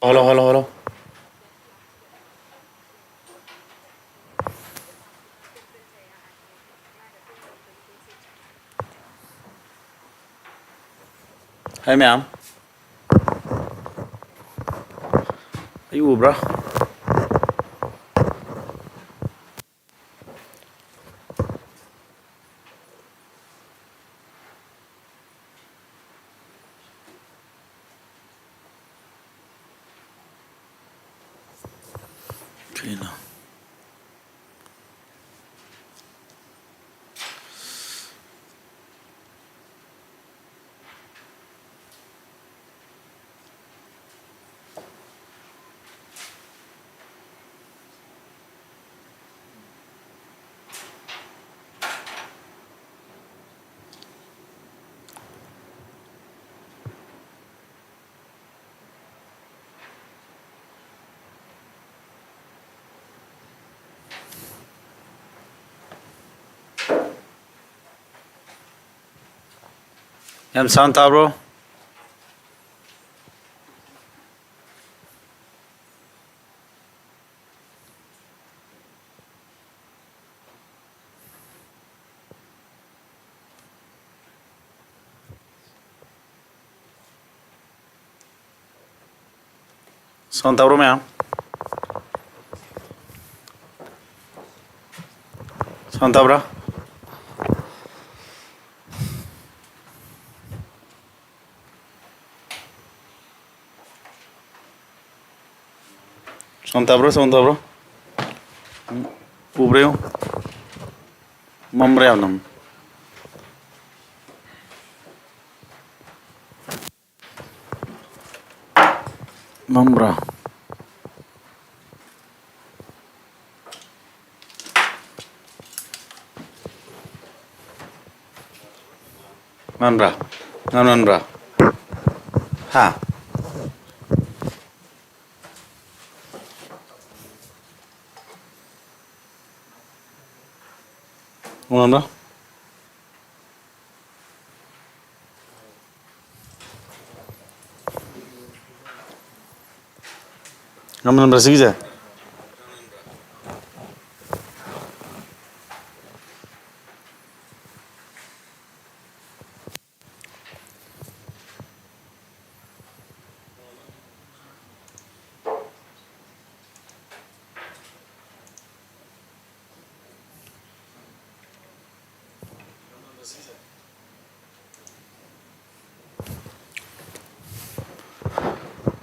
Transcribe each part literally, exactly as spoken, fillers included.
Hello, hello, hello. ꯍꯥꯏ ꯃꯌꯥꯝ꯫ ꯑꯩ ꯎꯕ꯭ꯔꯥ? ꯀꯩꯅꯣ? ꯌꯥꯝ sound ꯇꯥꯕ꯭ꯔꯣ? Sound ꯇꯥꯕ꯭ꯔꯣ ꯃꯌꯥꯝ? Sound ꯇꯥꯕ꯭ꯔꯥ? Sound ꯇꯥꯕ꯭ꯔꯣ? Sound ꯇꯥꯕ꯭ꯔꯣ? ꯎꯝ, ꯎꯕ꯭ꯔꯥ ꯌꯦꯡꯉꯨ꯫ ꯃꯝꯕ꯭ꯔꯥ ꯌꯥꯝꯅ? ꯃꯝꯕ꯭ꯔꯥ? ꯃꯝꯕ꯭ꯔꯥ? ꯃꯝꯕ꯭ꯔꯥ? ꯍꯥ? ꯃꯝꯕ꯭ꯔꯥ? ꯉꯝꯅꯕ꯭ꯔꯥ ꯁꯤꯒꯤꯁꯦ?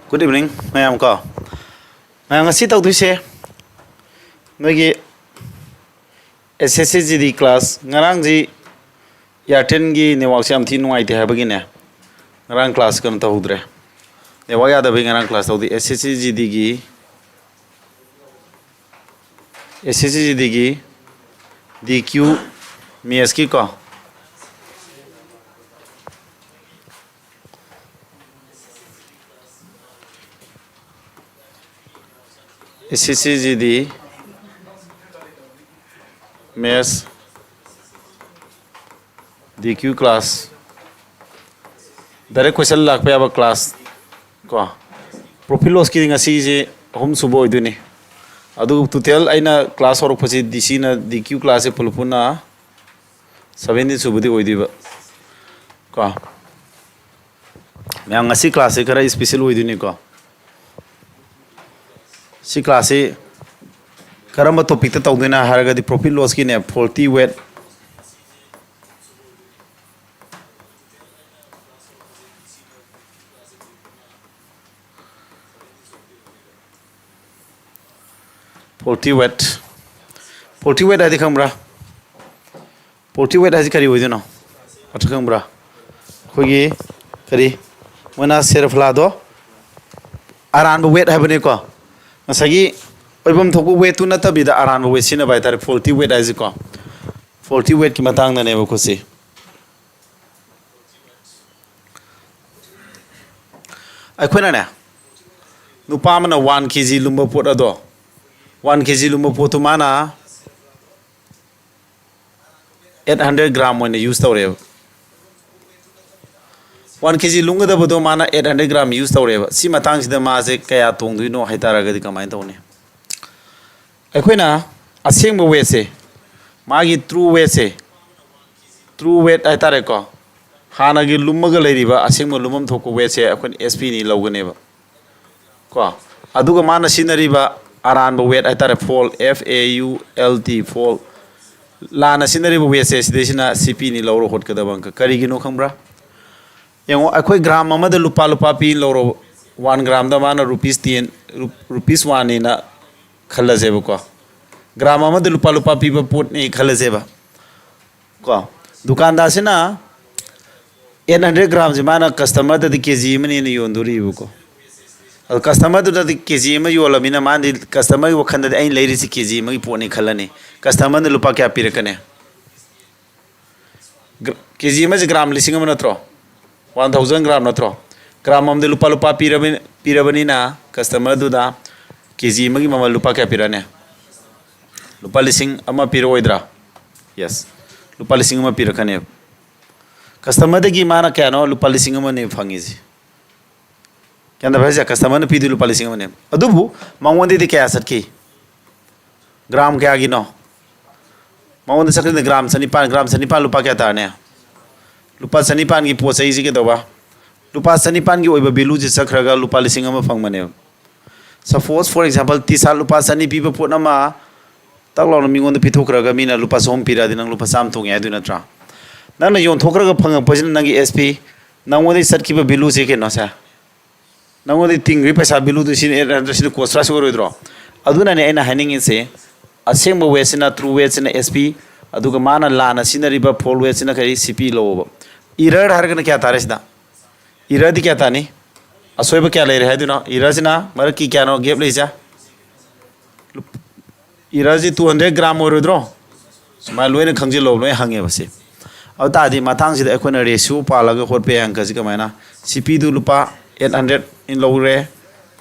Good evening, ꯃꯌꯥꯝ ꯀꯣ꯫ ꯃꯌꯥꯝ, ꯉꯁꯤ ꯇꯧꯗꯣꯏꯁꯦ ꯅꯣꯏꯒꯤ S S C G D class꯫ ꯉꯔꯥꯡꯁꯤ Airtelꯒꯤ networkꯁꯦ ꯌꯥꯝ ꯊꯤ ꯅꯨꯡꯉꯥꯏꯇꯦ ꯍꯥꯏꯕꯒꯤꯅꯦ, ꯉꯔꯥꯡ class ꯀꯩꯅꯣ ꯇꯧꯍꯧꯗ꯭ꯔꯦ꯫ Network ꯌꯥꯗꯕꯒꯤ ꯉꯔꯥꯡ class ꯇꯧꯗꯦ꯫ S S C G Dꯒꯤ, S S C G Dꯒꯤ D Q Mathsꯀꯤ ꯀꯣ, S S C G D Maths D Q class, direct question ꯂꯥꯛꯄ ꯌꯥꯕ class ꯀꯣ꯫ Profit lossꯀꯤꯗꯤ ꯉꯁꯤꯁꯦ ꯑꯍꯨꯝ ꯁꯨꯕ ꯑꯣꯏꯗꯣꯏꯅꯤ꯫ ꯑꯗꯨ total ꯑꯩꯅ class ꯍꯧꯔꯛꯄꯁꯤ D Cꯅ D Q classꯁꯦ ꯄꯨꯂꯞ ꯄꯨꯟꯅ seventeen ꯁꯨꯕꯗꯤ ꯑꯣꯏꯗꯣꯏꯕ ꯀꯣ꯫ ꯃꯌꯥꯝ, ꯉꯁꯤ classꯁꯦ ꯈꯔ special ꯑꯣꯏꯗꯣꯏꯅꯤꯀꯣ꯫ ꯁꯤ classꯁꯤ ꯀꯔꯝꯕ topicꯇ ꯇꯧꯗꯣꯏꯅꯣ ꯍꯥꯏꯔꯒꯗꯤ profit lossꯀꯤꯅꯦ, faulty weight, faulty weight, faulty weight ꯍꯥꯏꯗꯤ ꯈꯪꯕ꯭ꯔꯥ? Faulty weight ꯍꯥꯏꯁꯤ ꯀꯔꯤ ꯑꯣꯏꯗꯣꯏꯅꯣ? ꯑꯗꯨ ꯈꯪꯕ꯭ꯔꯥ? ꯑꯩꯈꯣꯏꯒꯤ ꯀꯔꯤ, ꯃꯣꯏꯅ ꯁꯦꯔꯐꯂꯥꯗꯣ ꯑꯔꯥꯟꯕ weight ꯍꯥꯏꯕꯅꯤꯀꯣ꯫ ꯉꯁꯥꯏꯒꯤ ꯑꯣꯏꯐꯝ ꯊꯣꯛꯄ weightꯇꯨ ꯅꯠꯇꯕꯤꯗ ꯑꯔꯥꯟꯕ weight ꯁꯤꯖꯤꯟꯅꯕ ꯍꯥꯏꯇꯥꯔꯦ, faulty weight ꯍꯥꯏꯁꯤꯀꯣ꯫ Faulty weightꯀꯤ ꯃꯇꯥꯡꯗꯅꯦꯕꯀꯣ ꯁꯤ꯫ ꯑꯩꯈꯣꯏꯅꯅꯦ, ꯅꯨꯄꯥ ꯑꯃꯅ one K G ꯂꯨꯝꯕ ꯄꯣꯠ ꯑꯗꯣ, one K G ꯂꯨꯝꯕ ꯄꯣꯠꯇꯨ ꯃꯥꯅ eight hundred gram ꯑꯣꯏꯅ use ꯇꯧꯔꯦꯕ꯫ ꯋꯥꯟ ꯀꯦ ꯖꯤ ꯂꯨꯝꯒꯗꯕꯗꯣ ꯃꯥꯅ ꯑꯩꯠ ꯍꯟꯗ꯭ꯔꯦꯠ ꯒ꯭ꯔꯥꯝ ꯌꯨꯁ ꯇꯧꯔꯦꯕ꯫ ꯁꯤ ꯃꯇꯥꯡꯁꯤꯗ ꯃꯥꯁꯦ ꯀꯌꯥ ꯇꯣꯡꯗꯣꯏꯅꯣ ꯍꯥꯏꯇꯥꯔꯒꯗꯤ ꯀꯃꯥꯏꯅ ꯇꯧꯅꯤ? ꯑꯩꯈꯣꯏꯅ ꯑꯁꯦꯡꯕ ꯋꯦꯠꯁꯦ, ꯃꯥꯒꯤ ꯇ꯭ꯔꯨ ꯋꯦꯠꯁꯦ, ꯇ꯭ꯔꯨ ꯋꯦꯠ ꯍꯥꯏꯇꯥꯔꯦꯀꯣ, ꯍꯥꯟꯅꯒꯤ ꯂꯨꯝꯃꯒ ꯂꯩꯔꯤꯕ ꯑꯁꯦꯡꯕ ꯂꯨꯝꯐꯝ ꯊꯣꯛꯄ ꯋꯦꯠꯁꯦ ꯑꯩꯈꯣꯏꯅ ꯑꯦꯁ ꯄꯤꯅꯤ ꯂꯧꯒꯅꯦꯕ ꯀꯣ꯫ ꯑꯗꯨꯒ ꯃꯥꯅ ꯁꯤꯖꯤꯟꯅꯔꯤꯕ ꯑꯔꯥꯟꯕ ꯋꯦꯠ ꯍꯥꯏꯇꯥꯔꯦ, fault, F A U L T, fault, ꯂꯥꯟꯅ ꯁꯤꯖꯤꯟꯅꯔꯤꯕ ꯋꯦꯠꯁꯦ ꯁꯤꯗꯩꯁꯤꯅ ꯁꯤ ꯄꯤꯅꯤ ꯂꯧꯔ ꯍꯣꯠꯀꯗꯕ ꯑꯪꯀ꯫ ꯀꯔꯤꯒꯤꯅꯣ ꯈꯪꯕ꯭ꯔꯥ? ꯌꯦꯡꯉꯣ, ꯑꯩꯈꯣꯏ ꯒ꯭ꯔꯥꯝ ꯑꯃꯗ ꯂꯨꯄꯥ, ꯂꯨꯄꯥ ꯄꯤ ꯂꯧꯔꯣ꯫ ꯋꯥꯟ ꯒ꯭ꯔꯥꯝꯗ ꯃꯥꯅ ꯔꯨꯄꯤꯁ ꯇꯦꯟ, ꯔꯨ-, ꯔꯨꯄꯤꯁ ꯋꯥꯟꯅꯤꯅ ꯈꯜꯂꯁꯦꯕꯀꯣ꯫ ꯒ꯭ꯔꯥꯝ ꯑꯃꯗ ꯂꯨꯄꯥ, ꯂꯨꯄꯥ ꯄꯤꯕ ꯄꯣꯠꯅꯤ ꯈꯜꯂꯁꯦꯕ ꯀꯣ꯫ ꯗꯨꯀꯥꯟꯗꯥꯔꯁꯤꯅ ꯑꯩꯠ ꯍꯟꯗ꯭ꯔꯦꯠ ꯒ꯭ꯔꯥꯝꯁꯦ ꯃꯥꯅ ꯀꯁꯇꯃꯔꯗꯗꯤ ꯀꯦ ꯖꯤ ꯑꯃꯅꯦꯅ ꯌꯣꯟꯗꯣꯔꯤꯕꯀꯣ꯫ ꯑꯗꯣ ꯀꯁꯇꯃꯔꯗꯨꯗꯗꯤ ꯀꯦ ꯖꯤ ꯑꯃ ꯌꯣꯜꯂꯃꯤꯅ ꯃꯥꯅꯗꯤ, ꯀꯁꯇꯃꯔꯒꯤ ꯋꯥꯈꯜꯗꯗꯤ ꯑꯩꯅ ꯂꯩꯔꯤꯁꯤ ꯀꯦ ꯖꯤ ꯑꯃꯒꯤ ꯄꯣꯠꯅꯤ ꯈꯜꯂꯅꯤ꯫ ꯀꯁꯇꯃꯔꯅ ꯂꯨꯄꯥ ꯀꯌꯥ ꯄꯤꯔꯛꯀꯅꯤ? ꯒ꯭ꯔ-, ꯀꯦ ꯖꯤ ꯑꯃꯁꯦ ꯒ꯭ꯔꯥꯝ ꯂꯤꯁꯤꯡ ꯑꯃ ꯅꯠꯇ꯭ꯔꯣ? ꯋꯥꯟ ꯊꯥꯎꯖꯟ ꯒ꯭ꯔꯥꯝ ꯅꯠꯇ꯭ꯔꯣ? ꯒ꯭ꯔꯥꯝ ꯑꯃꯗ ꯂꯨꯄꯥ, ꯂꯨꯄꯥ ꯄꯤꯔꯕ-, ꯄꯤꯔꯕꯅꯤꯅ ꯀꯁꯇꯃꯔꯗꯨꯗ ꯀꯦ ꯖꯤ ꯑꯃꯒꯤ ꯃꯃꯜ ꯂꯨꯄꯥ ꯀꯌꯥ ꯄꯤꯔꯛꯑꯅꯤ? ꯂꯨꯄꯥ ꯂꯤꯁꯤꯡ ꯑꯃ ꯄꯤꯔꯛꯑꯣꯏꯗ꯭ꯔꯥ? ꯌꯦꯁ, ꯂꯨꯄꯥ ꯂꯤꯁꯤꯡ ꯑꯃ ꯄꯤꯔꯛꯀꯅꯦꯕ꯫ ꯀꯁꯇꯃꯔꯗꯒꯤ ꯃꯥꯅ ꯀꯌꯥꯅꯣ? ꯂꯨꯄꯥ ꯂꯤꯁꯤꯡ ꯑꯃꯅꯦ ꯐꯪꯉꯤꯁꯦ꯫ ꯒ꯭ꯌꯥꯟ ꯇꯥꯕ꯭ꯔꯥ ꯍꯥꯏꯁꯦ? ꯀꯁꯇꯃꯔꯅ ꯄꯤꯗꯣꯏ ꯂꯨꯄꯥ ꯂꯤꯁꯤꯡ ꯑꯃꯅꯦ꯫ ꯑꯗꯨꯕꯨ ꯃꯉꯣꯟꯗꯩꯗꯤ ꯀꯌꯥ ꯆꯠꯈꯤ? ꯒ꯭ꯔꯥꯝ ꯀꯌꯥꯒꯤꯅꯣ? ꯃꯉꯣꯟꯗ ꯆꯠꯈꯤꯗꯣꯏꯅ ꯒ꯭ꯔꯥꯝ ꯆꯅꯤꯄꯥꯟ, ꯒ꯭ꯔꯥꯝ ꯆꯅꯤꯄꯥꯟ ꯂꯨꯄꯥ ꯀꯌꯥ ꯇꯥꯔꯅꯤ? ꯂꯨꯄꯥ ꯆꯅꯤꯄꯥꯟꯒꯤ ꯄꯣꯠ ꯆꯩꯁꯤ ꯀꯩꯗꯧꯕ? ꯂꯨꯄꯥ ꯆꯅꯤꯄꯥꯟꯒꯤ ꯑꯣꯏꯕ ꯚꯦꯂꯨꯁꯤ ꯆꯠꯈ꯭ꯔꯒ ꯂꯨꯄꯥ ꯂꯤꯁꯤꯡ ꯑꯃ ꯐꯪꯕꯅꯦꯕ꯫ Suppose, for example, T shirt ꯂꯨꯄꯥ ꯆꯅꯤ ꯄꯤꯕ ꯄꯣꯠ ꯑꯃ ꯇꯛ ꯂꯥꯎꯅ ꯃꯤꯉꯣꯟꯗ ꯄꯤꯊꯣꯛꯈ꯭ꯔꯒ ꯃꯤꯅ ꯂꯨꯄꯥ ꯆꯍꯨꯝ ꯄꯤꯔꯛꯑꯗꯤ ꯅꯪ ꯂꯨꯄꯥ ꯆꯥꯝꯃ ꯇꯣꯡꯉꯦ ꯍꯥꯏꯗꯣꯏ ꯅꯠꯇ꯭ꯔꯥ? ꯅꯪꯅ ꯌꯣꯟꯊꯣꯛꯈ꯭ꯔꯒ ꯐꯪꯉꯛꯄꯁꯤꯅ ꯅꯪꯒꯤ ꯑꯦꯁ ꯄꯤ, ꯅꯪꯉꯣꯟꯗꯒꯤ ꯆꯠꯈꯤꯕ ꯚꯦꯂꯨꯁꯦ ꯀꯩꯅꯣꯁꯦ, ꯅꯪꯉꯣꯟꯗꯒꯤ ꯇꯤꯡꯈ꯭ꯔꯤ ꯄꯩꯁꯥ ꯚꯦꯂꯨꯗꯨ ꯁꯤꯅ ꯑꯦꯠ ꯍꯟꯗ꯭ꯔꯦꯠ, ꯁꯤꯅ ꯀꯣꯁ ꯄ꯭ꯔꯥꯏꯁ ꯑꯣꯏꯔꯣꯏꯗ꯭ꯔꯣ? ꯑꯗꯨꯅꯅꯦ ꯑꯩꯅ ꯍꯥꯏꯅꯤꯡꯉꯤꯁꯦ, ꯑꯁꯦꯡꯕ ꯋꯦꯠꯁꯤꯅ, ꯇ꯭ꯔꯨ ꯋꯦꯠꯁꯤꯅ ꯑꯦꯁ ꯄꯤ, ꯑꯗꯨꯒ ꯃꯥꯅ ꯂꯥꯟꯅ ꯁꯤꯖꯤꯟꯅꯔꯤꯕ ꯐꯣꯜ ꯋꯦꯠꯁꯤꯅ ꯀꯔꯤ? ꯁꯤ ꯄꯤ ꯂꯧꯑꯣꯕ꯫ ꯏꯔꯔ ꯍꯥꯏꯔꯒꯅ ꯀꯌꯥ ꯇꯥꯔꯦ ꯁꯤꯗ? ꯏꯔꯔꯗꯤ ꯀꯌꯥ ꯇꯥꯅꯤ? ꯑꯁꯣꯏꯕ ꯀꯌꯥ ꯂꯩꯔꯦ ꯍꯥꯏꯗꯣꯏꯅꯣ? ꯏꯔꯔꯁꯤꯅ ꯃꯔꯛꯀꯤ ꯀꯌꯥꯅꯣ ꯒꯦꯞ ꯂꯩꯁꯦ? ꯏꯔꯔꯁꯤ ꯇꯨ ꯍꯟꯗ꯭ꯔꯦꯠ ꯒ꯭ꯔꯥꯝ ꯑꯣꯏꯔꯣꯏꯗ꯭ꯔꯣ? ꯁꯨꯃꯥꯏꯅ ꯂꯣꯏꯅ ꯈꯪꯖꯤꯜꯂꯣ, ꯂꯣꯏ ꯍꯪꯉꯦꯕ ꯁꯤ꯫ ꯑꯗꯨ ꯇꯥꯔꯗꯤ ꯃꯊꯪꯁꯤꯗ ꯑꯩꯈꯣꯏꯅ ꯔꯦꯁꯤꯌꯣ ꯄꯥꯜꯂꯒ ꯍꯣꯠꯄ ꯌꯥꯏ ꯑꯪꯀꯁꯤ ꯀꯃꯥꯏꯅ? ꯁꯤ ꯄꯤꯗꯨ ꯂꯨꯄꯥ ꯑꯩꯠ ꯍꯟꯗ꯭ꯔꯦꯠ ꯂꯧꯔꯦ,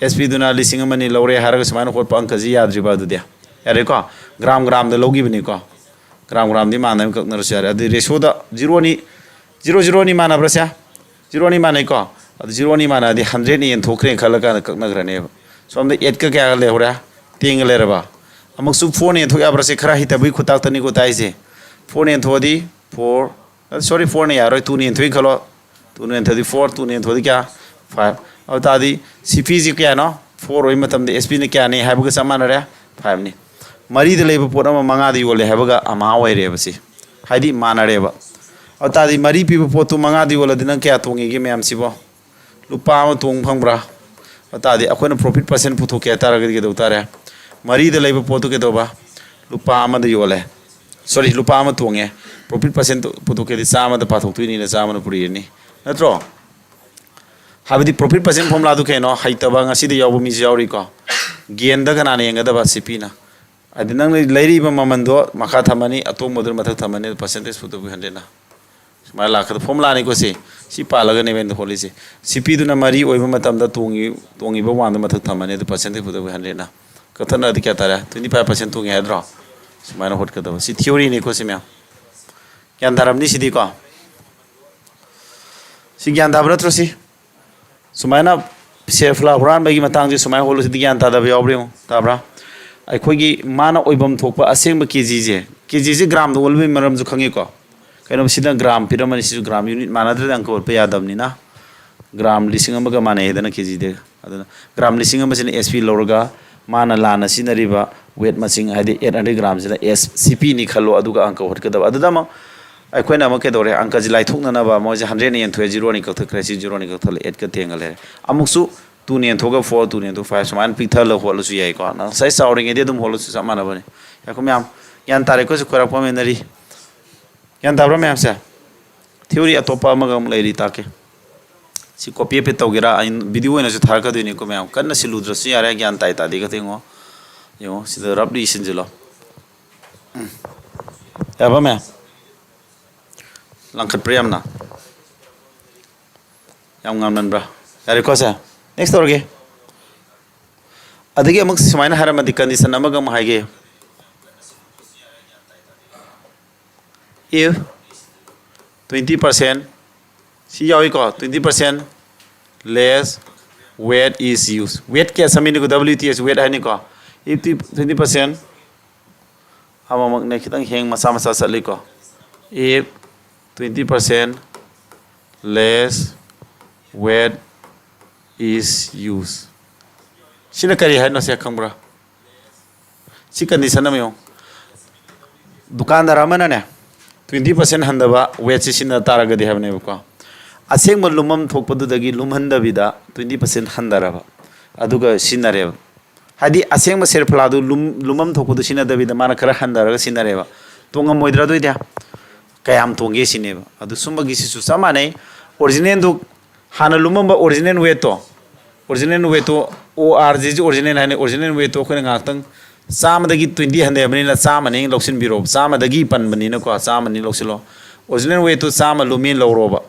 ꯑꯦꯁ ꯄꯤꯗꯨꯅ ꯂꯤꯁꯤꯡ ꯑꯃꯅꯤ ꯂꯧꯔꯦ ꯍꯥꯏꯔꯒ ꯁꯨꯃꯥꯏꯅ ꯍꯣꯠꯄ ꯑꯪꯀꯁꯤ ꯌꯥꯗ꯭ꯔꯤꯕ ꯑꯗꯨꯗꯤ? ꯌꯥꯔꯦꯀꯣ? ꯒ꯭ꯔꯥꯝ ꯒ꯭ꯔꯥꯝꯗ ꯂꯧꯈꯤꯕꯅꯤꯀꯣ꯫ ꯒ꯭ꯔꯥꯝ ꯒ꯭ꯔꯥꯝꯗꯤ ꯃꯥꯟꯅꯕ ꯀꯛꯅꯔꯁꯨ ꯌꯥꯔꯦ꯫ ꯑꯗꯨꯗꯤ ꯔꯦꯁꯤꯌꯣꯗ ꯖꯤꯔꯣꯅꯤ, ꯖꯤꯔꯣ ꯖꯤꯔꯣꯅꯤ ꯃꯥꯟꯅꯕ꯭ꯔꯥ ꯁꯦ? ꯖꯤꯔꯣ ꯑꯅꯤ ꯃꯥꯟꯅꯩꯀꯣ? ꯑꯗꯨ ꯖꯤꯔꯣ ꯑꯅꯤ ꯃꯥꯟꯅꯔꯗꯤ ꯍꯟꯗ꯭ꯔꯦꯠꯅ ꯌꯦꯟꯊꯣꯛꯈ꯭ꯔꯦꯅ ꯈꯜꯂꯀꯥꯟꯗ ꯀꯛꯅꯈ꯭ꯔꯅꯦꯕ꯫ ꯁꯣꯝꯗ ꯑꯦꯠꯀ ꯀꯌꯥꯒ ꯂꯩꯍꯧꯔꯦ? ꯇꯦꯟꯒ ꯂꯩꯔꯕ꯫ ꯑꯃꯨꯛꯁꯨ ꯐꯣꯔꯅ ꯌꯦꯟꯊꯣꯛ ꯌꯥꯕ꯭ꯔꯥ? ꯁꯤ ꯈꯔ ꯍꯩꯇꯕꯒꯤ ꯈꯨꯇꯥꯛꯇꯅꯤꯀꯣ ꯇꯥꯏꯁꯦ꯫ ꯐꯣꯔꯅ ꯌꯦꯟꯊꯣꯛꯑꯗꯤ ꯐꯣꯔ, ꯁꯣꯔꯤ, ꯐꯣꯔꯅ ꯌꯥꯔꯣꯏ, ꯇꯨꯅ ꯌꯦꯟꯊꯣꯛꯏ ꯈꯜꯂꯣ꯫ ꯇꯨꯅ ꯌꯦꯟꯊꯣꯛꯑꯗꯤ ꯐꯣꯔ, ꯇꯨꯅ ꯌꯦꯟꯊꯣꯛꯑꯗꯤ ꯀꯌꯥ? ꯐꯥꯏꯚ꯫ ꯑꯗꯨ ꯇꯥꯔꯗꯤ ꯁꯤ ꯄꯤꯁꯤ ꯀꯌꯥꯅꯣ? ꯐꯣꯔ ꯑꯣꯏꯕ ꯃꯇꯝꯗ ꯑꯦꯁ ꯄꯤꯅ ꯀꯌꯥꯅꯤ ꯍꯥꯏꯕꯒ ꯆꯞ ꯃꯥꯟꯅꯔꯦ? ꯐꯥꯏꯚꯅꯤ꯫ ꯃꯔꯤꯗ ꯂꯩꯕ ꯄꯣꯠ ꯑꯃ ꯃꯉꯥꯗ ꯌꯣꯜꯂꯦ ꯍꯥꯏꯕꯒ ꯑꯃꯍꯥ ꯑꯣꯏꯔꯦꯕ ꯁꯤ꯫ ꯍꯥꯏꯗꯤ ꯃꯥꯟꯅꯔꯦꯕ꯫ ꯑꯗꯨ ꯇꯥꯔꯗꯤ ꯃꯔꯤ ꯄꯤꯕ ꯄꯣꯠꯇꯨ ꯃꯉꯥꯗ ꯌꯣꯜꯂꯗꯤ ꯅꯪ ꯀꯌꯥ ꯇꯣꯡꯉꯤꯒꯦ ꯃꯌꯥꯝꯁꯤꯕꯣ? ꯂꯨꯄꯥ ꯑꯃ ꯇꯣꯡ ꯐꯪꯕ꯭ꯔꯥ? ꯑꯗꯨ ꯇꯥꯔꯗꯤ ꯑꯩꯈꯣꯏꯅ ꯄ꯭ꯔꯣꯐꯤꯠ ꯄꯥꯔꯁꯦꯟ ꯄꯨꯊꯣꯛꯀꯦ ꯍꯥꯏ ꯇꯥꯔꯒꯗꯤ ꯀꯩꯗꯧ ꯇꯥꯔꯦ? ꯃꯔꯤꯗ ꯂꯩꯕ ꯄꯣꯠꯇꯨ ꯀꯩꯗꯧꯕ? ꯂꯨꯄꯥ ꯑꯃꯗ ꯌꯣꯜꯂꯦ꯫ ꯁꯣꯔꯤ, ꯂꯨꯄꯥ ꯑꯃ ꯇꯣꯡꯉꯦ꯫ ꯄ꯭ꯔꯣꯐꯤꯠ ꯄꯥꯔꯁꯦꯟ ꯄꯨꯊꯣꯛꯀꯦꯗꯤ ꯆꯥꯝꯃꯗ ꯄꯥꯊꯣꯛꯇꯣꯏꯅꯤꯅ ꯆꯥꯝꯃꯅ ꯄꯨꯔꯤꯔꯅꯤ꯫ ꯅꯠꯇ꯭ꯔꯣ? ꯍꯥꯏꯕꯗꯤ ꯄ꯭ꯔꯣꯐꯤꯠ ꯄꯥꯔꯁꯦꯟ ꯐꯣꯔꯃꯨꯂꯥꯗꯨ ꯀꯩꯅꯣ? ꯍꯩꯇꯕ ꯉꯁꯤꯗ ꯌꯥꯎꯕ ꯃꯤꯁꯨ ꯌꯥꯎꯔꯤꯀꯣ꯫ ꯒꯦꯟꯗ ꯀꯅꯥꯅ ꯌꯦꯡꯒꯗꯕ? ꯁꯤ ꯄꯤꯅ꯫ ꯍꯥꯏꯗꯤ ꯅꯪꯅ ꯂꯩꯔꯤꯕ ꯃꯃꯜꯗꯣ ꯃꯈꯥ ꯊꯝꯃꯅꯤ, ꯑꯇꯣꯡꯕꯗꯨꯅ ꯃꯊꯛ ꯊꯝꯃꯅꯤ, ꯑꯗꯨ ꯄꯥꯔꯁꯦꯟꯇꯦꯖ ꯄꯨꯊꯣꯛꯄꯤ ꯍꯟꯗ꯭ꯔꯦꯠꯅ꯫ ꯁꯨꯃꯥꯏꯅ ꯂꯥꯛꯀꯗꯕ ꯐꯣꯔꯃꯨꯂꯥꯅꯤꯀꯣ ꯁꯤ꯫ ꯁꯤ ꯄꯥꯜꯂꯒꯅꯦꯕ ꯑꯩꯅ ꯍꯣꯠꯂꯤꯁꯦ꯫ ꯁꯤ ꯄꯤꯗꯨꯅ ꯃꯔꯤ ꯑꯣꯏꯕ ꯃꯇꯝꯗ ꯇꯣꯡꯉꯤ-, ꯇꯣꯡꯉꯤꯕ ꯋꯥꯟꯗꯣ ꯃꯊꯛ ꯊꯝꯃꯅꯤ, ꯑꯗꯨ ꯄꯥꯔꯁꯦꯟꯇꯦꯖ ꯄꯨꯊꯣꯛꯄꯤ ꯍꯟꯗ꯭ꯔꯦꯠꯅ꯫ ꯀꯛꯊꯠꯅꯔꯗꯤ ꯀꯌꯥ ꯇꯥꯔꯦ? ꯇ꯭ꯋꯦꯟꯇꯤ ꯐꯥꯏꯚ ꯄꯥꯔꯁꯦꯟ ꯇꯣꯡꯉꯦ ꯍꯥꯏꯗ꯭ꯔꯣ? ꯁꯨꯃꯥꯏꯅ ꯍꯣꯠꯀꯗꯕ꯫ ꯁꯤ ꯊꯤꯑꯣꯔꯤꯅꯤꯀꯣ ꯁꯤ ꯃꯌꯥꯝ꯫ ꯒ꯭ꯌꯥꯟ ꯇꯥꯔꯝꯅꯤ ꯁꯤꯗꯤꯀꯣ? ꯁꯤ ꯒ꯭ꯌꯥꯟ ꯇꯥꯕ ꯅꯠꯇ꯭ꯔꯣ ꯁꯤ? ꯁꯨꯃꯥꯏꯅ ꯁꯦꯐ꯭ꯂꯥ ꯍꯨꯔꯥꯟꯕꯒꯤ ꯃꯇꯥꯡꯁꯦ ꯁꯨꯃꯥꯏꯅ ꯍꯣꯠꯂꯨꯁꯤꯗꯤ ꯒ꯭ꯌꯥꯟ ꯇꯥꯗꯕ ꯌꯥꯎꯕ꯭ꯔꯥ ꯌꯦꯡꯉꯨ, ꯇꯥꯕ꯭ꯔꯥ? ꯑꯩꯈꯣꯏꯒꯤ ꯃꯥꯅ ꯑꯣꯏꯐꯝ ꯊꯣꯛꯄ ꯑꯁꯦꯡꯕ ꯀꯦ ꯖꯤꯁꯦ, ꯀꯦ ꯖꯤꯁꯦ ꯒ꯭ꯔꯥꯝꯗ ꯑꯣꯜꯕꯒꯤ ꯃꯔꯝꯁꯨ ꯈꯪꯉꯤꯀꯣ? ꯀꯩꯅꯣ ꯁꯤꯗ ꯒ꯭ꯔꯥꯝ ꯄꯤꯔꯝꯃꯅꯤ, ꯁꯤꯁꯨ ꯒ꯭ꯔꯥꯝ ꯌꯨꯅꯤꯠ ꯃꯥꯟꯅꯗ꯭ꯔꯗꯤ ꯑꯪꯀ ꯍꯣꯠꯄ ꯌꯥꯗꯕꯅꯤꯅ, ꯒ꯭ꯔꯥꯝ ꯂꯤꯁꯤꯡ ꯑꯃꯒ ꯃꯥꯟꯅꯩ ꯍꯥꯏꯗꯅ ꯀꯦ ꯖꯤꯗ꯫ ꯑꯗꯨꯅ ꯒ꯭ꯔꯥꯝ ꯂꯤꯁꯤꯡ ꯑꯃꯁꯤꯅ ꯑꯦꯁ ꯄꯤ ꯂꯧꯔꯒ ꯃꯥꯅ ꯂꯥꯟꯅ ꯁꯤꯖꯤꯟꯅꯔꯤꯕ ꯋꯦꯠ ꯃꯁꯤꯡ, ꯍꯥꯏꯗꯤ ꯑꯩꯠ ꯍꯟꯗ꯭ꯔꯦꯠ ꯒ꯭ꯔꯥꯝꯁꯤꯅ ꯑꯦꯁ ꯁꯤ ꯄꯤꯅꯤ ꯈꯜꯂꯣ, ꯑꯗꯨꯒ ꯑꯪꯀ ꯍꯣꯠꯀꯗꯕ꯫ ꯑꯗꯨꯗ ꯑꯃꯨꯛ ꯑꯩꯈꯣꯏꯅ ꯑꯃꯨꯛ ꯀꯩꯗꯧꯔꯦ? ꯑꯪꯀꯁꯤ ꯂꯥꯏꯊꯣꯛꯅꯅꯕ ꯃꯣꯏꯁꯦ ꯍꯟꯗ꯭ꯔꯦꯠꯅ ꯌꯦꯟꯊꯣꯛꯑꯦ, ꯖꯤꯔꯣꯅꯤ ꯀꯛꯊꯠꯈ꯭ꯔꯦ, ꯁꯤ ꯖꯤꯔꯣꯅꯤ ꯀꯛꯊꯠꯂꯦ, ꯑꯩꯠꯀ ꯇꯦꯟꯒ ꯂꯩꯔꯦ꯫ ꯑꯃꯨꯛꯁꯨ ꯇꯨꯅ ꯌꯦꯟꯊꯣꯛꯑꯒ ꯐꯣꯔ, ꯇꯨꯅ ꯌꯦꯟꯊꯣꯛꯑꯒ ꯐꯥꯏꯚ, ꯁꯨꯃꯥꯏꯅ ꯄꯤꯛꯊꯍꯜꯂꯒ ꯍꯣꯠꯂꯁꯨ ꯌꯥꯏꯀꯣ꯫ ꯅꯪ ꯉꯁꯥꯏ ꯆꯥꯎꯔꯤꯉꯩꯗꯤ ꯑꯗꯨꯝ ꯍꯣꯠꯂꯁꯨ ꯆꯞ ꯃꯥꯟꯅꯕꯅꯤ꯫ ꯉꯥꯏꯈꯣ ꯃꯌꯥꯝ, ꯒ꯭ꯌꯥꯟ ꯇꯥꯔꯦꯀꯣ? ꯁꯤ ꯈꯣꯏꯔꯥꯛꯄ ꯃꯦꯟꯅꯔꯤ꯫ ꯒ꯭ꯌꯥꯟ ꯇꯥꯕ꯭ꯔꯥ ꯃꯌꯥꯝꯁꯦ? ꯊꯤꯑꯣꯔꯤ ꯑꯇꯣꯞꯄ ꯑꯃꯒ ꯑꯃꯨꯛ ꯂꯩꯔꯤ, ꯇꯥꯛꯀꯦ꯫ ꯁꯤ ꯀꯣꯄꯤ ꯄꯦꯁ ꯇꯧꯒꯦꯔꯥ? ꯑꯩ ꯚꯤꯗꯤꯑꯣ ꯑꯣꯏꯅꯁꯨ ꯊꯥꯔꯛꯀꯗꯣꯏꯅꯤꯀꯣ ꯃꯌꯥꯝ꯫ ꯀꯟꯅ ꯁꯤꯜꯂꯨꯗ꯭ꯔꯁꯨ ꯌꯥꯔꯦ, ꯒ꯭ꯌꯥꯟ ꯇꯥꯏ ꯇꯥꯗꯦ ꯈꯛꯇ ꯌꯦꯡꯉꯣ꯫ ꯌꯦꯡꯉꯣ, ꯁꯤꯗ ꯔꯞꯂꯤ ꯁꯤꯟꯁꯤꯜꯂꯣ꯫ ꯎꯝ꯫ ꯌꯥꯕ꯭ꯔꯥ ꯃꯌꯥꯝ? ꯂꯪꯈꯠꯄ꯭ꯔꯥ ꯌꯥꯝꯅ? ꯌꯥꯝ ꯉꯥꯡꯃꯟꯕ꯭ꯔꯥ? ꯌꯥꯔꯦꯀꯣ ꯁꯦ? ꯅꯦꯛꯁ ꯇꯧꯔꯒꯦ꯫ ꯑꯗꯒꯤ ꯑꯃꯨꯛ ꯁꯨꯃꯥꯏꯅ ꯍꯥꯏꯔꯝꯃꯗꯤ, ꯀꯟꯗꯤꯁꯟ ꯑꯃꯒ ꯑꯃꯨꯛ ꯍꯥꯏꯒꯦ꯫ If twenty percent ꯁꯤ ꯌꯥꯎꯏꯀꯣ, twenty percent less weight is used. Weight ꯀꯌꯥ ꯁꯝꯃꯤꯅꯤꯀꯣ, W T S weight ꯍꯥꯏꯅꯤꯀꯣ. If twenty percent, ꯑꯃꯃꯛꯅꯦ, ꯈꯤꯇꯪ ꯍꯦꯡ ꯃꯆꯥ ꯃꯆꯥ ꯆꯠꯂꯤꯀꯣ. If twenty percent less weight is used, ꯁꯤꯅ ꯀꯔꯤ ꯍꯥꯏꯅꯣ, ꯁꯦ ꯈꯪꯕ꯭ꯔꯥ? ꯁꯤ condition ꯑꯃ ꯌꯦꯡꯉꯨ, ꯗꯨꯀꯥꯟꯗꯥꯔ ꯑꯃꯅꯅꯦ twenty percent ꯍꯟꯊꯕ weight ꯁꯤ ꯁꯤꯖꯤꯟꯅ ꯇꯥꯔꯒꯗꯤ ꯍꯥꯏꯕꯅꯦꯕꯀꯣ, ꯑꯁꯦꯡꯕ ꯂꯨꯝꯐꯝ ꯊꯣꯛꯄꯗꯨꯗꯒꯤ ꯂꯨꯝꯍꯟꯗꯕꯤꯗ twenty percent ꯍꯟꯊꯔꯕ, ꯑꯗꯨꯒ ꯁꯤꯖꯤꯟꯅꯔꯦꯕ. ꯍꯥꯏꯗꯤ ꯑꯁꯦꯡꯕ ꯁꯦꯔꯐꯂꯥꯗꯨ ꯂꯨꯝ-, ꯂꯨꯝꯐꯝ ꯊꯣꯛꯄꯗꯨ ꯁꯤꯖꯤꯟꯅꯗꯕꯤꯗ ꯃꯥꯅ ꯈꯔ ꯍꯟꯊꯔꯒ ꯁꯤꯖꯤꯟꯅꯔꯦꯕ, ꯇꯣꯡꯉꯝꯃꯣꯏꯗ꯭ꯔꯥ? ꯑꯗꯨꯏꯗꯤ ꯀꯌꯥꯝ ꯇꯣꯡꯒꯦ ꯁꯤꯅꯦꯕ. ꯑꯗꯨ ꯁꯨꯝꯕꯒꯤꯁꯤꯁꯨ ꯆꯞ ꯃꯥꯟꯅꯩ. Original ꯗꯨ, ꯍꯥꯟꯅ ꯂꯨꯝꯃꯝꯕ original weight ꯇꯣ, original weight ꯇꯣ, O R ꯁꯤꯁꯨ original ꯍꯥꯏꯅ, original weight ꯇꯣ ꯑꯩꯈꯣꯏꯅ ꯉꯥꯏꯍꯥꯛꯇꯪ ꯆꯥꯝꯃꯗꯒꯤ twenty ꯍꯟꯊꯕꯅꯤꯅ ꯆꯥꯝꯃꯅꯤ ꯂꯧꯁꯤꯟꯕꯤꯔꯣꯕ, ꯆꯥꯝꯃꯗꯒꯤ ꯄꯟꯕꯅꯤꯅꯀꯣ, ꯆꯥꯝꯃꯅꯤ ꯂꯧꯁꯤꯜꯂꯣ. Original weight ꯇꯨ ꯆꯥꯝꯃ ꯂꯨꯝꯃꯦꯅ ꯂꯧꯔꯣꯕ.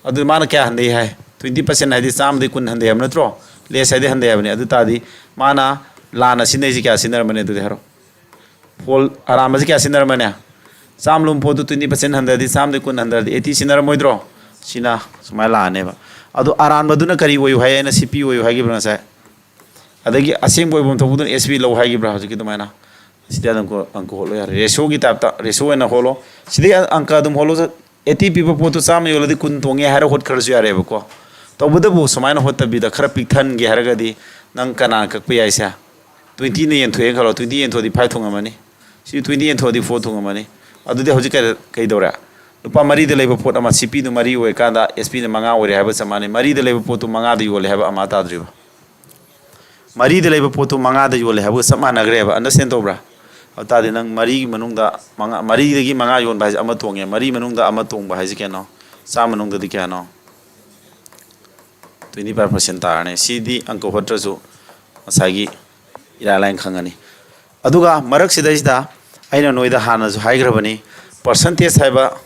ꯑꯗꯨ ꯃꯥꯅ ꯀꯌꯥ ꯍꯟꯊꯩ ꯍꯥꯏ? Twenty percent ꯍꯥꯏꯗꯤ ꯆꯥꯝꯃꯗꯒꯤ ꯀꯨꯟ ꯍꯟꯊꯩ ꯍꯥꯏꯕ ꯅꯠꯇ꯭ꯔꯣ? Less ꯍꯥꯏꯗꯤ ꯍꯟꯊꯩ ꯍꯥꯏꯕꯅꯤ. ꯑꯗꯨ ꯇꯥꯔꯗꯤ ꯃꯥꯅ ꯂꯥꯟꯅ ꯁꯤꯖꯤꯟꯅꯩꯁꯤ ꯀꯌꯥ ꯁꯤꯖꯤꯟꯅꯔꯝꯃꯅꯤ? ꯑꯗꯨꯗꯤ ꯍꯥꯏꯔꯣ. Fall, ꯑꯔꯥꯟꯕꯁꯤ ꯀꯌꯥ ꯁꯤꯖꯤꯟꯅꯔꯝꯃꯅꯤ? ꯆꯥꯝꯃ ꯂꯨꯝ ꯄꯣꯠꯇꯨ twenty percent ꯍꯟꯊꯔꯗꯤ ꯆꯥꯝꯃꯗꯒꯤ ꯀꯨꯟ ꯍꯟꯊꯔꯗꯤ eighty ꯁꯤꯖꯤꯟꯅꯔꯝꯃꯣꯏꯗ꯭ꯔꯣ? ꯁꯤꯅ ꯁꯨꯃꯥꯏꯅ ꯂꯥꯛꯑꯅꯦꯕ. ꯑꯗꯣ ꯑꯔꯥꯟꯕꯗꯨꯅ ꯀꯔꯤ ꯑꯣꯏꯌꯨ ꯍꯥꯏ? ꯑꯩꯅ C P ꯑꯣꯏꯌꯨ ꯍꯥꯏꯈꯤꯕ꯭ꯔꯥ ꯉꯁꯥꯏ? ꯑꯗꯒꯤ ꯑꯁꯦꯡꯕ ꯑꯣꯏꯐꯝ ꯊꯣꯛꯄꯗꯨꯅ S P ꯂꯧ ꯍꯥꯏꯈꯤꯕ꯭ꯔꯥ? ꯍꯧꯖꯤꯛꯀꯤ ꯑꯗꯨꯃꯥꯏꯅ. ꯁꯤꯗꯤ ꯑꯗꯨꯝ ꯑꯪꯀ ꯍꯣꯠꯂꯣ ꯌꯥꯔꯦ. Ratio ꯒꯤ type ꯇ, ratio ꯑꯣꯏꯅ ꯍꯣꯠꯂꯣ. ꯁꯤꯗꯤ ꯑꯪꯀ ꯑꯗꯨꯝ ꯍꯣꯠꯂꯣ. Eighty ꯄꯤꯕ ꯄꯣꯠꯇꯨ ꯆꯥꯝꯃ ꯌꯣꯜꯂꯗꯤ ꯀꯨꯟ ꯇꯣꯡꯉꯦ ꯍꯥꯏꯔ ꯍꯣꯠꯈ꯭ꯔꯁꯨ ꯌꯥꯔꯦꯕꯀꯣ. ꯇꯧꯕꯇꯕꯨ ꯁꯨꯃꯥꯏꯅ ꯍꯣꯠꯇꯕꯤꯗ ꯈꯔ ꯄꯤꯛꯊꯟꯒꯦ ꯍꯥꯏꯔꯒꯗꯤ ꯅꯪ ꯀꯅꯥꯅ ꯀꯛꯄ ꯌꯥꯏꯁꯦ? Twenty ꯅ ꯌꯦꯟꯊꯣꯛꯑꯦꯅ ꯈꯜꯂꯣ, twenty ꯌꯦꯟꯊꯣꯛꯑꯗꯤ five ꯊꯣꯡꯉꯝꯃꯅꯤ. ꯁꯤ twenty ꯌꯦꯟꯊꯣꯛꯑꯗꯤ four ꯊꯣꯡꯉꯝꯃꯅꯤ. ꯑꯗꯨꯗꯤ ꯍꯧꯖꯤꯛ ꯀꯩ-, ꯀꯩꯗꯧꯔꯦ? ꯂꯨꯄꯥ ꯃꯔꯤꯗ ꯂꯩꯕ ꯄꯣꯠ ꯑꯃ C P ꯗꯨ ꯃꯔꯤ ꯑꯣꯏꯔꯀꯥꯟꯗ S P ꯅ ꯃꯉꯥ ꯑꯣꯏꯔꯦ ꯍꯥꯏꯕ ꯆꯞ ꯃꯥꯟꯅꯩ. ꯃꯔꯤꯗ ꯂꯩꯕ ꯄꯣꯠꯇꯨ ꯃꯉꯥꯗ ꯌꯣꯜꯂꯦ ꯍꯥꯏꯕ ꯑꯃ ꯇꯥꯗ꯭ꯔꯤꯕ? ꯃꯔꯤꯗ ꯂꯩꯕ ꯄꯣꯠꯇꯨ ꯃꯉꯥꯗ ꯌꯣꯜꯂꯦ ꯍꯥꯏꯕꯒ ꯆꯞ ꯃꯥꯟꯅꯈ꯭ꯔꯦꯕ꯫ Understand ꯇꯧꯕ꯭ꯔꯥ? ꯑꯗꯨ ꯇꯥꯔꯗꯤ ꯅꯪ ꯃꯔꯤꯒꯤ ꯃꯅꯨꯡꯗ ꯃꯉꯥ, ꯃꯔꯤꯗꯒꯤ ꯃꯉꯥ ꯌꯣꯟꯕ ꯍꯥꯏꯁꯦ ꯑꯃ ꯇꯣꯡꯉꯦ꯫ ꯃꯔꯤ ꯃꯅꯨꯡꯗ ꯑꯃ ꯇꯣꯡꯕ ꯍꯥꯏꯁꯦ ꯀꯌꯥꯅꯣ? ꯆꯥꯝꯃ ꯃꯅꯨꯡꯗꯗꯤ ꯀꯌꯥꯅꯣ? Twenty five percent ꯇꯥꯔꯅꯤ꯫ ꯁꯤꯗꯤ ꯑꯪꯀ ꯍꯣꯠꯇ꯭ꯔꯁꯨ ꯉꯁꯥꯏꯒꯤ ꯏꯔꯥꯏ ꯂꯥꯏꯅ ꯈꯪꯉꯅꯤ꯫ ꯑꯗꯨꯒ ꯃꯔꯛꯁꯤꯗꯩꯁꯤꯗ ꯑꯩꯅ ꯅꯣꯏꯗ ꯍꯥꯟꯅꯁꯨ ꯍꯥꯏꯈ꯭ꯔꯕꯅꯤ, percentage ꯍꯥꯏꯕ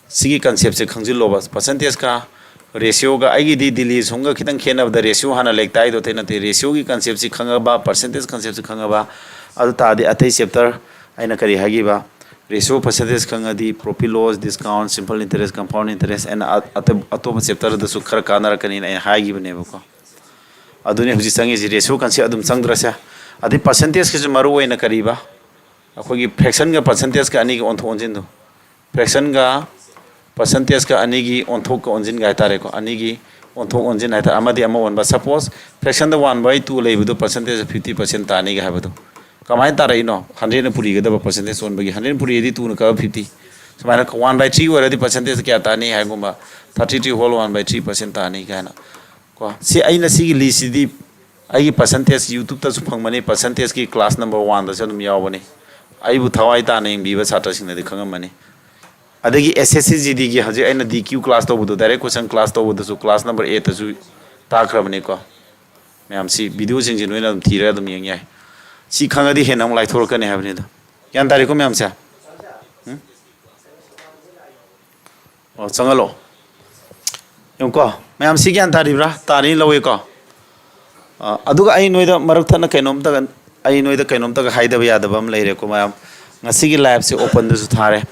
ꯁꯤꯒꯤ concept ꯁꯦ ꯈꯪꯖꯤꯜꯂꯣꯕ꯫ Percentage ꯀ ratio ꯒ, ꯑꯩꯒꯤꯗꯤ ꯗꯤꯜꯂꯤ ꯁꯣꯝꯒ ꯈꯤꯇꯪ ꯈꯦꯠꯅꯕꯗ ratio ꯍꯥꯟꯅ ꯂꯩ ꯇꯥꯏꯗꯣ ꯑꯇꯩ ꯅꯠꯇꯦ꯫ Ratio ꯒꯤ concept ꯁꯤ ꯈꯪꯉꯕ, percentage concept ꯁꯤ ꯈꯪꯉꯕ, ꯑꯗꯨ ꯇꯥꯔꯗꯤ ꯑꯇꯩ chapter ꯑꯩꯅ ꯀꯔꯤ ꯍꯥꯏꯈꯤꯕ, Ratio percentage ꯈꯪꯉꯗꯤ profit loss, discount, simple interest, compound interest, ꯑꯩꯅ ꯑ-, ꯑꯇꯣꯞ-, ꯑꯇꯣꯞꯄ chapterꯗꯁꯨ ꯈꯔ ꯀꯥꯟꯅꯔꯛꯀꯅꯤꯅ ꯑꯩꯅ ꯍꯥꯏꯈꯤꯕꯅꯦꯕꯀꯣ꯫ ꯑꯗꯨꯅꯤ ꯍꯧꯖꯤꯛ ꯆꯪꯉꯤꯁꯤ, ratio concept ꯑꯗꯨꯝ ꯆꯪꯗ꯭ꯔꯁꯦ꯫ ꯑꯗꯩ percentageꯀꯤꯁꯨ ꯃꯔꯨ ꯑꯣꯏꯅ ꯀꯔꯤꯕ? ꯑꯩꯈꯣꯏꯒꯤ fractionꯒ percentageꯀ ꯑꯅꯤꯒꯤ ꯑꯣꯟꯊꯣꯛ ꯑꯣꯟꯁꯤꯟꯗꯣ꯫ Fractionꯒ percentageꯀ ꯑꯅꯤꯒꯤ ꯑꯣꯟꯊꯣꯛꯀ ꯑꯣꯟꯁꯤꯟꯒ ꯍꯥꯏꯇꯥꯔꯦꯀꯣ꯫ ꯑꯅꯤꯒꯤ ꯑꯣꯟꯊꯣꯛ ꯑꯣꯟꯁꯤꯟ ꯍꯥꯏꯇꯥꯔꯦ, ꯑꯃꯗꯤ ꯑꯃ ꯑꯣꯟꯕ꯫ Suppose fractionꯗ one by two ꯂꯩꯕꯗꯣ percentageꯇ fifty percent ꯇꯥꯅꯤꯒ ꯍꯥꯏꯕꯗꯣ ꯀꯃꯥꯏꯅ ꯇꯥꯔꯛꯏꯅꯣ? Hundredꯅ ꯄꯨꯔꯤꯒꯗꯕ percentage ꯑꯣꯟꯕꯒꯤ, hundred ꯄꯨꯔꯤꯗꯤ twoꯅ ꯀꯛꯑ fifty꯫ ꯁꯨꯃꯥꯏꯅ one by three ꯑꯣꯏꯔꯗꯤ percentage ꯀꯌꯥ ꯇꯥꯅꯤ ꯍꯥꯏꯒꯨꯝꯕ, thirty three whole one by three percent ꯇꯥꯅꯤ ꯀꯥꯏꯅ ꯀꯣ꯫ ꯁꯤ ꯑꯩꯅ ꯁꯤꯒꯤ listꯁꯤꯗꯤ ꯑꯩꯒꯤ percentage YouTubeꯇꯁꯨ ꯐꯪꯕꯅꯤ, percentageꯀꯤ class number oneꯗꯁꯨ ꯑꯗꯨꯝ ꯌꯥꯎꯕꯅꯤ꯫ ꯑꯩꯕꯨ ꯊꯋꯥꯏ ꯇꯥꯅ ꯌꯦꯡꯕꯤꯕ ꯁꯥꯇ꯭ꯔꯁꯤꯡꯅꯗꯤ ꯈꯪꯉꯝꯃꯅꯤ꯫ ꯑꯗꯒꯤ SSCGDꯒꯤ ꯍꯧꯖꯤꯛ ꯑꯩꯅ DQ class ꯇꯧꯕꯗꯣ, direct question class ꯇꯧꯕꯗꯁꯨ class number eightꯇꯁꯨ ꯇꯥꯛꯈ꯭ꯔꯕꯅꯤꯀꯣ꯫ ꯃꯌꯥꯝ ꯁꯤ videoꯁꯤꯡꯁꯤ ꯅꯣꯏꯅ ꯑꯗꯨꯝ ꯊꯤꯔꯒ ꯑꯗꯨꯝ ꯌꯦꯡ ꯌꯥꯏ꯫ ꯁꯤ ꯈꯪꯉꯗꯤ ꯍꯦꯟꯅ ꯑꯃꯨꯛ ꯂꯥꯏꯊꯣꯔꯛꯀꯅꯤ ꯍꯥꯏꯕꯅꯤꯗ꯫ ꯒ꯭ꯌꯥꯟ ꯇꯥꯔꯦꯀꯣ ꯃꯌꯥꯝꯁꯦ? ꯎꯝ? ꯑꯣ, ꯆꯪꯍꯜꯂꯣ꯫ ꯌꯦꯡꯉꯨꯀꯣ, ꯃꯌꯥꯝ ꯁꯤ ꯒ꯭ꯌꯥꯟ ꯇꯥꯔꯤꯕ꯭ꯔꯥ? ꯇꯥꯔꯤ ꯂꯧꯋꯦꯀꯣ꯫ ꯑ, ꯑꯗꯨꯒ ꯑꯩ ꯅꯣꯏꯗ ꯃꯔꯛ ꯊꯠꯅ ꯀꯩꯅꯣꯝꯇꯒ, ꯑꯩ ꯅꯣꯏꯗ ꯀꯩꯅꯣꯝꯇꯒ ꯍꯥꯏꯗꯕ ꯌꯥꯗꯕ ꯑꯃ ꯂꯩꯔꯦꯀꯣ ꯃꯌꯥꯝ꯫ ꯉꯁꯤꯒꯤ liveꯁꯦ openꯗꯁꯨ ꯊꯥꯔꯦ꯫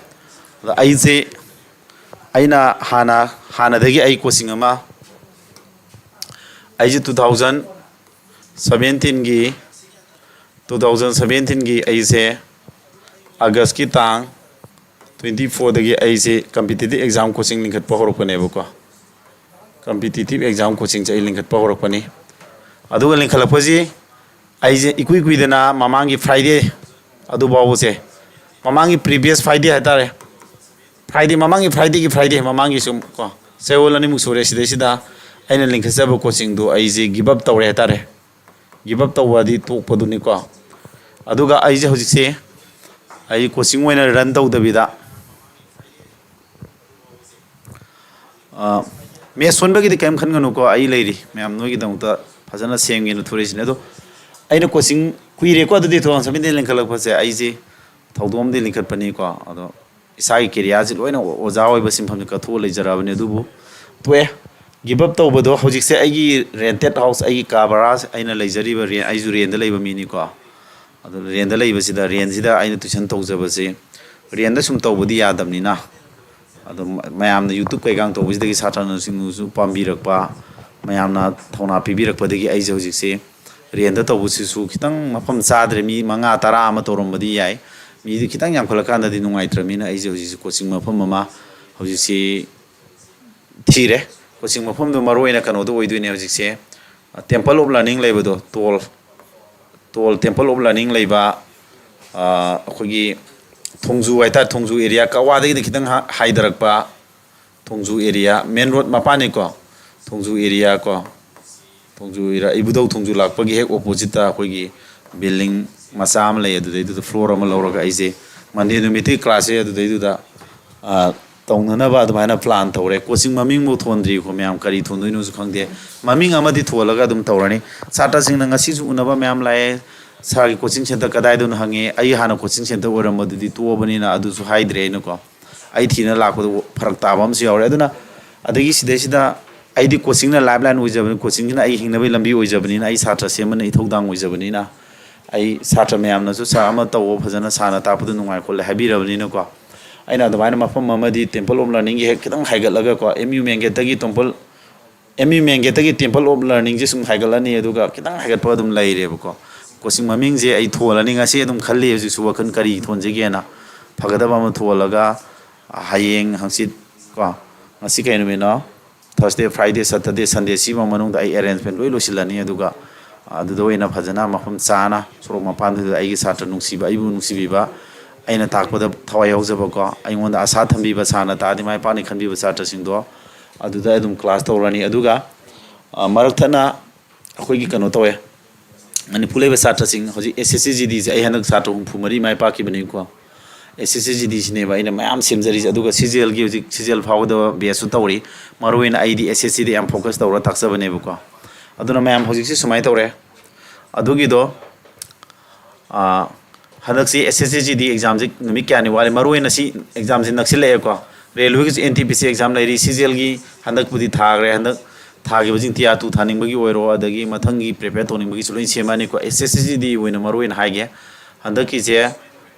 ꯑꯗ ꯑꯩꯁꯦ, ꯑꯩꯅ ꯍꯥꯟꯅ, ꯍꯥꯟꯅꯗꯒꯤ ꯑꯩ coaching ꯑꯃ, ꯑꯩꯁꯦ two thousand seventeenꯒꯤ, two thousand seventeenꯒꯤ ꯑꯩꯁꯦ Augustꯀꯤ ꯇꯥꯡ twenty fourꯗꯒꯤ ꯑꯩꯁꯦ competitive exam coaching ꯂꯤꯡꯈꯠꯄ ꯍꯧꯔꯛꯄꯅꯦꯕꯀꯣ꯫ Competitive exam coachingꯁꯦ ꯑꯩ ꯂꯤꯡꯈꯠꯄ ꯍꯧꯔꯛꯄꯅꯤ꯫ ꯑꯗꯨꯒ ꯂꯤꯡꯈꯠꯂꯛꯄꯁꯤ ꯑꯩꯁꯦ ꯏꯀꯨꯏ ꯀꯨꯏꯗꯅ ꯃꯃꯥꯡꯒꯤ Friday ꯑꯗꯨꯐꯥꯎꯕꯁꯦ, ꯃꯃꯥꯡꯒꯤ previous Friday ꯍꯥꯏꯇꯥꯔꯦ, Friday, ꯃꯃꯥꯡꯒꯤ Fridayꯒꯤ Friday, ꯃꯃꯥꯡꯒꯤ ꯁꯨꯝ ꯀꯣ, ꯆꯌꯣꯜ ꯑꯅꯤꯃꯨꯛ ꯁꯨꯔꯦ꯫ ꯁꯤꯗꯩꯁꯤꯗ ꯑꯩꯅ ꯂꯤꯡꯈꯠꯆꯕ coachingꯗꯣ ꯑꯩꯁꯦ give up ꯇꯧꯔꯦ ꯍꯥꯏꯇꯥꯔꯦ꯫ Give up ꯇꯧꯕꯗꯤ ꯇꯣꯛꯄꯗꯨꯅꯤꯀꯣ꯫ ꯑꯗꯨꯒ ꯑꯩꯁꯦ ꯍꯧꯖꯤꯛꯁꯦ ꯑꯩ coaching ꯑꯣꯏꯅ run ꯇꯧꯗꯕꯤꯗ, ꯑ, maths ꯁꯣꯟꯕꯒꯤꯗꯤ ꯀꯔꯤꯝ ꯈꯟꯒꯅꯨꯀꯣ, ꯑꯩ ꯂꯩꯔꯤ ꯃꯌꯥꯝ ꯅꯣꯏꯒꯤꯗꯃꯛꯇ ꯐꯖꯅ ꯁꯦꯝꯒꯦꯅ ꯊꯣꯔꯛꯏꯁꯤꯅꯦ꯫ ꯑꯗꯣ ꯑꯩꯅ coaching ꯀꯨꯏꯔꯦꯀꯣ, ꯑꯗꯨꯗꯤ two thousand seventeen ꯂꯤꯡꯈꯠꯂꯛꯄꯁꯦ꯫ ꯑꯩꯁꯦ ꯊꯧꯗꯣꯛ ꯑꯃꯗꯤ ꯂꯤꯡꯈꯠꯄꯅꯤꯀꯣ, ꯑꯗꯣ ꯏꯁꯥꯒꯤ careerꯁꯤ ꯂꯣꯏꯅ ꯑꯣꯖꯥ ꯑꯣꯏꯕ ꯁꯤꯟꯐꯝꯁꯦ ꯀꯠꯊꯣꯛꯑ ꯂꯩꯖꯔꯕꯅꯤ꯫ ꯑꯗꯨꯕꯨ ꯇꯣꯛꯑꯦ, give up ꯇꯧꯕꯗꯣ꯫ ꯍꯧꯖꯤꯛꯁꯦ ꯑꯩꯒꯤ rented house, ꯑꯩꯒꯤ ꯀꯥ ꯚꯔꯥ, ꯑꯩꯅ ꯂꯩꯖꯔꯤꯕ ꯔꯦꯟ, ꯑꯩꯁꯨ ꯔꯦꯟꯗ ꯂꯩꯕ ꯃꯤꯅꯤꯀꯣ꯫ ꯑꯗꯨ ꯔꯦꯟꯗ ꯂꯩꯕꯁꯤꯗ, ꯔꯦꯟꯁꯤꯗ ꯑꯩꯅ tuition ꯇꯧꯖꯕꯁꯤ ꯔꯦꯟꯗ ꯁꯨꯝ ꯇꯧꯕꯗꯤ ꯌꯥꯗꯕꯅꯤꯅ, ꯑꯗꯨꯝ ꯃꯌꯥꯝꯅ YouTube ꯀꯩꯀꯥ ꯇꯧꯕꯁꯤꯗꯒꯤ ꯁꯥꯇ꯭ꯔꯁꯤꯡꯅꯁꯨ ꯄꯥꯝꯕꯤꯔꯛꯄ, ꯃꯌꯥꯝꯅ ꯊꯧꯅꯥ ꯄꯤꯕꯤꯔꯛꯄꯗꯒꯤ ꯑꯩꯁꯦ ꯍꯧꯖꯤꯛꯁꯦ ꯔꯦꯟꯗ ꯇꯧꯕꯁꯤꯁꯨ ꯈꯤꯇꯪ ꯃꯐꯝ ꯆꯥꯗ꯭ꯔꯦ꯫ ꯃꯤ ꯃꯉꯥ ꯇꯔꯥ ꯑꯃ ꯇꯧꯔꯝꯕꯗꯤ ꯌꯥꯏ, ꯃꯤꯗꯨ ꯈꯤꯇꯪ ꯌꯥꯝꯈꯠꯂꯀꯥꯟꯗꯗꯤ ꯅꯨꯡꯉꯥꯏꯇ꯭ꯔꯕꯅꯤꯅ ꯑꯩꯁꯦ ꯍꯧꯖꯤꯛꯁꯦ ꯀꯣꯆꯤꯡ ꯃꯐꯝ ꯑꯃ ꯍꯧꯖꯤꯛꯁꯤ ꯊꯤꯔꯦ꯫ ꯀꯣꯆꯤꯡ ꯃꯐꯝꯗꯨ ꯃꯔꯨ ꯑꯣꯏꯅ ꯀꯩꯅꯣꯗ ꯑꯣꯏꯗꯣꯏꯅꯦ ꯍꯧꯖꯤꯛꯁꯦ, ꯇꯦꯝꯄꯜ ꯑꯣꯐ ꯂꯔꯅꯤꯡ ꯂꯩꯕꯗꯣ, toll toll temple of learning ꯂꯩꯕ, ꯑꯩꯈꯣꯏꯒꯤ ꯊꯣꯡꯖꯨ ꯍꯥꯏꯇꯥꯔꯦ, ꯊꯣꯡꯖꯨ ꯑꯦꯔꯤꯌꯥ, ꯀꯛꯋꯥꯗꯒꯤꯗꯤ ꯈꯤꯇꯪ ꯍꯥꯏꯊꯔꯛꯄ ꯊꯣꯡꯖꯨ ꯑꯦꯔꯤꯌꯥ, ꯃꯦꯟ ꯔꯣꯗ ꯃꯄꯥꯟꯅꯤꯀꯣ, ꯊꯣꯡꯖꯨ ꯑꯦꯔꯤꯌꯥ ꯀꯣ, ꯊꯣꯡꯖꯨ ꯏꯕꯨꯙꯧ ꯊꯣꯡꯖꯨ ꯂꯥꯛꯄꯒꯤ ꯍꯦꯛ ꯑꯣꯄꯣꯖꯤꯠꯇ ꯑꯩꯈꯣꯏꯒꯤ ꯕꯤꯜꯗꯤꯡ ꯃꯆꯥ ꯑꯃ ꯂꯩ꯫ ꯑꯗꯨꯗꯩꯗꯨꯗ ꯐ꯭ꯂꯣꯔ ꯑꯃ ꯂꯧꯔꯒ ꯑꯩꯁꯦ ꯃꯟꯗꯦ ꯅꯨꯃꯤꯠꯇꯒꯤ ꯀ꯭ꯂꯥꯁꯁꯦ ꯑꯗꯨꯗꯩꯗꯨꯗ ꯇꯧꯅꯅꯕ ꯑꯗꯨꯃꯥꯏꯅ ꯄ꯭ꯂꯥꯟ ꯇꯧꯔꯦ꯫ ꯀꯣꯆꯤꯡ ꯃꯃꯤꯡꯕꯨ ꯊꯣꯟꯗ꯭ꯔꯤꯀꯣ ꯃꯌꯥꯝ, ꯀꯔꯤ ꯊꯣꯟꯗꯣꯏꯅꯣꯁꯨ ꯈꯪꯗꯦ꯫ ꯃꯃꯤꯡ ꯑꯃꯗꯤ ꯊꯣꯜꯂꯒ ꯑꯗꯨꯝ ꯇꯧꯔꯅꯤ꯫ ꯁꯥꯇ꯭ꯔꯁꯤꯡꯅ ꯉꯁꯤꯁꯨ ꯎꯅꯕ ꯃꯌꯥꯝ ꯂꯥꯛꯑꯦ, "ꯁꯥꯔꯒꯤ ꯀꯣꯆꯤꯡ ꯁꯦꯟꯇꯔ ꯀꯗꯥꯏꯗꯅꯣ?" ꯍꯪꯉꯦ꯫ ꯑꯩ ꯍꯥꯟꯅ ꯀꯣꯆꯤꯡ ꯁꯦꯟꯇꯔ ꯑꯣꯏꯔꯝꯕꯗꯨꯗꯤ ꯇꯣꯛꯑꯕꯅꯤꯅ ꯑꯗꯨꯁꯨ ꯍꯥꯏꯗ꯭ꯔꯦ ꯑꯩꯅꯀꯣ꯫ ꯑꯩ ꯊꯤꯅ ꯂꯥꯛꯄꯗ ꯐꯔꯛ ꯇꯥꯕ ꯑꯃꯁꯨ ꯌꯥꯎꯔꯦ꯫ ꯑꯗꯨꯅ ꯑꯗꯒꯤ ꯁꯤꯗꯩꯁꯤꯗ ꯑꯩꯗꯤ ꯀꯣꯆꯤꯡꯅ ꯂꯥꯏꯐ ꯂꯥꯏꯟ ꯑꯣꯏꯖꯕꯅꯤ, ꯀꯣꯆꯤꯡꯁꯤꯅ ꯑꯩꯒꯤ ꯍꯤꯡꯅꯕꯒꯤ ꯂꯝꯕꯤ ꯑꯣꯏꯖꯕꯅꯤꯅ, ꯑꯩ ꯁꯥꯇ꯭ꯔ ꯁꯦꯝꯕꯅ ꯏꯊꯧꯗꯥꯡ ꯑꯣꯏꯖꯕꯅꯤꯅ, ꯑꯩ ꯁꯥꯇ꯭ꯔ ꯃꯌꯥꯝꯅꯁꯨ "ꯁꯥꯔ, ꯑꯃ ꯇꯧꯋꯣ, ꯐꯖꯅ ꯁꯥꯔꯅ ꯇꯥꯛꯄꯗ ꯅꯨꯡꯉꯥꯏ ꯈꯣꯠꯂꯦ" ꯍꯥꯏꯕꯤꯔꯕꯅꯤꯅꯀꯣ꯫ ꯑꯩꯅ ꯑꯗꯨꯃꯥꯏꯅ ꯃꯐꯝ ꯑꯃꯗꯤ ꯇꯦꯝꯄꯜ ꯑꯣꯐ ꯂꯔꯅꯤꯡꯒꯤ ꯍꯦꯛ ꯈꯤꯇꯪ ꯍꯥꯏꯒꯠꯂꯒꯀꯣ, ꯑꯦꯝ ꯌꯨ ꯃꯦꯟ ꯒꯦꯠꯇꯒꯤ ꯇꯦꯝꯄꯜ ꯑꯦꯝ ꯌꯨ ꯃꯦꯟ ꯒꯦꯠꯇꯒꯤ ꯇꯦꯝꯄꯜ ꯑꯣꯐ ꯂꯔꯅꯤꯡꯁꯦ ꯁꯨꯝ ꯍꯥꯏꯒꯠꯂꯅꯤ, ꯑꯗꯨꯒ ꯈꯤꯇꯪ ꯍꯥꯏꯒꯠꯄ ꯑꯗꯨꯝ ꯂꯩꯔꯦꯕꯀꯣ꯫ ꯀꯣꯆꯤꯡ ꯃꯃꯤꯡꯁꯦ ꯑꯩ ꯊꯣꯜꯂꯅꯤ꯫ ꯉꯁꯤ ꯑꯗꯨꯝ ꯈꯜꯂꯤ ꯍꯧꯖꯤꯛꯁꯨ ꯋꯥꯈꯜ ꯀꯔꯤ ꯊꯣꯟꯁꯤꯒꯦꯅ꯫ ꯐꯒꯗꯕ ꯑꯃ ꯊꯣꯜꯂꯒ ꯍꯌꯦꯡ ꯍꯪꯆꯤꯠ ꯀꯣ, ꯉꯁꯤ ꯀꯩ ꯅꯨꯃꯤꯠꯅꯣ? ꯊꯔꯁꯗꯦ, ꯐ꯭ꯔꯥꯏꯗꯦ, ꯁꯇꯔꯗꯦ, ꯁꯟꯗꯦ ꯁꯤꯐꯥꯎ ꯃꯅꯨꯡꯗ ꯑꯩ ꯑꯦꯔꯦꯟꯖꯃꯦꯟ ꯂꯣꯏ ꯂꯣꯏꯁꯤꯜꯂꯅꯤ꯫ ꯑꯗꯨꯒ ꯑꯗꯨꯗ ꯑꯣꯏꯅ ꯐꯖꯅ ꯃꯐꯝ ꯆꯥꯅ ꯁꯣꯔꯣꯛ ꯃꯄꯥꯟꯗꯨꯗ ꯑꯩꯒꯤ ꯁꯥꯇ꯭ꯔ ꯅꯨꯡꯁꯤꯕ, ꯑꯩꯕꯨ ꯅꯨꯡꯁꯤꯕꯤꯕ, ꯑꯩꯅ ꯇꯥꯛꯄꯗ ꯊꯋꯥꯏ ꯌꯥꯎꯖꯕꯀꯣ, ꯑꯩꯉꯣꯟꯗ ꯑꯁꯥ ꯊꯝꯕꯤꯕ, ꯁꯥꯔꯅ ꯇꯥꯛꯑꯗꯤ ꯃꯥꯏ ꯄꯥꯛꯅꯤ ꯈꯟꯕꯤꯕ ꯁꯥꯇ꯭ꯔꯁꯤꯡꯗꯣ ꯑꯗꯨꯗ ꯑꯗꯨꯝ ꯀ꯭ꯂꯥꯁ ꯇꯧꯔꯅꯤ꯫ ꯑꯗꯨꯒ ꯃꯔꯛ ꯊꯠꯅ ꯑꯩꯈꯣꯏꯒꯤ ꯀꯩꯅꯣ ꯇꯧꯋꯦ, ꯃꯅꯤꯄꯨꯔ ꯂꯩꯕ ꯁꯥꯇ꯭ꯔꯁꯤꯡ ꯍꯧꯖꯤꯛ ꯑꯦꯁ ꯑꯦꯁ ꯁꯤ ꯖꯤ ꯗꯤꯁꯦ ꯑꯩ ꯍꯟꯗꯛ ꯁꯥꯇ꯭ꯔ ꯍꯨꯝꯐꯨ ꯃꯔꯤ ꯃꯥꯏ ꯄꯥꯛꯈꯤꯕꯅꯤꯀꯣ꯫ ꯑꯦꯁ ꯑꯦꯁ ꯁꯤ ꯖꯤ ꯗꯤꯁꯤꯅꯦꯕ ꯑꯩꯅ ꯃꯌꯥꯝ ꯁꯦꯝꯖꯔꯤꯁꯦ꯫ ꯑꯗꯨꯒ ꯁꯤ ꯖꯤ ꯑꯦꯜꯒꯤ ꯍꯧꯖꯤꯛ ꯁꯤ ꯖꯤ ꯑꯦꯜ ꯐꯥꯎꯒꯗꯕ ꯕꯦꯁꯁꯨ ꯇꯧꯔꯤ꯫ ꯃꯔꯨꯑꯣꯏꯅ ꯑꯩꯗꯤ ꯑꯦꯁ ꯑꯦꯁ ꯁꯤꯗ ꯌꯥꯝ ꯐꯣꯀꯁ ꯇꯧꯔ ꯇꯥꯛꯆꯕꯅꯦꯕꯀꯣ꯫ ꯑꯗꯨꯅ ꯃꯌꯥꯝ ꯍꯧꯖꯤꯛꯁꯦ ꯁꯨꯃꯥꯏꯅ ꯇꯧꯔꯦ꯫ ꯑꯗꯨꯒꯤꯗꯣ ꯍꯟꯗꯛꯁꯤ ꯑꯦꯁ ꯑꯦꯁ ꯁꯤ ꯖꯤ ꯗꯤ ꯑꯦꯛꯖꯥꯝꯁꯤ ꯅꯨꯃꯤꯠ ꯀꯌꯥꯅꯤ ꯋꯥꯠꯂꯤ꯫ ꯃꯔꯨꯑꯣꯏꯅ ꯁꯤ ꯑꯦꯛꯖꯥꯝꯁꯤ ꯅꯛꯁꯤꯜꯂꯛꯑꯦꯀꯣ꯫ ꯔꯦꯜꯋꯦꯒꯤꯁꯨ ꯑꯦꯟ ꯇꯤ ꯄꯤ ꯁꯤ ꯑꯦꯛꯖꯥꯝ ꯂꯩꯔꯤ꯫ ꯁꯤ ꯖꯤ ꯑꯦꯜꯒꯤ ꯍꯟꯗꯛꯄꯨꯗꯤ ꯊꯥꯈ꯭ꯔꯦ꯫ ꯍꯟꯗꯛ ꯊꯥꯈꯤꯕꯁꯤꯡ ꯇꯤꯌꯥꯔ ꯇꯨ ꯊꯥꯅꯤꯡꯕꯒꯤ ꯑꯣꯏꯔꯣ, ꯑꯗꯒꯤ ꯃꯊꯪꯒꯤ ꯄ꯭ꯔꯤꯄꯦꯌꯔ ꯇꯧꯅꯤꯡꯕꯒꯤꯁꯨ ꯂꯣꯏ ꯁꯦꯝꯃꯛꯑꯅꯤꯀꯣ꯫ ꯑꯦꯁ ꯑꯦꯁ ꯁꯤ ꯖꯤ ꯗꯤ ꯑꯣꯏꯅ ꯃꯔꯨꯑꯣꯏꯅ ꯍꯥꯏꯒꯦ꯫ ꯍꯟꯗꯛꯀꯤꯁꯦ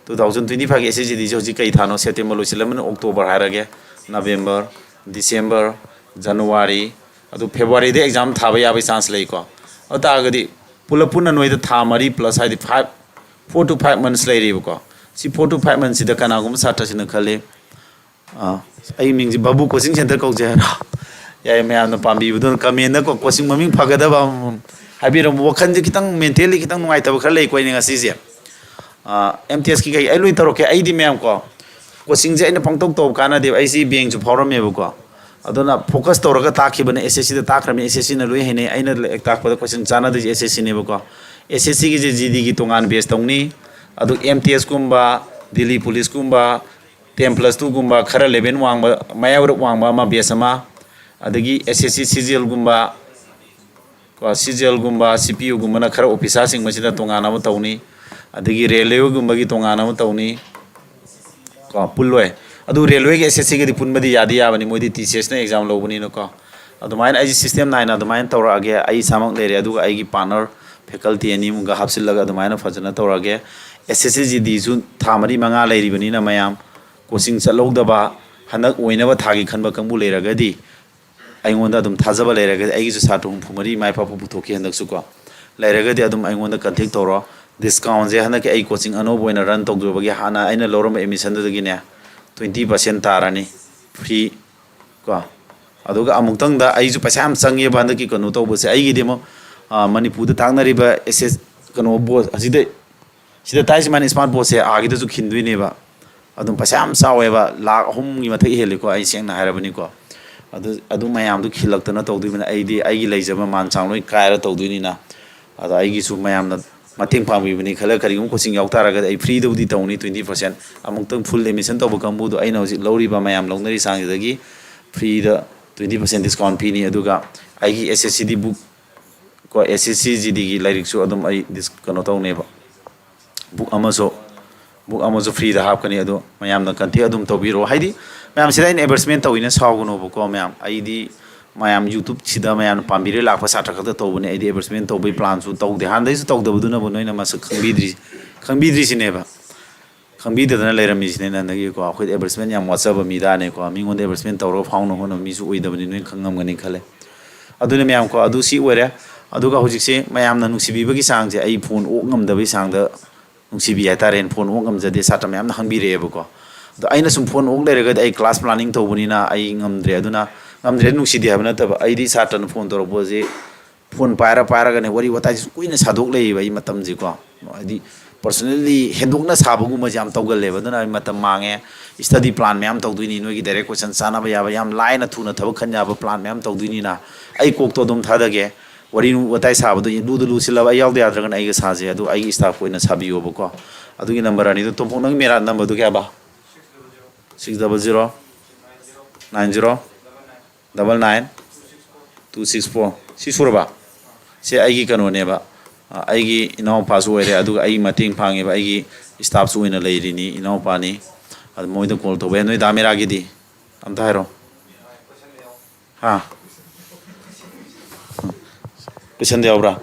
Two thousand twenty five ꯒꯤ S S C G Dꯁꯦ ꯍꯧꯖꯤꯛ ꯀꯩ ꯊꯥꯅꯣ? September ꯂꯣꯏꯁꯤꯜꯂꯝꯃꯅꯤ, October ꯍꯥꯏꯔꯒꯦ, November, December, January, ꯑꯗꯨ February ꯗ exam ꯊꯥꯕ ꯌꯥꯕꯒꯤ chance ꯂꯩꯀꯣ꯫ ꯑꯗꯨ ꯇꯥꯔꯒꯗꯤ ꯄꯨꯂꯞ ꯄꯨꯟꯅ ꯅꯣꯏꯗ ꯊꯥ ꯃꯔꯤ plus ꯍꯥꯏꯗꯤ five, four to five months ꯂꯩꯔꯤꯕꯀꯣ꯫ ꯁꯤ four to five months ꯁꯤꯗ ꯀꯅꯥꯒꯨꯝꯕ ꯁꯥꯇ꯭ꯔꯁꯤꯡꯅ ꯈꯜꯂꯤ, ꯑꯥ, ꯑꯩ ꯃꯤꯡꯁꯦ ꯕꯥꯕꯨ coaching center ꯀꯧꯖꯩ ꯍꯥꯏꯔꯣ? ꯌꯥꯏ, ꯃꯌꯥꯝꯅ ꯄꯥꯝꯕꯤꯕꯗꯨꯅ comment ꯗ ꯀꯣ, coaching ꯃꯃꯤꯡ ꯐꯒꯗꯕ ꯑꯃꯃꯝ ꯍꯥꯏꯕꯤꯔꯝꯃꯨ꯫ ꯋꯥꯈꯜꯁꯦ ꯈꯤꯇꯪ mentally ꯈꯤꯇꯪ ꯅꯨꯡꯉꯥꯏꯇꯕ ꯈꯔ ꯂꯩꯀꯣ ꯑꯩꯅ ꯉꯁꯤꯁꯦ꯫ ꯑꯥ, M T S ꯀꯤ ꯀꯩ ꯑꯩ ꯂꯣꯏ ꯇꯧꯔꯛꯀꯦ꯫ ꯑꯩꯗꯤ ꯃꯌꯥꯝ ꯀꯣ, coaching ꯁꯦ ꯑꯩꯅ ꯄꯪꯇꯧ ꯇꯧꯕ ꯀꯥꯟꯅꯗꯦꯕ꯫ ꯑꯩꯁꯤ bank ꯁꯨ ꯐꯥꯎꯔꯝꯃꯦꯕꯀꯣ꯫ ꯑꯗꯨꯅ focus ꯇꯧꯔꯒ ꯇꯥꯛꯈꯤꯕꯅꯦ꯫ S S C ꯗ ꯇꯥꯛꯈ꯭ꯔꯕꯅꯤ, S S C ꯅ ꯂꯣꯏ ꯍꯩꯅꯩ꯫ ꯑꯩꯅ ꯂꯥꯏꯔꯤꯛ ꯇꯥꯛꯄꯗ question ꯆꯥꯟꯅꯗꯣꯏꯁꯦ S S C ꯅꯦꯕꯀꯣ꯫ S S C ꯒꯤꯁꯦ G D ꯒꯤ ꯇꯣꯉꯥꯟ batch ꯇꯧꯅꯤ꯫ ꯑꯗꯨ M T S ꯀꯨꯝꯕ, Delhi Police ꯀꯨꯝꯕ, ten plus two ꯒꯨꯝꯕ ꯈꯔ level ꯋꯥꯡꯕ, ꯃꯌꯥꯏ ꯋꯥꯏꯔꯞ ꯋꯥꯡꯕ ꯑꯃ batch ꯑꯃ, ꯑꯗꯒꯤ S S C C G L ꯒꯨꯝꯕ, ꯀꯣ, C G L ꯒꯨꯝꯕ, C P O ꯒꯨꯝꯕꯅ ꯈꯔ officer ꯁꯤꯡ ꯃꯁꯤꯅ ꯇꯣꯉꯥꯟꯅ ꯑꯃ ꯇꯧꯅꯤ, ꯑꯗꯒꯤ railway ꯒꯨꯝꯕꯒꯤ ꯇꯣꯉꯥꯟꯅ ꯑꯃ ꯇꯧꯅꯤ, ꯀꯣ, ꯄꯨꯜꯂꯣꯏ꯫ ꯑꯗꯨ railway ꯒ S S C ꯒꯗꯤ ꯄꯨꯟꯕꯗꯤ ꯌꯥꯗꯤ ꯌꯥꯕꯅꯤ, ꯃꯣꯏꯗꯤ T C S ꯅ exam ꯂꯧꯕꯅꯤꯅꯀꯣ꯫ ꯑꯗꯨꯃꯥꯏꯅ ꯑꯩꯁꯦ system ꯅꯥꯏꯅ ꯑꯗꯨꯃꯥꯏꯅ ꯇꯧꯔꯛꯑꯒꯦ꯫ ꯑꯩ ꯏꯁꯥꯃꯛ ꯂꯩꯔꯦ, ꯑꯗꯨꯒ ꯑꯩꯒꯤ partner faculty ꯑꯅꯤꯃꯨꯛꯀ ꯍꯥꯞꯆꯤꯜꯂꯒ ꯑꯗꯨꯃꯥꯏꯅ ꯐꯖꯅ ꯇꯧꯔꯛꯑꯒꯦ꯫ S S C G D ꯁꯨ ꯊꯥ ꯃꯔꯤ ꯃꯉꯥ ꯂꯩꯔꯤꯕꯅꯤꯅ ꯃꯌꯥꯝ coaching ꯆꯠꯍꯧꯗꯕ, ꯍꯟꯗꯛ ꯑꯣꯏꯅꯕ ꯊꯥꯒꯤ ꯈꯟꯕ ꯀꯥꯡꯕꯨ ꯂꯩꯔꯒꯗꯤ, ꯑꯩꯉꯣꯟꯗ ꯑꯗꯨꯝ ꯊꯥꯖꯕ ꯂꯩꯔꯒꯗꯤ, ꯑꯩꯒꯤꯁꯨ ꯁꯥꯇ꯭ꯔ ꯍꯨꯝꯐꯨ ꯃꯔꯤ ꯃꯥꯏ ꯄꯥꯛꯄ ꯄꯨꯊꯣꯛꯈꯤ ꯍꯟꯗꯛꯁꯨꯀꯣ, ꯂꯩꯔꯒꯗꯤ ꯑꯗꯨꯝ ꯑꯩꯉꯣꯟꯗ contact ꯇꯧꯔꯣ꯫ Discount ꯁꯦ ꯍꯟꯗꯛꯀꯤ ꯑꯩ coaching ꯑꯅꯧꯕ ꯑꯣꯏꯅ run ꯇꯧꯗꯧꯕꯒꯤ ꯍꯥꯟꯅ ꯑꯩꯅ ꯂꯧꯔꯝꯕ admission ꯗꯨꯗꯒꯤꯅꯦ twenty percent ꯇꯥꯔꯅꯤ, free ꯀꯣ꯫ ꯑꯗꯨꯒ ꯑꯃꯨꯛꯇꯪꯗ ꯑꯩꯁꯨ ꯄꯩꯁꯥ ꯌꯥꯝ ꯆꯪꯉꯦꯕ ꯍꯟꯗꯛꯀꯤ ꯀꯩꯅꯣ ꯇꯧꯕꯁꯦ꯫ ꯑꯩꯒꯤꯗꯤ ꯑꯃꯨꯛ, ꯑ, ꯃꯅꯤꯄꯨꯔꯗ ꯇꯥꯛꯅꯔꯤꯕ S S, ꯀꯩꯅꯣ, board ꯑꯁꯤꯗ, ꯁꯤꯗ ꯇꯥꯛꯏꯁꯦ ꯃꯥꯅ smart board ꯁꯦ ꯑꯥꯒꯤꯗꯁꯨ ꯈꯤꯟꯗꯣꯏꯅꯦꯕ꯫ ꯑꯗꯨꯝ ꯄꯩꯁꯥ ꯌꯥꯝ ꯆꯥꯎꯋꯦꯕ, ꯂꯥꯈ ꯑꯍꯨꯝꯒꯤ ꯃꯊꯛ ꯍꯦꯜꯂꯤꯀꯣ, ꯑꯩ ꯁꯦꯡꯅ ꯍꯥꯏꯔꯕꯅꯤꯀꯣ꯫ ꯑꯗꯨ, ꯑꯗꯨ ꯃꯌꯥꯝꯗꯨ ꯈꯤꯜꯂꯛꯇꯅ ꯇꯧꯗꯣꯏꯕꯅꯤꯅ, ꯑꯩꯗꯤ ꯑꯩꯒꯤ ꯂꯩꯖꯕ ꯃꯥꯟ ꯆꯥꯡ ꯂꯣꯏ ꯀꯥꯏꯔ ꯇꯧꯗꯣꯏꯅꯤꯅ꯫ ꯑꯗꯣ ꯑꯩꯒꯤꯁꯨ ꯃꯌꯥꯝꯅ ꯃꯇꯦꯡ ꯄꯥꯡꯕꯤꯕꯅꯤ ꯈꯜꯂꯒ, ꯀꯔꯤꯒꯨꯝꯕ coaching ꯌꯥꯎ ꯇꯥꯔꯒꯗꯤ ꯑꯩ free ꯗꯕꯨꯗꯤ ꯇꯧꯅꯤ, twenty percent꯫ ꯑꯃꯨꯛꯇꯪ full admission ꯇꯧꯕ ꯀꯥꯡꯕꯨꯗꯣ ꯑꯩꯅ ꯍꯧꯖꯤꯛ ꯂꯧꯔꯤꯕ ꯃꯌꯥꯝ ꯂꯧꯅꯔꯤ ꯆꯥꯡꯁꯤꯗꯒꯤ free ꯗ twenty percent discount ꯄꯤꯅꯤ꯫ ꯑꯗꯨꯒ ꯑꯩꯒꯤ S S C D book ꯀꯣ, S S C G D ꯒꯤ ꯂꯥꯏꯔꯤꯛꯁꯨ ꯑꯗꯨꯝ ꯑꯩ dis-, ꯀꯩꯅꯣ ꯇꯧꯅꯦꯕ, book ꯑꯃꯁꯨ, book ꯑꯃꯁꯨ free ꯗ ꯍꯥꯞꯀꯅꯤ꯫ ꯑꯗꯣ ꯃꯌꯥꯝꯅ contact ꯑꯗꯨꯝ ꯇꯧꯕꯤꯔꯛꯑꯣ꯫ ꯍꯥꯏꯗꯤ ꯃꯌꯥꯝ ꯁꯤꯗ ꯑꯩꯅ advertisement ꯇꯧꯋꯤꯅ ꯁꯥꯎꯒꯅꯣꯕꯀꯣ ꯃꯌꯥꯝ꯫ ꯑꯩꯗꯤ ꯃꯌꯥꯝ YouTube ꯁꯤꯗ ꯃꯌꯥꯝꯅ ꯄꯥꯝꯕꯤꯔ ꯂꯥꯛꯄ ꯁꯥꯇ꯭ꯔ ꯈꯛꯇ ꯇꯧꯕꯅꯦ꯫ ꯑꯩꯗꯤ advertisement ꯇꯧꯕꯒꯤ plan ꯁꯨ ꯇꯧꯗꯦ꯫ ꯍꯥꯟꯅꯗꯩꯁꯨ ꯇꯧꯗꯕꯗꯨꯅꯕꯨ ꯅꯣꯏꯅ ꯃꯁꯛ ꯈꯪꯕꯤꯗ꯭ꯔꯤ, ꯈꯪꯕꯤꯗ꯭ꯔꯤꯁꯤꯅꯦꯕ꯫ ꯈꯪꯕꯤꯗꯗꯅ ꯂꯩꯔꯝꯃꯤꯁꯤꯅꯦ ꯅꯍꯥꯟꯗꯒꯤꯀꯣ꯫ ꯑꯩꯈꯣꯏꯗꯤ advertisement ꯌꯥꯝ ꯋꯥꯠꯆꯕ ꯃꯤꯗꯥꯅꯦꯀꯣ꯫ ꯃꯤꯉꯣꯟꯗ advertisement ꯇꯧꯔꯒ ꯐꯥꯎꯅ ꯍꯣꯠꯅꯕ ꯃꯤꯁꯨ ꯑꯣꯏꯗꯕꯅꯤ, ꯅꯣꯏ ꯈꯪꯉꯝꯒꯅꯤ ꯈꯜꯂꯦ꯫ ꯑꯗꯨꯅ ꯃꯌꯥꯝꯀꯣ, ꯑꯗꯨ ꯁꯤ ꯑꯣꯏꯔꯦ꯫ ꯑꯗꯨꯒ ꯍꯧꯖꯤꯛꯁꯦ ꯃꯌꯥꯝꯅ ꯅꯨꯡꯁꯤꯕꯤꯕꯒꯤ ꯆꯥꯡꯁꯦ ꯑꯩ ꯐꯣꯟ ꯑꯣꯛ ꯉꯝꯗꯕꯒꯤ ꯆꯥꯡꯗ ꯅꯨꯡꯁꯤꯕꯤ ꯍꯥꯏꯇꯥꯔꯦꯅꯦ꯫ ꯐꯣꯟ ꯑꯣꯛ ꯉꯝꯖꯗꯦ, ꯁꯥꯇ꯭ꯔ ꯃꯌꯥꯝꯅ ꯍꯪꯕꯤꯔꯛꯑꯦꯕꯀꯣ꯫ ꯑꯗꯣ ꯑꯩꯅ ꯁꯨꯝ ꯐꯣꯟ ꯑꯣꯛ ꯂꯩꯔꯒꯗꯤ ꯑꯩ class planning ꯇꯧꯕꯅꯤꯅ ꯑꯩ ꯉꯝꯗ꯭ꯔꯦ꯫ ꯑꯗꯨꯅ ꯉꯝꯗ꯭ꯔꯦ ꯅꯨꯡꯁꯤꯗꯦ ꯍꯥꯏꯕ ꯅꯠꯇꯕ, ꯑꯩꯗꯤ ꯁꯥꯇ꯭ꯔꯅ ꯐꯣꯟ ꯇꯧꯔꯛꯄꯁꯦ ꯐꯣꯟ ꯄꯥꯏꯔ ꯄꯥꯏꯔꯒꯅꯦ ꯋꯥꯔꯤ ꯋꯥꯇꯥꯏꯁꯦ ꯀꯨꯏꯅ ꯁꯥꯗꯣꯛ ꯂꯩꯌꯦꯕ ꯑꯩ ꯃꯇꯝꯁꯦꯀꯣ꯫ ꯍꯥꯏꯗꯤ personally ꯍꯦꯟꯗꯣꯛꯅ ꯁꯥꯕꯒꯨꯝꯕꯁꯦ ꯌꯥꯝ ꯇꯧꯒꯜꯂꯦꯕ꯫ ꯑꯗꯨꯅ ꯑꯩ ꯃꯇꯝ ꯃꯥꯡꯉꯦ꯫ Study plan ꯃꯌꯥꯝ ꯇꯧꯗꯣꯏꯅꯤ, ꯅꯣꯏꯒꯤ direct question ꯆꯥꯅꯕ ꯌꯥꯕ, ꯌꯥꯝ ꯂꯥꯏꯅ ꯊꯨꯅ ꯊꯕꯛ ꯈꯟ ꯌꯥꯕ plan ꯃꯌꯥꯝ ꯇꯧꯗꯣꯏꯅꯤꯅ ꯑꯩ ꯀꯣꯛꯇꯣ ꯑꯗꯨꯝ ꯊꯥꯗꯒꯦ꯫ ꯋꯥꯔꯤ ꯋꯥꯇꯥꯏ ꯁꯥꯕꯗꯣ ꯂꯨꯗ ꯂꯨꯁꯤꯜꯂꯕ ꯑꯩ ꯌꯥꯎꯗ ꯌꯥꯗ꯭ꯔꯒꯅ ꯑꯩꯒ ꯁꯥꯁꯦ꯫ ꯑꯗꯨ ꯑꯩꯒꯤ staff ꯑꯣꯏꯅ ꯁꯥꯕꯤꯌꯣꯕꯀꯣ꯫ ꯑꯗꯨꯒꯤ number ꯑꯅꯤꯗꯣ꯫ ꯇꯣꯝꯄꯣꯛ, ꯅꯪꯒꯤ ꯃꯦꯔꯥ numberꯗꯣ ꯀꯌꯥꯕ? Six double zero nine zero double nine two six four꯫ ꯁꯤ ꯁꯨꯔꯕ? ꯁꯤ ꯑꯩꯒꯤ ꯀꯩꯅꯣꯅꯦꯕ, ꯑ, ꯑꯩꯒꯤ ꯏꯅꯥꯎꯄꯥꯁꯨ ꯑꯣꯏꯔꯦ, ꯑꯗꯨꯒ ꯑꯩꯒꯤ ꯃꯇꯦꯡ ꯄꯥꯡꯉꯦꯕ, ꯑꯩꯒꯤ staffꯁꯨ ꯑꯣꯏꯅ ꯂꯩꯔꯤꯅꯤ, ꯏꯅꯥꯎꯄꯥꯅꯤ꯫ ꯑꯗꯨ ꯃꯣꯏꯗ call ꯇꯧꯕ ꯌꯥꯏ꯫ ꯅꯣꯏ ꯗꯥ ꯃꯦꯔꯥꯒꯤꯗꯤ ꯑꯝꯇ ꯍꯥꯏꯔꯣ꯫ ꯍꯥ? Questionꯗ ꯌꯥꯎꯕ꯭ꯔꯥ?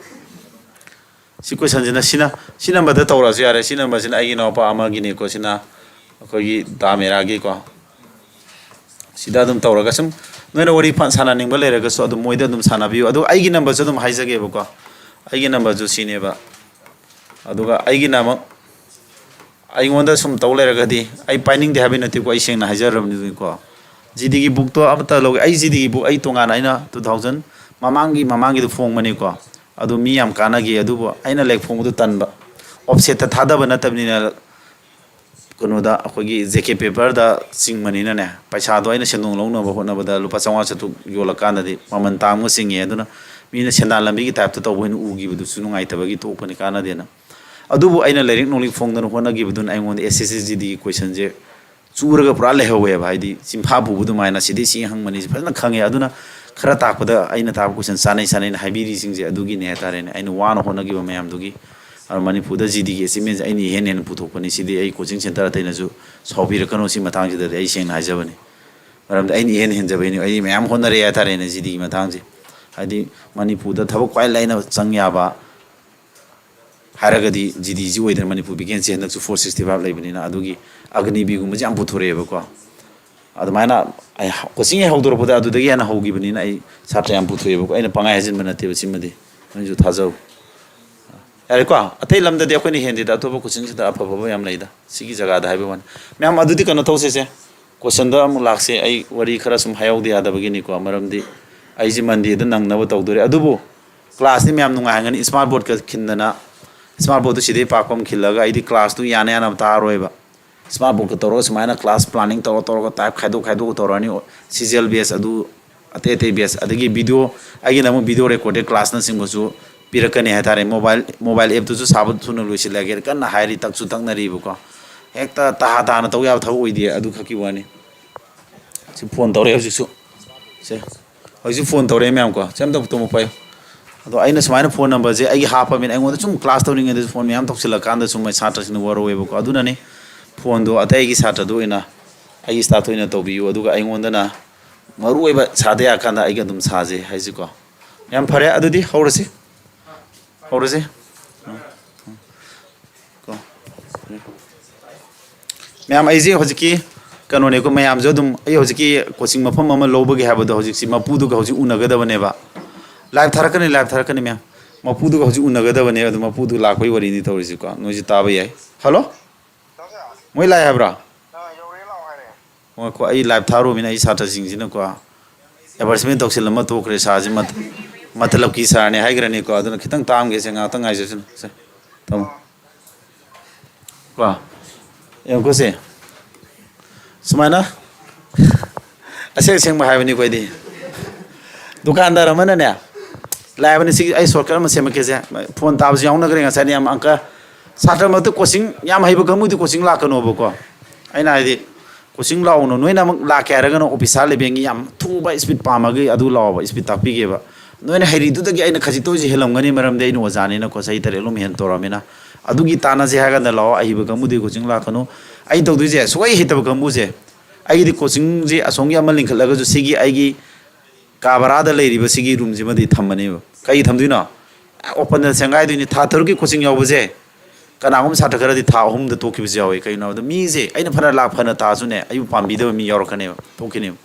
ꯁꯤ questionꯁꯤꯅ, ꯁꯤꯅ, ꯁꯤ numberꯗ ꯇꯧꯔꯛꯑꯁꯨ ꯌꯥꯔꯦ꯫ ꯁꯤ numberꯁꯤꯅ ꯑꯩꯒꯤ ꯏꯅꯥꯎꯄꯥ ꯑꯃꯒꯤꯅꯤꯀꯣ, ꯁꯤꯅ ꯑꯩꯈꯣꯏꯒꯤ ꯗꯥ ꯃꯦꯔꯥꯒꯤꯀꯣ꯫ ꯁꯤꯗ ꯑꯗꯨꯝ ꯇꯧꯔꯒ ꯁꯨꯝ ꯅꯣꯏꯅ ꯋꯥꯔꯤ ꯐ-, ꯁꯥꯟꯅꯅꯤꯡꯕ ꯂꯩꯔꯒꯁꯨ ꯑꯗꯨꯝ ꯃꯣꯏꯗ ꯑꯗꯨꯝ ꯁꯥꯟꯅꯕꯤꯌꯨ꯫ ꯑꯗꯨꯒ ꯑꯩꯒꯤ numberꯁꯨ ꯑꯗꯨꯝ ꯍꯥꯏꯖꯒꯦꯕꯀꯣ꯫ ꯑꯩꯒꯤ numberꯁꯨ ꯁꯤꯅꯦꯕ꯫ ꯑꯗꯨꯒ ꯑꯩꯒꯤꯅ ꯑꯃꯨꯛ ꯑꯩꯉꯣꯟꯗ ꯁꯨꯝ ꯇꯧ ꯂꯩꯔꯒꯗꯤ, ꯑꯩ ꯄꯥꯏꯅꯤꯡꯗꯦ ꯍꯥꯏꯕꯩ ꯅꯠꯇꯦꯀꯣ, ꯑꯩ ꯁꯦꯡꯅ ꯍꯥꯏꯖꯔꯕꯅꯤꯀꯣ꯫ GDꯒꯤ bookꯇꯣ ꯑꯃꯠꯇ ꯂꯧꯒꯦ꯫ ꯑꯩ GDꯒꯤ book ꯑꯩ ꯇꯣꯉꯥꯟꯅ ꯑꯩꯅ two thousand ꯃꯃꯥꯡꯒꯤ, ꯃꯃꯥꯡꯒꯤꯗ ꯐꯣꯡꯕꯅꯤꯀꯣ꯫ ꯑꯗꯨ ꯃꯤ ꯌꯥꯝ ꯀꯥꯟꯅꯈꯤ꯫ ꯑꯗꯨꯕꯨ ꯑꯩꯅ ꯂꯥꯏꯔꯤꯛ ꯐꯣꯡꯕꯗꯨ ꯇꯟꯕ, offsetꯇ ꯊꯥꯗꯕ ꯅꯠꯇꯕꯅꯤꯅ, ꯀꯩꯅꯣꯗ ꯑꯩꯈꯣꯏꯒꯤ JK Paperꯗ ꯆꯤꯡꯕꯅꯤꯅꯅꯦ, ꯄꯩꯁꯥꯗꯣ ꯑꯩꯅ ꯁꯦꯟꯗꯣꯡ ꯂꯧꯅꯕ ꯍꯣꯠꯅꯕꯗ ꯂꯨꯄꯥ ꯆꯥꯝꯃꯉꯥ ꯆꯥꯇ꯭ꯔꯨꯛ ꯌꯣꯜꯂꯀꯥꯟꯗꯗꯤ ꯃꯃꯜ ꯇꯥꯡꯕ ꯆꯤꯡꯉꯦ꯫ ꯑꯗꯨꯅ ꯃꯤꯅ ꯁꯦꯟꯗꯥꯟ ꯂꯝꯕꯤꯒꯤ typeꯇ ꯇꯧꯕ ꯑꯣꯏꯅ ꯎꯈꯤꯕꯗꯨꯁꯨ ꯅꯨꯡꯉꯥꯏꯇꯕꯒꯤ ꯇꯣꯛꯄꯅꯤ, ꯀꯥꯟꯅꯗꯦꯅ꯫ ꯑꯗꯨꯕꯨ ꯑꯩꯅ ꯂꯥꯏꯔꯤꯛ ꯅꯣꯡꯂꯤꯛ ꯐꯣꯡꯗꯅ ꯍꯣꯠꯅꯈꯤꯕꯗꯨꯅ ꯑꯩꯉꯣꯟꯗ SSC GDꯒꯤ questionꯁꯦ ꯆꯨꯔꯒ ꯄꯨꯔꯥ ꯂꯩꯍꯧꯋꯦꯕ꯫ ꯍꯥꯏꯗꯤ ꯆꯤꯟꯐꯥ ꯄꯨꯕ ꯑꯗꯨꯃꯥꯏꯅ ꯁꯤꯗꯩ ꯁꯤ ꯍꯪꯕꯅꯤ ꯐꯖꯅ ꯈꯪꯉꯦ꯫ ꯑꯗꯨꯅ ꯈꯔ ꯇꯥꯛꯄꯗ ꯑꯩꯅ ꯇꯥꯛꯄ question ꯆꯥꯅꯩ ꯆꯥꯅꯩꯅ ꯍꯥꯏꯕꯤꯔꯤꯁꯤꯡꯁꯦ ꯑꯗꯨꯒꯤꯅꯦ ꯍꯥꯏꯇꯥꯔꯦꯅꯦ꯫ ꯑꯩꯅ ꯋꯥꯅ ꯍꯣꯠꯅꯈꯤꯕ ꯃꯌꯥꯝꯗꯨꯒꯤ, ꯑꯗꯣ ꯃꯅꯤꯄꯨꯔꯗ GDꯒꯤ achievementꯁꯦ ꯑꯩꯅ ꯏꯍꯦꯟ ꯍꯦꯟꯅ ꯄꯨꯊꯣꯛꯄꯅꯤ꯫ ꯁꯤꯗꯤ ꯑꯩ coaching centre ꯑꯇꯩꯅꯁꯨ ꯁꯥꯎꯕꯤꯔꯛꯀꯅꯨ ꯁꯤ ꯃꯇꯥꯡꯁꯤꯗꯗꯤ, ꯑꯩ ꯁꯦꯡꯅ ꯍꯥꯏꯖꯕꯅꯤ꯫ ꯃꯔꯝꯗꯤ ꯑꯩꯅ ꯏꯍꯦꯟ ꯍꯦꯟꯖꯕꯩꯅꯤ꯫ ꯑꯩ ꯃꯌꯥꯝ ꯍꯣꯠꯅꯔꯛꯑꯦ ꯍꯥꯏꯇꯥꯔꯦꯅꯦ GDꯒꯤ ꯃꯇꯥꯡꯁꯦ꯫ ꯍꯥꯏꯗꯤ ꯃꯅꯤꯄꯨꯔꯗ ꯊꯕꯛ ꯈ꯭ꯋꯥꯏ ꯂꯥꯏꯅ ꯆꯪ ꯌꯥꯕ ꯍꯥꯏꯔꯒꯗꯤ ꯖꯤ ꯗꯤꯁꯤ ꯑꯣꯏꯗꯅ ꯃꯅꯤꯄꯨꯔ ꯚꯦꯀꯦꯟꯁꯤ ꯍꯟꯗꯛꯁꯨ ꯐꯣꯔ ꯁꯤꯛꯁꯇꯤ ꯐꯥꯏꯚ ꯂꯩꯕꯅꯤꯅ, ꯑꯗꯨꯒꯤ ꯑꯒꯅꯤꯕꯤꯒꯨꯝꯕꯁꯦ ꯌꯥꯝ ꯄꯨꯊꯣꯔꯛꯑꯦꯕꯀꯣ꯫ ꯑꯗꯨꯃꯥꯏꯅ ꯑꯩ ꯀꯣꯆꯤꯡ ꯍꯦꯛ ꯍꯧꯗꯣꯔꯛꯄꯗ ꯑꯗꯨꯗꯒꯤ ꯍꯦꯟꯅ ꯍꯧꯈꯤꯕꯅꯤꯅ ꯑꯩ ꯁꯥꯇ꯭ꯔ ꯌꯥꯝ ꯄꯨꯊꯣꯛꯑꯦꯕꯀꯣ꯫ ꯑꯩꯅ ꯄꯪꯍꯥꯏ ꯍꯥꯏꯖꯤꯟꯕ ꯅꯠꯇꯦꯕ ꯁꯤꯃꯗꯤ, ꯅꯣꯏꯁꯨ ꯊꯥꯖꯧ꯫ ꯌꯥꯔꯦꯀꯣ, ꯑꯇꯩ ꯂꯝꯗꯗꯤ ꯑꯩꯈꯣꯏꯅ ꯍꯦꯟꯗꯦꯗ, ꯑꯇꯣꯞꯄ ꯀꯣꯆꯤꯡꯁꯤꯗ ꯑꯐ ꯑꯐꯕ ꯌꯥꯝ ꯂꯩꯗ, ꯁꯤꯒꯤ ꯖꯒꯥꯗ ꯍꯥꯏꯕ ꯋꯥꯅꯤ꯫ ꯃꯌꯥꯝ ꯑꯗꯨꯗꯤ ꯀꯩꯅꯣ ꯇꯧꯁꯤꯁꯦ, ꯀꯣꯏꯁꯟꯗ ꯑꯃꯨꯛ ꯂꯥꯛꯁꯦ꯫ ꯑꯩ ꯋꯥꯔꯤ ꯈꯔ ꯁꯨꯝ ꯍꯥꯏꯍꯧꯗ ꯌꯥꯗꯕꯒꯤꯅꯤꯀꯣ, ꯃꯔꯝꯗꯤ ꯑꯩꯁꯦ ꯃꯟꯗꯦꯗ ꯅꯪꯅꯕ ꯇꯧꯗꯣꯔꯦ꯫ ꯑꯗꯨꯕꯨ ꯀ꯭ꯂꯥꯁꯇꯤ ꯃꯌꯥꯝ ꯅꯨꯡꯉꯥꯏꯍꯟꯒꯅꯤ, ꯏꯁꯃꯥꯔꯠ ꯕꯣꯔꯗꯀ ꯈꯤꯟꯗꯅ꯫ ꯏꯁꯃꯥꯔꯠ ꯕꯣꯔꯗꯇꯨ ꯁꯤꯗꯩ ꯄꯥꯛꯄ ꯑꯃ ꯈꯤꯜꯂꯒ ꯑꯩꯗꯤ ꯀ꯭ꯂꯥꯁꯇꯨ ꯌꯥꯅ ꯌꯥꯅꯕ ꯇꯥꯔꯣꯏꯕ꯫ ꯏꯁꯃꯥꯔꯠ ꯕꯣꯔꯗꯀ ꯇꯧꯔꯒ ꯁꯨꯃꯥꯏꯅ ꯀ꯭ꯂꯥꯁ ꯄ꯭ꯂꯥꯅꯤꯡ ꯇꯧꯔ ꯇꯧꯔꯒ ꯇꯥꯏꯞ ꯈꯥꯏꯗꯣꯛ ꯈꯥꯏꯗꯣꯛꯑ ꯇꯧꯔꯅꯤ꯫ ꯁꯤ ꯖꯤ ꯑꯦꯜ ꯕꯦꯁ ꯑꯗꯨ, ꯑꯇꯩ ꯑꯇꯩ ꯕꯦꯁ, ꯑꯗꯒꯤ ꯚꯤꯗꯤꯑꯣ, ꯑꯩꯒꯤꯅ ꯑꯃꯨꯛ ꯚꯤꯗꯤꯑꯣ ꯔꯦꯀꯣꯔꯗꯦꯠ ꯀ꯭ꯂꯥꯁꯅꯆꯤꯡꯕꯁꯨ ꯄꯤꯔꯛꯀꯅꯤ ꯍꯥꯏꯇꯥꯔꯦ꯫ ꯃꯣꯕꯥꯏꯜ, ꯃꯣꯕꯥꯏꯜ ꯑꯦꯞꯇꯨꯁꯨ ꯁꯥꯕ ꯊꯨꯅ ꯂꯣꯏꯁꯤꯜꯂꯒꯦ ꯀꯟꯅ ꯍꯥꯏꯔꯤ, ꯇꯛꯁꯨ ꯇꯛꯅꯔꯤꯕꯀꯣ꯫ ꯍꯦꯛꯇ ꯇꯍꯥ ꯇꯍꯥꯅ ꯇꯧ ꯌꯥꯕ ꯊꯕꯛ ꯑꯣꯏꯗꯦ, ꯑꯗꯨ ꯈꯛꯀꯤ ꯋꯥꯅꯤ꯫ ꯁꯤ ꯐꯣꯟ ꯇꯧꯔꯛꯑꯦ ꯍꯧꯖꯤꯛꯁꯨ꯫ ꯁꯦ, ꯍꯧꯖꯤꯛꯁꯨ ꯐꯣꯟ ꯇꯧꯔꯛꯑꯦ ꯃꯌꯥꯝꯀꯣ꯫ ꯁꯦ, ꯑꯝꯇ ꯇꯣꯃꯨꯛ ꯄꯥꯏꯌꯨ꯫ ꯑꯗꯣ ꯑꯩꯅ ꯁꯨꯃꯥꯏꯅ ꯐꯣꯟ ꯅꯝꯕꯔꯁꯦ ꯑꯩꯒꯤ ꯍꯥꯞꯄꯃꯤꯅ ꯑꯩꯉꯣꯟꯗ ꯁꯨꯝ ꯀ꯭ꯂꯥꯁ ꯇꯧꯔꯤꯉꯩꯗꯁꯨ ꯐꯣꯟ ꯃꯌꯥꯝ ꯇꯧꯁꯤꯜꯂꯀꯥꯟꯗ ꯁꯨꯝ ꯁꯥꯇ꯭ꯔꯁꯤꯡꯅ ꯋꯥꯔꯧꯋꯦꯕꯀꯣ꯫ ꯑꯗꯨꯅꯅꯦ ꯐꯣꯟꯗꯣ ꯑꯇꯩ ꯑꯩꯒꯤ ꯁꯥꯇ꯭ꯔꯗ ꯑꯣꯏꯅ, ꯑꯩꯒꯤ ꯁ꯭ꯇꯥꯐꯇ ꯑꯣꯏꯅ ꯇꯧꯕꯤꯌꯨ, ꯑꯗꯨꯒ ꯑꯩꯉꯣꯟꯗꯅ ꯃꯔꯨ ꯑꯣꯏꯕ ꯁꯥꯗ ꯌꯥꯀꯥꯟꯗ ꯑꯩꯒ ꯑꯗꯨꯝ ꯁꯥꯁꯦ ꯍꯥꯏꯁꯤꯀꯣ꯫ ꯌꯥꯝ ꯐꯔꯦ, ꯑꯗꯨꯗꯤ ꯍꯧꯔꯁꯤ꯫ ꯍꯧꯔꯁꯤ꯫ ꯀꯣ꯫ ꯃꯌꯥꯝ, ꯑꯩꯁꯦ ꯍꯧꯖꯤꯛꯀꯤ ꯀꯩꯅꯣꯅꯦꯀꯣ, ꯃꯌꯥꯝꯁꯨ ꯑꯗꯨꯝ ꯑꯩ ꯍꯧꯖꯤꯛꯀꯤ ꯀꯣꯆꯤꯡ ꯃꯐꯝ ꯑꯃ ꯂꯧꯕꯒꯤ ꯍꯥꯏꯕꯗꯣ ꯍꯧꯖꯤꯛꯁꯤ ꯃꯄꯨꯗꯨꯒ ꯍꯧꯖꯤꯛ ꯎꯅꯒꯗꯕꯅꯦꯕ꯫ ꯂꯥꯏꯚ ꯊꯥꯔꯛꯀꯅꯤ, ꯂꯥꯏꯚ ꯊꯥꯔꯛꯀꯅꯤ ꯃꯌꯥꯝ꯫ ꯃꯄꯨꯗꯨꯒ ꯍꯧꯖꯤꯛ ꯎꯅꯒꯗꯕꯅꯦ, ꯑꯗꯨ ꯃꯄꯨꯗꯨ ꯂꯥꯛꯄꯒꯤ ꯋꯥꯔꯤꯅꯤ ꯇꯧꯔꯤꯁꯤꯀꯣ꯫ ꯅꯣꯏꯁꯨ ꯇꯥꯕ ꯌꯥꯏ꯫ ꯍꯜꯂꯣ? ꯃꯣꯏ ꯂꯥꯛꯑꯦ ꯍꯥꯏꯕ꯭ꯔꯥ? ꯉꯥꯏꯈꯣ, ꯑꯩ ꯂꯥꯏꯚ ꯊꯥꯔꯨꯕꯅꯤꯅ ꯑꯩ ꯁꯥꯇ꯭ꯔꯁꯤꯡꯁꯤꯅꯀꯣ ꯑꯦꯗꯚꯔꯇꯤꯁꯃꯦꯟ ꯇꯧꯁꯤꯜꯂꯝꯃ ꯇꯣꯛꯈ꯭ꯔꯦ꯫ ꯁꯥꯔꯁꯤ ꯃꯠ-, ꯃꯇꯂꯞꯀꯤ ꯁꯥꯔꯅꯤ ꯍꯥꯏꯈ꯭ꯔꯅꯤꯀꯣ꯫ ꯑꯗꯨꯅ ꯈꯤꯇꯪ ꯇꯥꯝꯒꯦꯁꯦ, ꯉꯥꯏꯍꯥꯛꯇꯪ ꯉꯥꯏꯖꯁꯅꯨ꯫ ꯁꯦ, ꯊꯝꯃꯣ꯫ ꯀꯣ, ꯌꯦꯡꯉꯨꯀꯣ ꯁꯦ꯫ ꯁꯨꯃꯥꯏꯅ ꯑꯁꯦꯡ ꯑꯁꯦꯡꯕ ꯍꯥꯏꯕꯅꯤꯀꯣ ꯑꯩꯗꯤ꯫ ꯗꯨꯀꯥꯟꯗꯥꯔ ꯑꯃꯅꯅꯦ, ꯂꯥꯛꯑꯕꯅꯤ꯫ ꯁꯤ ꯑꯩ ꯁꯣꯔꯠꯀꯠ ꯑꯃ ꯁꯦꯝꯃꯛꯀꯦꯁꯦ꯫ ꯐꯣꯟ ꯇꯥꯕꯁꯨ ꯌꯥꯎꯅꯈ꯭ꯔꯦ ꯉꯁꯥꯏꯗꯤ ꯌꯥꯝ ꯑꯪꯀ꯫ ꯁꯥꯇ꯭ꯔ ꯃꯔꯛꯇ ꯀꯣꯆꯤꯡ ꯌꯥꯝ ꯍꯩꯕ ꯀꯥꯡꯕꯨꯗꯤ ꯀꯣꯆꯤꯡ ꯂꯥꯛꯀꯅꯣꯕꯀꯣ꯫ ꯑꯩꯅ ꯍꯥꯏꯗꯤ, ꯀꯣꯆꯤꯡ ꯂꯥꯛꯎꯅꯣ꯫ ꯅꯣꯏꯅ ꯑꯃꯨꯛ ꯂꯥꯛꯀꯦ ꯍꯥꯏꯔꯒꯅ ꯑꯣꯐꯤꯁꯥꯔ ꯂꯦꯚꯦꯜꯒꯤ ꯌꯥꯝ ꯊꯨꯕ ꯏꯁꯄꯤꯠ ꯄꯥꯝꯃꯒꯗꯤ ꯑꯗꯨ ꯂꯥꯛꯑꯣꯕ, ꯏꯁꯄꯤꯠ ꯇꯥꯛꯄꯤꯒꯦꯕ꯫ ꯅꯣꯏꯅ ꯍꯩꯔꯤꯗꯨꯗꯒꯤ ꯑꯩꯅ ꯈꯖꯤꯛꯇ ꯑꯣꯏꯁꯨ ꯍꯦꯜꯂꯝꯒꯅꯤ, ꯃꯔꯝꯗꯤ ꯑꯩꯅ ꯑꯣꯖꯥꯅꯤꯅꯀꯣ, ꯆꯍꯤ ꯇꯔꯦꯠꯂꯣꯝ ꯍꯦꯟꯅ ꯇꯧꯔꯛꯑꯃꯤꯅ꯫ ꯑꯗꯨꯒꯤ ꯇꯥꯟꯅꯁꯦ ꯍꯥꯏꯔꯀꯥꯟꯗ ꯂꯥꯛꯑꯣ, ꯑꯍꯩꯕ ꯀꯥꯡꯕꯨꯗꯤ ꯀꯣꯆꯤꯡ ꯂꯥꯛꯀꯅꯨ꯫ ꯑꯩ ꯇꯧꯗꯣꯏꯁꯦ ꯁꯨꯛꯍꯩ ꯍꯩꯇꯕ ꯀꯥꯡꯕꯨꯁꯦ, ꯑꯩꯒꯤꯗꯤ ꯀꯣꯆꯤꯡꯁꯦ ꯑꯁꯣꯝꯒꯤ ꯑꯃ ꯂꯤꯡꯈꯠꯂꯒꯁꯨ ꯁꯤꯒꯤ ꯑꯩꯒꯤ ꯀꯥ ꯚꯔꯥꯗ ꯂꯩꯔꯤꯕ ꯁꯤꯒꯤ ꯔꯨꯝꯁꯤꯃꯗꯤ ꯊꯝꯃꯅꯦꯕ꯫ ꯀꯩ ꯊꯝꯗꯣꯏꯅꯣ? ꯑꯣꯄꯟꯗ ꯁꯦꯡꯒꯥꯏꯗꯣꯏꯅꯤ꯫ ꯊꯥ ꯇꯔꯨꯛꯀꯤ ꯀꯣꯆꯤꯡ ꯌꯥꯎꯕꯁꯦ ꯀꯅꯥꯒꯨꯝꯕ ꯁꯥꯇ꯭ꯔ ꯈꯔꯗꯤ ꯊꯥ ꯑꯍꯨꯝꯗ ꯇꯣꯛꯈꯤꯕꯁꯨ ꯌꯥꯎꯋꯤ꯫ ꯀꯩꯒꯤꯅꯣ ꯍꯥꯏꯕꯗ ꯃꯤꯁꯦ ꯑꯩꯅ ꯐꯅ ꯂꯥꯛ ꯐꯅ ꯇꯥꯁꯨꯅꯦ, ꯑꯩꯕꯨ ꯄꯥꯝꯕꯤꯗꯕ ꯃꯤ ꯌꯥꯎꯔꯛꯀꯅꯦꯕ, ꯊꯣꯛꯈꯤꯅꯦꯕ꯫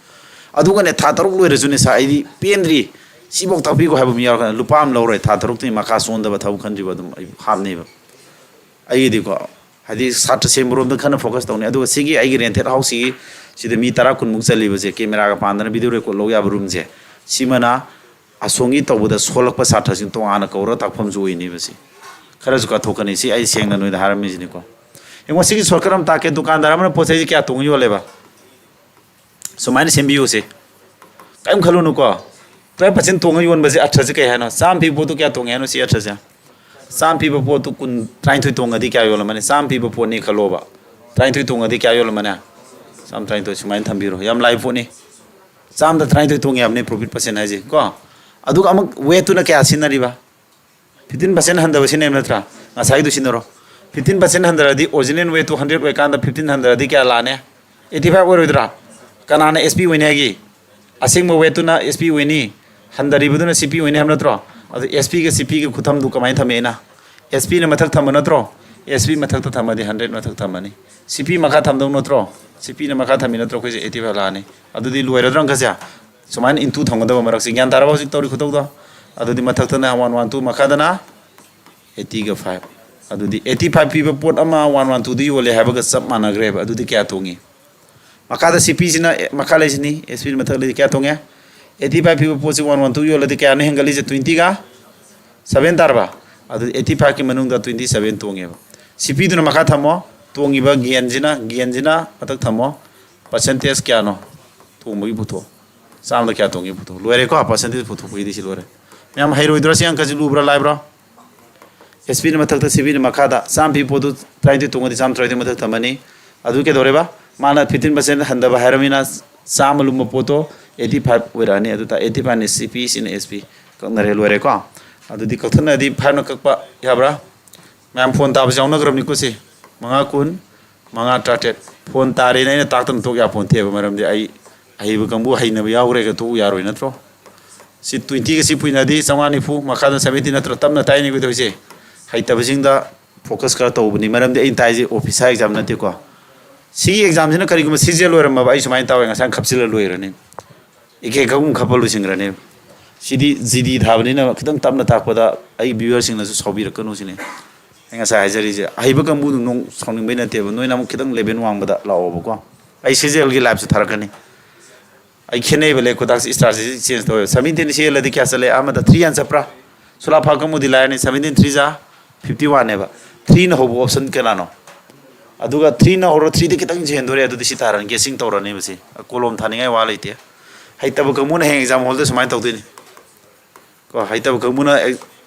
ꯑꯗꯨꯒꯅꯦ ꯊꯥ ꯇꯔꯨꯛ ꯂꯣꯏꯔꯁꯨꯅꯦ, "ꯁꯥꯔ, ꯑꯩꯗꯤ ꯄꯦꯟꯗ꯭ꯔꯤ, ꯁꯤꯐꯧ ꯇꯥꯛꯄꯤꯈꯣ" ꯍꯥꯏꯕ ꯃꯤ ꯌꯥꯎꯔꯛꯀꯅꯤ꯫ ꯂꯨꯄꯥ ꯑꯃ ꯂꯧꯔꯣꯏ, ꯊꯥ ꯇꯔꯨꯛꯇꯒꯤ ꯃꯈꯥ ꯆꯣꯟꯗꯕ ꯊꯕꯛ ꯈꯟꯗ꯭ꯔꯤꯕ ꯑꯗꯨꯝ ꯑꯩꯕꯨ ꯍꯥꯞꯅꯦꯕ꯫ ꯑꯩꯒꯤꯗꯤꯀꯣ, ꯍꯥꯏꯗꯤ ꯁꯥꯇ꯭ꯔ ꯁꯦꯝꯕꯔꯣꯝꯗ ꯈꯟꯅ ꯐꯣꯀꯁ ꯇꯧꯅꯤ꯫ ꯑꯗꯨꯒ ꯁꯤꯒꯤ ꯑꯩꯒꯤ ꯔꯦꯟꯇꯦꯠ ꯍꯥꯎꯁꯁꯤꯒꯤ, ꯁꯤꯗ ꯃꯤ ꯇꯔꯥ ꯀꯨꯟꯃꯨꯛ ꯆꯜꯂꯤꯕꯁꯦ, ꯀꯦꯃꯦꯔꯥꯒ ꯄꯥꯟꯗꯅ ꯚꯤꯗꯤꯑꯣ ꯔꯦꯀꯣꯔꯗ ꯂꯧ ꯌꯥꯕ ꯔꯨꯝꯁꯦ, ꯁꯤꯃꯅ ꯑꯁꯣꯝꯒꯤ ꯇꯧꯕꯗ ꯁꯣꯜꯂꯛꯄ ꯁꯥꯇ꯭ꯔꯁꯤꯡ ꯇꯣꯉꯥꯟꯅ ꯀꯧꯔꯒ ꯇꯥꯛꯐꯝꯁꯨ ꯑꯣꯏꯅꯦꯕ꯫ ꯁꯤ ꯈꯔꯁꯨ ꯀꯠꯊꯣꯛꯀꯅꯤ꯫ ꯁꯤ ꯑꯩ ꯁꯦꯡꯅ ꯅꯣꯏꯗ ꯍꯥꯏꯔꯝꯃꯤꯁꯤꯅꯤꯀꯣ꯫ ꯌꯦꯡꯉꯣ, ꯁꯤꯒꯤ ꯁꯣꯔꯠꯀꯠ ꯑꯃ ꯇꯥꯛꯀꯦ꯫ ꯗꯨꯀꯥꯟꯗꯥꯔ ꯑꯃꯅ ꯄꯣꯠ ꯆꯩꯁꯦ ꯀꯌꯥ ꯇꯣꯡꯉ ꯌꯣꯜꯂꯦꯕ? ꯁꯨꯃꯥꯏꯅ ꯁꯦꯝꯕꯤꯌꯨꯁꯦ꯫ ꯀꯔꯤꯝ ꯈꯜꯂꯨꯅꯨꯀꯣ꯫ ꯇꯨꯌꯦꯜꯞ ꯄꯥꯔꯁꯦꯟ ꯇꯣꯡꯉ ꯌꯣꯟꯕꯁꯦ ꯑꯔꯊꯁꯦ ꯀꯩ ꯍꯥꯏꯅꯣ? ꯆꯥꯝꯃ ꯄꯤꯕ ꯄꯣꯠꯇꯨ ꯀꯌꯥ ꯇꯣꯡꯉꯦ ꯍꯥꯏꯅꯣ? ꯁꯤ ꯑꯔꯊꯁꯦ꯫ ꯆꯥꯝꯃ ꯄꯤꯕ ꯄꯣꯠꯇꯨ ꯀꯨꯟ, ꯇꯔꯥꯅꯤꯊꯣꯏ ꯇꯣꯡꯉꯗꯤ ꯀꯌꯥ ꯌꯣꯜꯂꯝꯃꯅꯤ? ꯆꯥꯝꯃ ꯄꯤꯕ ꯄꯣꯠꯅꯤ ꯈꯜꯂꯣꯕ꯫ ꯇꯔꯥꯅꯤꯊꯣꯏ ꯇꯣꯡꯉꯗꯤ ꯀꯌꯥ ꯌꯣꯜꯂꯝꯃꯅꯤ? ꯆꯥꯝꯃ ꯇꯔꯥꯅꯤꯊꯣꯏ꯫ ꯁꯨꯃꯥꯏꯅ ꯊꯝꯕꯤꯔꯣ꯫ ꯌꯥꯝ ꯂꯥꯏꯕ ꯄꯣꯠꯅꯤ꯫ ꯆꯥꯝꯗ ꯇꯔꯥꯅꯤꯊꯣꯏ ꯇꯣꯡꯉꯦ ꯍꯥꯏꯕꯅꯤ ꯄ꯭ꯔꯣꯐꯤꯠ ꯄꯥꯔꯁꯦꯟ ꯍꯥꯏꯁꯦ ꯀꯣ꯫ ꯑꯗꯨꯒ ꯑꯃꯨꯛ ꯋꯦꯠꯇꯨꯅ ꯀꯌꯥ ꯁꯤꯖꯤꯟꯅꯔꯤꯕ? ꯐꯤꯐꯇꯤꯟ ꯄꯥꯔꯁꯦꯟ ꯍꯟꯊꯕ ꯁꯤꯖꯤꯟꯅꯩꯕ ꯅꯠꯇ꯭ꯔꯥ? ꯉꯁꯥꯏꯗꯨ ꯁꯤꯖꯤꯟꯅꯔꯣ꯫ ꯐꯤꯐꯇꯤꯟ ꯄꯥꯔꯁꯦꯟ ꯍꯟꯊꯔꯗꯤ ꯑꯣꯔꯤꯖꯤꯅꯦꯜ ꯋꯦꯠꯇꯨ ꯍꯟꯗ꯭ꯔꯦꯠ ꯑꯣꯏꯀꯥꯟꯗ ꯐꯤꯐꯇꯤꯟ ꯍꯟꯊꯔꯗꯤ ꯀꯌꯥ ꯂꯥꯛꯑꯅꯤ? ꯑꯩꯠꯇꯤ ꯐꯥꯏꯚ ꯑꯣꯏꯔꯣꯏꯗ꯭ꯔꯥ? ꯀꯅꯥꯅ ꯑꯦꯁ ꯄꯤ ꯑꯣꯏꯅꯤ ꯍꯥꯏꯒꯦ? ꯑꯁꯦꯡꯕ ꯋꯦꯠꯇꯨꯅ ꯑꯦꯁ ꯄꯤ ꯑꯣꯏꯅꯤ, ꯍꯟꯊꯔꯤꯕꯗꯨꯅ ꯁꯤ ꯄꯤ ꯑꯣꯏꯅꯤ ꯍꯥꯏꯕ ꯅꯠꯇ꯭ꯔꯣ? ꯑꯗꯨ ꯑꯦꯁ ꯄꯤꯒ ꯁꯤ ꯄꯤꯒ ꯈꯨꯊꯝꯗꯨ ꯀꯃꯥꯏꯅ ꯊꯝꯃꯦ ꯑꯩꯅ? ꯑꯦꯁ ꯄꯤꯅ ꯃꯊꯛ ꯊꯝꯕ ꯅꯠꯇ꯭ꯔꯣ? ꯑꯦꯁ ꯄꯤ ꯃꯊꯛꯇ ꯊꯝꯃꯗꯤ ꯍꯟꯗ꯭ꯔꯦꯠ ꯃꯊꯛ ꯊꯝꯃꯅꯤ꯫ ꯁꯤ ꯄꯤ ꯃꯈꯥ ꯊꯝꯗꯧ ꯅꯠꯇ꯭ꯔꯣ? ꯁꯤ ꯄꯤꯅ ꯃꯈꯥ ꯊꯝꯃꯤ ꯅꯠꯇ꯭ꯔꯣ? ꯑꯩꯈꯣꯏꯁꯦ ꯑꯩꯠꯇꯤ ꯐꯥꯏꯚ ꯂꯥꯛꯑꯅꯤ꯫ ꯑꯗꯨꯗꯤ ꯂꯣꯏꯔꯗ꯭ꯔꯥ ꯑꯪꯀꯁꯦ? ꯁꯨꯃꯥꯏꯅ ꯏꯟꯇꯨ ꯊꯝꯒꯗꯕ ꯃꯔꯛꯁꯦ꯫ ꯒ꯭ꯌꯥꯟ ꯇꯥꯔꯕ ꯍꯧꯖꯤꯛ ꯇꯧꯔꯤ ꯈꯨꯇꯧꯗꯣ? ꯑꯗꯨꯗꯤ ꯃꯊꯛꯇꯅ ꯋꯥꯟ ꯋꯥꯟ ꯇꯨ, ꯃꯈꯥꯗꯅ ꯑꯩꯠꯇꯤꯒ ꯐꯥꯏꯚ꯫ ꯑꯗꯨꯗꯤ ꯑꯩꯠꯇꯤ ꯐꯥꯏꯚ ꯄꯤꯕ ꯄꯣꯠ ꯑꯃ ꯋꯥꯟ ꯋꯥꯟ ꯇꯨꯗ ꯌꯣꯜꯂꯦ ꯍꯥꯏꯕꯒ ꯆꯞ ꯃꯥꯟꯅꯈ꯭ꯔꯦꯕ꯫ ꯑꯗꯨꯗꯤ ꯀꯌꯥ ꯇꯣꯡꯉꯤ? ꯃꯈꯥꯗ ꯁꯤ ꯄꯤꯁꯤꯅ, ꯑꯦ, ꯃꯈꯥ ꯂꯩꯁꯤꯅꯤ, ꯑꯦꯁ ꯄꯤ ꯃꯊꯛ ꯂꯩꯁꯤ ꯀꯌꯥ ꯇꯣꯡꯉꯦ? ꯑꯩꯠꯇꯤ ꯐꯥꯏꯚ ꯄꯤꯕ ꯄꯣꯠꯁꯤ ꯋꯥꯟ ꯋꯥꯟ ꯇꯨ ꯌꯣꯜꯂꯗꯤ ꯀꯌꯥꯅꯣ ꯍꯦꯟꯒꯠꯂꯤꯁꯦ? ꯇ꯭ꯋꯦꯟꯇꯤꯒ ꯁꯚꯦꯟ ꯇꯥꯔꯕ? ꯑꯗꯨꯗꯤ ꯑꯩꯠꯇꯤ ꯐꯥꯏꯚꯀꯤ ꯃꯅꯨꯡꯗ ꯇ꯭ꯋꯦꯟꯇꯤ ꯁꯚꯦꯟ ꯇꯣꯡꯉꯦꯕ꯫ ꯁꯤ ꯄꯤꯗꯨꯅ ꯃꯈꯥ ꯊꯝꯃꯣ, ꯇꯣꯡꯉꯤꯕ ꯒꯦꯟꯁꯤꯅ, ꯒꯦꯟꯁꯤꯅ ꯃꯊꯛ ꯊꯝꯃꯣ꯫ ꯄꯥꯔꯁꯦꯟꯇꯦꯖ ꯀꯌꯥꯅꯣ ꯇꯣꯡꯕꯒꯤ ꯄꯨꯊꯣꯛꯑꯣ꯫ ꯆꯥꯝꯃꯗ ꯀꯌꯥ ꯇꯣꯡꯉꯤ ꯄꯨꯊꯣꯛꯑꯣ꯫ ꯂꯣꯏꯔꯦꯀꯣ, ꯄꯥꯔꯁꯦꯟꯇꯦꯖ ꯄꯨꯊꯣꯛꯄꯒꯤꯗꯤ ꯁꯤ ꯂꯣꯏꯔꯦ꯫ ꯃꯌꯥꯝ ꯍꯩꯔꯣꯏꯗ꯭ꯔꯣ? ꯁꯤ ꯑꯪꯀꯁꯤ ꯂꯨꯕ꯭ꯔꯥ ꯂꯥꯏꯕ꯭ꯔꯣ? ꯑꯦꯁ ꯄꯤꯅ ꯃꯊꯛꯇ, ꯁꯤ ꯄꯤꯅ ꯃꯈꯥꯗ꯫ ꯆꯥꯝꯃ ꯄꯤꯕ ꯄꯣꯠꯇꯨ ꯇꯔꯥꯅꯤꯊꯣꯏ ꯇꯣꯡꯉꯗꯤ ꯆꯥꯝꯃ ꯇꯔꯥꯅꯤꯊꯣꯏ ꯃꯊꯛ ꯊꯝꯃꯅꯤ꯫ ꯑꯗꯨ ꯀꯩꯗꯧꯔꯦꯕ? ꯃꯥꯅ ꯐꯤꯐꯇꯤꯟ ꯄꯥꯔꯁꯦꯟ ꯍꯟꯊꯕ ꯍꯥꯏꯔꯃꯤꯅ ꯆꯥꯝꯃ ꯂꯨꯝꯕ ꯄꯣꯠꯇꯣ ꯑꯩꯠꯇꯤ ꯐꯥꯏꯚ ꯑꯣꯏꯔꯛꯑꯅꯤ꯫ ꯑꯗꯨ ꯇꯥ ꯑꯩꯠꯇꯤ ꯐꯥꯏꯚꯅ ꯁꯤ ꯄꯤ, ꯁꯤꯅ ꯑꯦꯁ ꯄꯤ꯫ ꯀꯛꯅꯔꯦ, ꯂꯣꯏꯔꯦꯀꯣ꯫ ꯑꯗꯨꯗꯤ ꯀꯛꯊꯠꯅꯔꯗꯤ ꯐꯥꯏꯚꯅ ꯀꯛꯄ ꯌꯥꯕ꯭ꯔꯥ? ꯃꯌꯥꯝ ꯐꯣꯟ ꯇꯥꯕꯁꯨ ꯌꯥꯎꯅꯈ꯭ꯔꯕꯅꯤꯀꯣ꯫ ꯁꯤ ꯃꯉꯥ ꯀꯨꯟ, ꯃꯉꯥ ꯇꯔꯥꯇꯔꯦꯠ꯫ ꯐꯣꯟ ꯇꯥꯔꯦꯅ ꯑꯩꯅ ꯇꯥꯛꯇꯅ ꯇꯣꯛ ꯌꯥꯄꯣꯟꯇꯦꯕ꯫ ꯃꯔꯝꯗꯤ ꯑꯩ ꯑꯍꯩꯕ ꯀꯥꯡꯕꯨ ꯍꯩꯅꯕ ꯌꯥꯎꯈ꯭ꯔꯦꯒ ꯇꯣꯛꯎ ꯌꯥꯔꯣꯏ ꯅꯠꯇ꯭ꯔꯣ? ꯁꯤ ꯇ꯭ꯋꯦꯟꯇꯤꯒ ꯁꯤ ꯄꯨꯏꯅꯗꯤ ꯆꯥꯝꯃꯉꯥ ꯅꯤꯐꯨ, ꯃꯈꯥꯗ ꯁꯕꯦꯟꯇꯤ ꯅꯠꯇ꯭ꯔꯣ? ꯇꯞꯅ ꯇꯥꯏꯅꯦ ꯑꯩꯈꯣꯏꯗ ꯍꯧꯖꯤꯛ꯫ ꯍꯩꯇꯕꯁꯤꯡꯗ ꯐꯣꯀꯁ ꯈꯔ ꯇꯧꯕꯅꯤ, ꯃꯔꯝꯗꯤ ꯑꯩꯅ ꯇꯥꯏꯁꯦ ꯑꯣꯐꯤꯁꯥꯔ ꯑꯦꯛꯖꯥꯝ ꯅꯠꯇꯦꯀꯣ꯫ ꯁꯤꯒꯤ ꯑꯦꯛꯖꯥꯝꯁꯤꯅ ꯀꯔꯤꯒꯨꯝꯕ ꯁꯤꯁꯦ ꯂꯣꯏꯔꯝꯃꯕ, ꯑꯩ ꯁꯨꯃꯥꯏꯅ ꯇꯧꯋꯦ, ꯉꯁꯥꯏ ꯈꯞꯆꯤꯜꯂ ꯂꯣꯏꯔꯅꯤ꯫ ꯏꯀꯦ ꯈꯛ ꯈꯞꯄ ꯂꯣꯏꯁꯤꯟꯈ꯭ꯔꯅꯤ꯫ ꯁꯤꯗꯤ ꯖꯤ ꯗꯤ ꯊꯥꯕꯅꯤꯅ ꯈꯤꯇꯪ ꯇꯞꯅ ꯇꯥꯛꯄꯗ ꯑꯩ ꯚ꯭ꯌꯨꯋꯔꯁꯤꯡꯅꯁꯨ ꯁꯥꯎꯕꯤꯔꯛꯀꯅꯨ ꯁꯤꯅꯤ꯫ ꯑꯩ ꯉꯁꯥꯏ ꯍꯥꯏꯖꯔꯤꯁꯦ, ꯑꯍꯩꯕ ꯀꯥꯡꯕꯨꯗꯨ ꯅꯣꯡ ꯁꯥꯎꯅꯤꯡꯕꯩ ꯅꯠꯇꯦꯕ, ꯅꯣꯏꯅ ꯑꯃꯨꯛ ꯈꯤꯇꯪ ꯂꯦꯚꯦꯜ ꯋꯥꯡꯕꯗ ꯂꯥꯛꯑꯣꯕꯀꯣ꯫ ꯑꯩ ꯁꯤꯖꯦꯜꯒꯤ ꯂꯥꯏꯐꯁꯨ ꯊꯥꯔꯛꯀꯅꯤ꯫ ꯑꯩ ꯈꯦꯠꯅꯩꯕ, ꯂꯩ ꯈꯨꯗꯥꯛꯁꯦ ꯏꯁꯇ꯭ꯔꯥꯇꯦꯖꯤ ꯆꯦꯟꯖ ꯇꯧꯋꯦꯕ꯫ ꯁꯕꯦꯟꯇꯤꯟ ꯁꯤ ꯍꯦꯜꯂꯗꯤ ꯀꯌꯥ ꯆꯠꯂꯦ? ꯑꯃꯗ ꯊ꯭ꯔꯤ ꯍꯥꯟꯅ ꯆꯠꯄ꯭ꯔꯥ? ꯁꯨꯂꯥ ꯐꯥ ꯀꯃꯨꯗꯤ ꯂꯥꯏꯔꯅꯤ, ꯁꯕꯦꯟꯇꯤꯟ ꯊ꯭ꯔꯤ ꯖꯥ ꯐꯤꯐꯇꯤ ꯋꯥꯟꯅꯦꯕ꯫ ꯊ꯭ꯔꯤꯅ ꯍꯧꯕ ꯑꯣꯞꯁꯟ ꯀꯅꯥꯅꯣ? ꯑꯗꯨꯒ ꯊ꯭ꯔꯤꯅ ꯍꯧꯔ ꯊ꯭ꯔꯤꯗꯤ ꯈꯤꯇꯪ ꯍꯦꯟꯗꯣꯔꯦ, ꯑꯗꯨꯗꯤ ꯁꯤ ꯇꯥꯔꯅꯤ, ꯒꯦꯁꯤꯡ ꯇꯧꯔꯅꯦꯕ ꯁꯤ꯫ ꯀꯣꯂꯣꯝ ꯊꯥꯅꯤꯡꯉꯥꯏ ꯋꯥ ꯂꯩꯇꯦ꯫ ꯍꯩꯇꯕ ꯀꯥꯡꯕꯨꯅ ꯍꯌꯦꯡ ꯑꯦꯛꯖꯥꯝ ꯍꯣꯜꯗ ꯁꯨꯃꯥꯏꯅ ꯇꯧꯗꯣꯏꯅꯤ꯫ ꯀꯣ, ꯍꯩꯇꯕ ꯀꯥꯡꯕꯨꯅ ꯑꯦ-,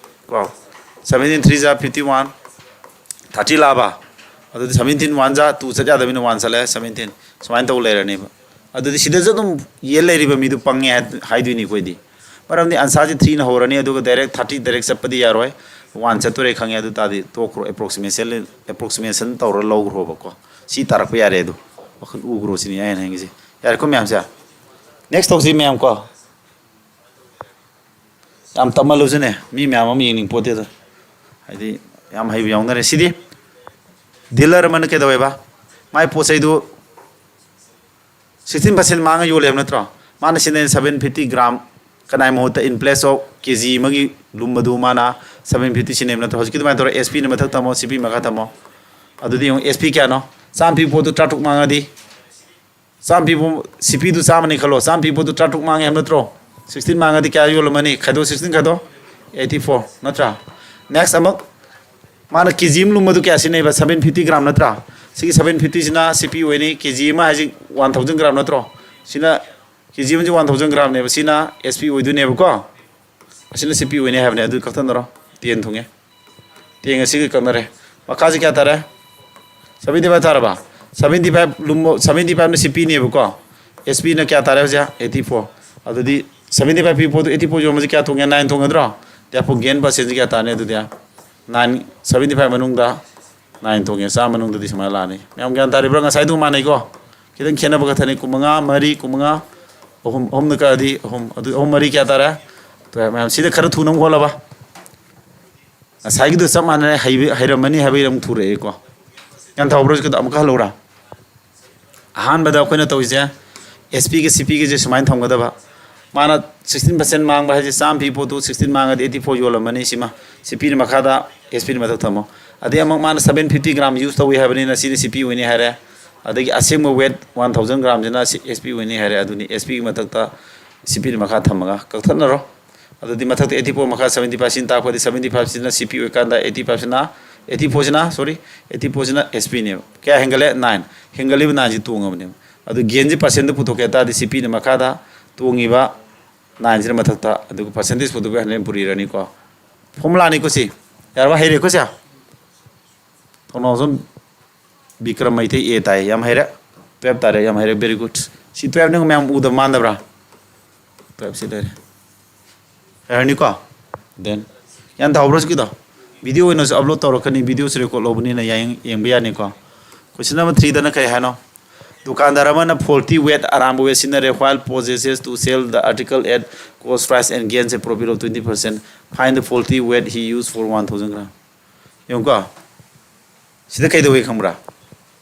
ꯀꯣ, ꯁꯕꯦꯟꯇꯤꯟ ꯊ꯭ꯔꯤ ꯖꯥ ꯐꯤꯐꯇꯤ ꯋꯥꯟ, ꯊꯥꯔꯇꯤ ꯂꯥꯛꯑꯕ? ꯑꯗꯨꯗꯤ ꯁꯕꯦꯟꯇꯤꯟ ꯋꯥꯟ ꯖꯥ ꯇꯨ ꯆꯠ ꯌꯥꯗꯕꯅꯤꯅ ꯋꯥꯟ ꯆꯠꯂꯦ, ꯁꯕꯦꯟꯇꯤꯟ꯫ ꯁꯨꯃꯥꯏꯅ ꯇꯧ ꯂꯩꯔꯅꯦꯕ꯫ ꯑꯗꯨꯗꯤ ꯁꯤꯗꯁꯨ ꯑꯗꯨꯝ ꯌꯦꯜ ꯂꯩꯔꯤꯕ ꯃꯤꯗꯨ ꯄꯪꯉꯦ ꯍꯥꯏ-, ꯍꯥꯏꯗꯣꯏꯅꯤ ꯑꯩꯈꯣꯏꯗꯤ꯫ ꯃꯔꯝꯗꯤ ꯑꯟꯁꯥꯔꯁꯤ ꯊ꯭ꯔꯤꯅ ꯍꯧꯔꯅꯤ, ꯑꯗꯨꯒ ꯗꯥꯏꯔꯦꯛ ꯊꯥꯔꯇꯤ ꯗꯥꯏꯔꯦꯛ ꯆꯠꯄꯗꯤ ꯌꯥꯔꯣꯏ꯫ ꯋꯥꯟ ꯆꯠꯇꯣꯔꯦ ꯈꯪꯉꯦ, ꯑꯗꯨ ꯇꯥꯔꯗꯤ ꯇꯣꯛꯈ꯭ꯔꯣ, ꯑꯦꯄ꯭ꯔꯣꯛꯁꯤꯃꯦꯁꯟ, ꯑꯦꯄ꯭ꯔꯣꯛꯁꯤꯃꯦꯁꯟ ꯇꯧꯔ ꯂꯧꯈ꯭ꯔꯣꯕꯀꯣ꯫ ꯁꯤ ꯇꯥꯔꯛꯄ ꯌꯥꯔꯦ ꯑꯗꯨ꯫ ꯋꯥꯈꯜ ꯎꯈ꯭ꯔꯣ ꯁꯤꯅꯤ ꯑꯩꯅ ꯍꯥꯏꯅꯤꯡꯉꯤꯁꯦ꯫ ꯌꯥꯔꯦꯀꯣ ꯃꯌꯥꯝꯁꯦ? ꯅꯦꯛꯁ ꯇꯧꯁꯤ ꯃꯌꯥꯝ ꯀꯣ꯫ ꯌꯥꯝ ꯇꯞꯃꯜꯂꯁꯨꯅꯦ, ꯃꯤ ꯃꯌꯥꯝ ꯑꯃ ꯌꯦꯡꯅꯤꯡ ꯄꯣꯠꯇꯦꯗ꯫ ꯍꯥꯏꯗꯤ ꯌꯥꯝ ꯍꯩꯕ ꯌꯥꯎꯅꯔꯦ꯫ ꯁꯤꯗꯤ ꯗꯤꯂꯔ ꯑꯃꯅ ꯀꯩꯗꯧꯋꯦꯕ? ꯃꯥꯏ ꯄꯣꯠ ꯆꯩꯗꯨ ꯁꯤꯛꯁꯇꯤꯟ ꯄꯥꯔꯁꯦꯟ ꯃꯥꯡꯉ ꯌꯣꯜꯂꯦꯕ ꯅꯠꯇ꯭ꯔꯣ? ꯃꯥꯅ ꯁꯤꯖꯤꯟꯅꯩ ꯁꯕꯦꯟ ꯐꯤꯐꯇꯤ ꯒ꯭ꯔꯥꯝ, ꯀꯅꯥꯏ ꯃꯍꯨꯠꯇ in place of K G ꯑꯃꯒꯤ ꯂꯨꯝꯕꯗꯨ ꯃꯥꯅ ꯁꯕꯦꯟ ꯐꯤꯐꯇꯤ ꯁꯤꯖꯤꯟꯅꯩꯕ ꯅꯠꯇ꯭ꯔꯣ? ꯍꯧꯖꯤꯛꯀꯤ ꯑꯗꯨꯃꯥꯏꯅ ꯇꯧꯔ ꯑꯦꯁ ꯄꯤꯅ ꯃꯊꯛ ꯊꯝꯃꯣ, ꯁꯤ ꯄꯤ ꯃꯈꯥ ꯊꯝꯃꯣ꯫ ꯑꯗꯨꯗꯤ ꯌꯦꯡꯉꯨ, ꯑꯦꯁ ꯄꯤ ꯀꯌꯥꯅꯣ? ꯆꯥꯝꯃ ꯄꯤꯕ ꯄꯣꯠꯇꯨ ꯇꯔꯥꯇꯔꯨꯛ ꯃꯥꯡꯉꯗꯤ, ꯆꯥꯝꯃ ꯄꯤꯕ ꯁꯤ ꯄꯤꯗꯨ ꯆꯥꯝꯃꯅꯤ ꯈꯜꯂꯣ, ꯆꯥꯝꯃ ꯄꯤꯕ ꯄꯣꯠꯇꯨ ꯇꯔꯥꯇꯔꯨꯛ ꯃꯥꯡꯉꯦ ꯍꯥꯏꯕ ꯅꯠꯇ꯭ꯔꯣ? ꯁꯤꯛꯁꯇꯤꯟ ꯃꯥꯡꯉꯗꯤ ꯀꯌꯥ ꯌꯣꯜꯂꯝꯃꯅꯤ? ꯈꯥꯏꯗꯣꯛ, ꯁꯤꯛꯁꯇꯤꯟ ꯈꯥꯏꯗꯣꯛ, ꯑꯩꯠꯇꯤ ꯐꯣꯔ ꯅꯠꯇ꯭ꯔꯥ? ꯅꯦꯛꯁ ꯑꯃꯨꯛ ꯃꯥꯅ ꯀꯦ ꯖꯤ ꯑꯃ ꯂꯨꯝꯕꯗꯨ ꯀꯌꯥ ꯁꯤꯖꯤꯟꯅꯩꯕ? ꯁꯕꯦꯟ ꯐꯤꯐꯇꯤ ꯒ꯭ꯔꯥꯝ ꯅꯠꯇ꯭ꯔꯥ? ꯁꯤꯒꯤ ꯁꯕꯦꯟ ꯐꯤꯐꯇꯤꯁꯤꯅ ꯁꯤ ꯄꯤ ꯑꯣꯏꯅꯤ, ꯀꯦ ꯖꯤ ꯑꯃ ꯍꯥꯏꯁꯤ ꯋꯥꯟ ꯊꯥꯎꯖꯟ ꯒ꯭ꯔꯥꯝ ꯅꯠꯇ꯭ꯔꯣ? ꯁꯤꯅ ꯀꯦ ꯖꯤ ꯑꯃꯁꯤ ꯋꯥꯟ ꯊꯥꯎꯖꯟ ꯒ꯭ꯔꯥꯝꯅꯦꯕ, ꯁꯤꯅ ꯑꯦꯁ ꯄꯤ ꯑꯣꯏꯗꯣꯏꯅꯦꯕꯀꯣ꯫ ꯑꯁꯤꯅ ꯁꯤ ꯄꯤ ꯑꯣꯏꯅꯤ ꯍꯥꯏꯕꯅꯦ, ꯑꯗꯨ ꯀꯛꯊꯠꯅꯔꯣ꯫ ꯇꯦꯟ ꯊꯨꯡꯉꯦ꯫ ꯇꯦꯟ ꯑꯁꯤꯒ ꯀꯛꯅꯔꯦ꯫ ꯃꯈꯥꯁꯤ ꯀꯌꯥ ꯇꯥꯔꯦ? ꯁꯕꯦꯟꯇꯤ ꯐꯥꯏꯚ ꯇꯥꯔꯕ? ꯁꯕꯦꯟꯇꯤ ꯐꯥꯏꯚ ꯂꯨꯝꯕ, ꯁꯕꯦꯟꯇꯤ ꯐꯥꯏꯚꯅ ꯁꯤ ꯄꯤꯅꯦꯕꯀꯣ꯫ ꯑꯦꯁ ꯄꯤꯅ ꯀꯌꯥ ꯇꯥꯔꯦ ꯍꯧꯖꯤꯛ? Eighty four. ꯑꯗꯨꯗꯤ ꯁꯕꯦꯟꯇꯤ ꯐꯥꯏꯚ ꯄꯤ ꯄꯣꯠꯇꯨ ꯑꯩꯠꯇꯤ ꯐꯣꯔ ꯌꯣꯟꯕꯁꯤ ꯀꯌꯥ ꯊꯣꯡꯉꯦ? ꯅꯥꯏꯟ ꯊꯣꯡꯒꯗ꯭ꯔꯣ? ꯇꯦꯐꯨ ꯒꯦꯟ ꯄꯥꯔꯁꯦꯟꯁꯤ ꯀꯌꯥ ꯇꯥꯔꯅꯤ ꯑꯗꯨꯗꯤ? ꯅꯥꯏꯟ, ꯁꯕꯦꯟꯇꯤ ꯐꯥꯏꯚ ꯃꯅꯨꯡꯗ ꯅꯥꯏꯟ ꯊꯣꯡꯉꯦ, ꯆꯥꯝꯃ ꯃꯅꯨꯡꯗꯗꯤ ꯁꯨꯃꯥꯏꯅ ꯂꯥꯛꯑꯅꯤ꯫ ꯃꯌꯥꯝ ꯒ꯭ꯌꯥꯟ ꯇꯥꯔꯤꯕ꯭ꯔꯥ? ꯉꯁꯥꯏꯗꯨ ꯃꯥꯟꯅꯩꯀꯣ? ꯈꯤꯇꯪ ꯈꯦꯠꯅꯕ ꯈꯛꯇꯅꯤ꯫ ꯀꯨꯟꯃꯉꯥ, ꯃꯔꯤ, ꯀꯨꯟꯃꯉꯥ, ꯑꯍꯨꯝ, ꯑꯍꯨꯝꯅ ꯀꯛꯑꯗꯤ ꯑꯍꯨꯝ, ꯑꯗꯨ ꯑꯍꯨꯝ ꯃꯔꯤ ꯀꯌꯥ ꯇꯥꯔꯦ? ꯃꯌꯥꯝ ꯁꯤꯗ ꯈꯔ ꯊꯨꯅ ꯑꯃꯨꯛ ꯍꯣꯠꯂꯕ? ꯉꯁꯥꯏꯒꯤꯗꯣ ꯆꯞ ꯃꯥꯟꯅꯔꯦ, ꯍꯩꯕ-, ꯍꯩꯔꯝꯃꯅꯤ ꯍꯥꯏꯕꯒꯤ ꯑꯃꯨꯛ ꯊꯨꯔꯛꯑꯦꯀꯣ꯫ ꯒ꯭ꯌꯥꯟ ꯇꯥꯍꯧꯕ꯭ꯔꯣ? ꯁꯤꯗ ꯑꯃꯨꯛꯀ ꯍꯜꯂꯧꯔꯥ? ꯑꯍꯥꯟꯕꯗ ꯑꯩꯈꯣꯏꯅ ꯇꯧꯔꯤꯁꯦ, ꯑꯦꯁ ꯄꯤꯒ ꯁꯤ ꯄꯤꯒꯁꯦ ꯁꯨꯃꯥꯏꯅ ꯊꯝꯒꯗꯕ꯫ ꯃꯥꯅ ꯁꯤꯛꯁꯇꯤꯟ ꯄꯥꯔꯁꯦꯟ ꯃꯥꯡꯕ ꯍꯥꯏꯁꯦ, ꯆꯥꯝꯃ ꯄꯤ ꯄꯣꯠꯇꯨ ꯁꯤꯛꯁꯇꯤꯟ ꯃꯥꯡꯉꯗꯤ ꯑꯩꯠꯇꯤ ꯐꯣꯔ ꯌꯣꯜꯂꯝꯃꯅꯤ꯫ ꯁꯤꯃ ꯁꯤ ꯄꯤꯅ ꯃꯈꯥꯗ, ꯑꯦꯁ ꯄꯤꯅ ꯃꯊꯛ ꯊꯝꯃꯣ꯫ ꯑꯗꯩ ꯑꯃꯨꯛ ꯃꯥꯅ ꯁꯕꯦꯟ ꯐꯤꯐꯇꯤ ꯒ꯭ꯔꯥꯝ ꯌꯨꯁ ꯇꯧꯏ ꯍꯥꯏꯕꯅꯤꯅ ꯁꯤꯅ ꯁꯤ ꯄꯤ ꯑꯣꯏꯅꯤ ꯍꯥꯏꯔꯦ꯫ ꯑꯗꯒꯤ ꯑꯁꯦꯡꯕ weight one thousand ꯒ꯭ꯔꯥꯝꯁꯤꯅ C S P ꯑꯣꯏꯅꯤ ꯍꯥꯏꯔꯦ꯫ ꯑꯗꯨꯅꯤ ꯑꯦꯁ ꯄꯤꯒꯤ ꯃꯊꯛꯇ ꯁꯤ ꯄꯤꯅ ꯃꯈꯥ ꯊꯝꯃꯒ ꯀꯛꯊꯠꯅꯔꯣ꯫ ꯑꯗꯨꯗꯤ ꯃꯊꯛꯇ ꯑꯩꯠꯇꯤ ꯐꯣꯔ ꯃꯈꯥ ꯁꯕꯦꯟꯇꯤ ꯐꯥꯏꯚ ꯁꯤꯅ ꯇꯥꯛꯄꯗꯤ ꯁꯕꯦꯟꯇꯤ ꯐꯥꯏꯚꯁꯤꯅ ꯁꯤ ꯄꯤ ꯑꯣꯏꯀꯥꯟꯗ ꯑꯩꯠꯇꯤ ꯐꯥꯏꯚꯁꯤꯅ, ꯑꯩꯠꯇꯤ ꯐꯣꯔꯁꯤꯅ, ꯁꯣꯔꯤ, ꯑꯩꯠꯇꯤ ꯐꯣꯔꯁꯤꯅ ꯑꯦꯁ ꯄꯤꯅꯦꯕ꯫ ꯀꯌꯥ ꯍꯦꯟꯒꯠꯂꯦ? ꯅꯥꯏꯟ꯫ ꯍꯦꯟꯒꯠꯂꯤꯕ ꯅꯥꯏꯟꯁꯤ ꯇꯣꯡꯉꯕꯅꯦꯕ꯫ ꯑꯗꯨ ꯒꯦꯟꯁꯤ ꯄꯥꯔꯁꯦꯟꯗ ꯄꯨꯊꯣꯛꯀꯦ ꯍꯥꯏ ꯇꯥꯔꯗꯤ ꯁꯤ ꯄꯤꯅ ꯃꯈꯥꯗ, ꯇꯣꯡꯉꯤꯕ ꯅꯥꯏꯟꯁꯤꯅ ꯃꯊꯛꯇ, ꯑꯗꯨꯒ ꯄꯥꯔꯁꯦꯟꯇꯦꯖ ꯄꯨꯊꯣꯛꯄ ꯍꯟꯗ꯭ꯔꯦꯗ ꯄꯨꯔꯤꯔꯅꯤꯀꯣ꯫ ꯐꯣꯔꯃꯨꯂꯥꯅꯤꯀꯣ ꯁꯤ꯫ ꯌꯥꯔꯕ? ꯍꯩꯔꯦꯀꯣ ꯁꯦ? ꯊꯧꯅꯥꯎꯖꯝ ꯕꯤꯀ꯭ꯔꯝ ꯃꯩꯇꯩ ꯑꯦ ꯇꯥꯏ꯫ ꯌꯥꯝ ꯍꯩꯔꯦ꯫ ꯇꯨꯌꯦꯜꯞ ꯇꯥꯔꯦ꯫ ꯌꯥꯝ ꯍꯩꯔꯦ꯫ Very good꯫ ꯁꯤ ꯇꯨꯌꯦꯜꯞꯅꯤ ꯃꯌꯥꯝ ꯎꯗꯕ ꯃꯥꯟꯗꯕ꯭ꯔꯥ? ꯇꯨꯌꯦꯜꯞꯁꯤ ꯂꯩꯔꯦ꯫ ꯌꯥꯔꯅꯤꯀꯣ? Then, ꯒ꯭ꯌꯥꯟ ꯇꯥꯍꯧꯕ꯭ꯔꯣ ꯁꯤꯒꯤꯗꯣ? ꯚꯤꯗꯤꯑꯣ ꯑꯣꯏꯅꯁꯨ ꯑꯞꯂꯣꯗ ꯇꯧꯔꯛꯀꯅꯤ, ꯚꯤꯗꯤꯑꯣꯁꯨ ꯔꯦꯀꯣꯔꯗ ꯂꯧꯕꯅꯤꯅ ꯌꯥꯏ-, ꯌꯦꯡꯕ ꯌꯥꯅꯤꯀꯣ꯫ Question number threeꯗꯅ ꯀꯩ ꯍꯥꯏꯅꯣ? ꯗꯨꯀꯥꯟꯗꯥꯔ ꯑꯃꯅ faulty weight ꯑꯔꯥꯟꯕ weight ꯁꯤꯖꯤꯟꯅꯔꯦ, while possesses to sell the article at cost price and gains a profit of twenty percent. Find the faulty weight he used for one thousand gram. ꯌꯦꯡꯉꯨꯀꯣ꯫ ꯁꯤꯗ ꯀꯩꯗꯧꯋꯦ ꯈꯪꯕ꯭ꯔꯥ?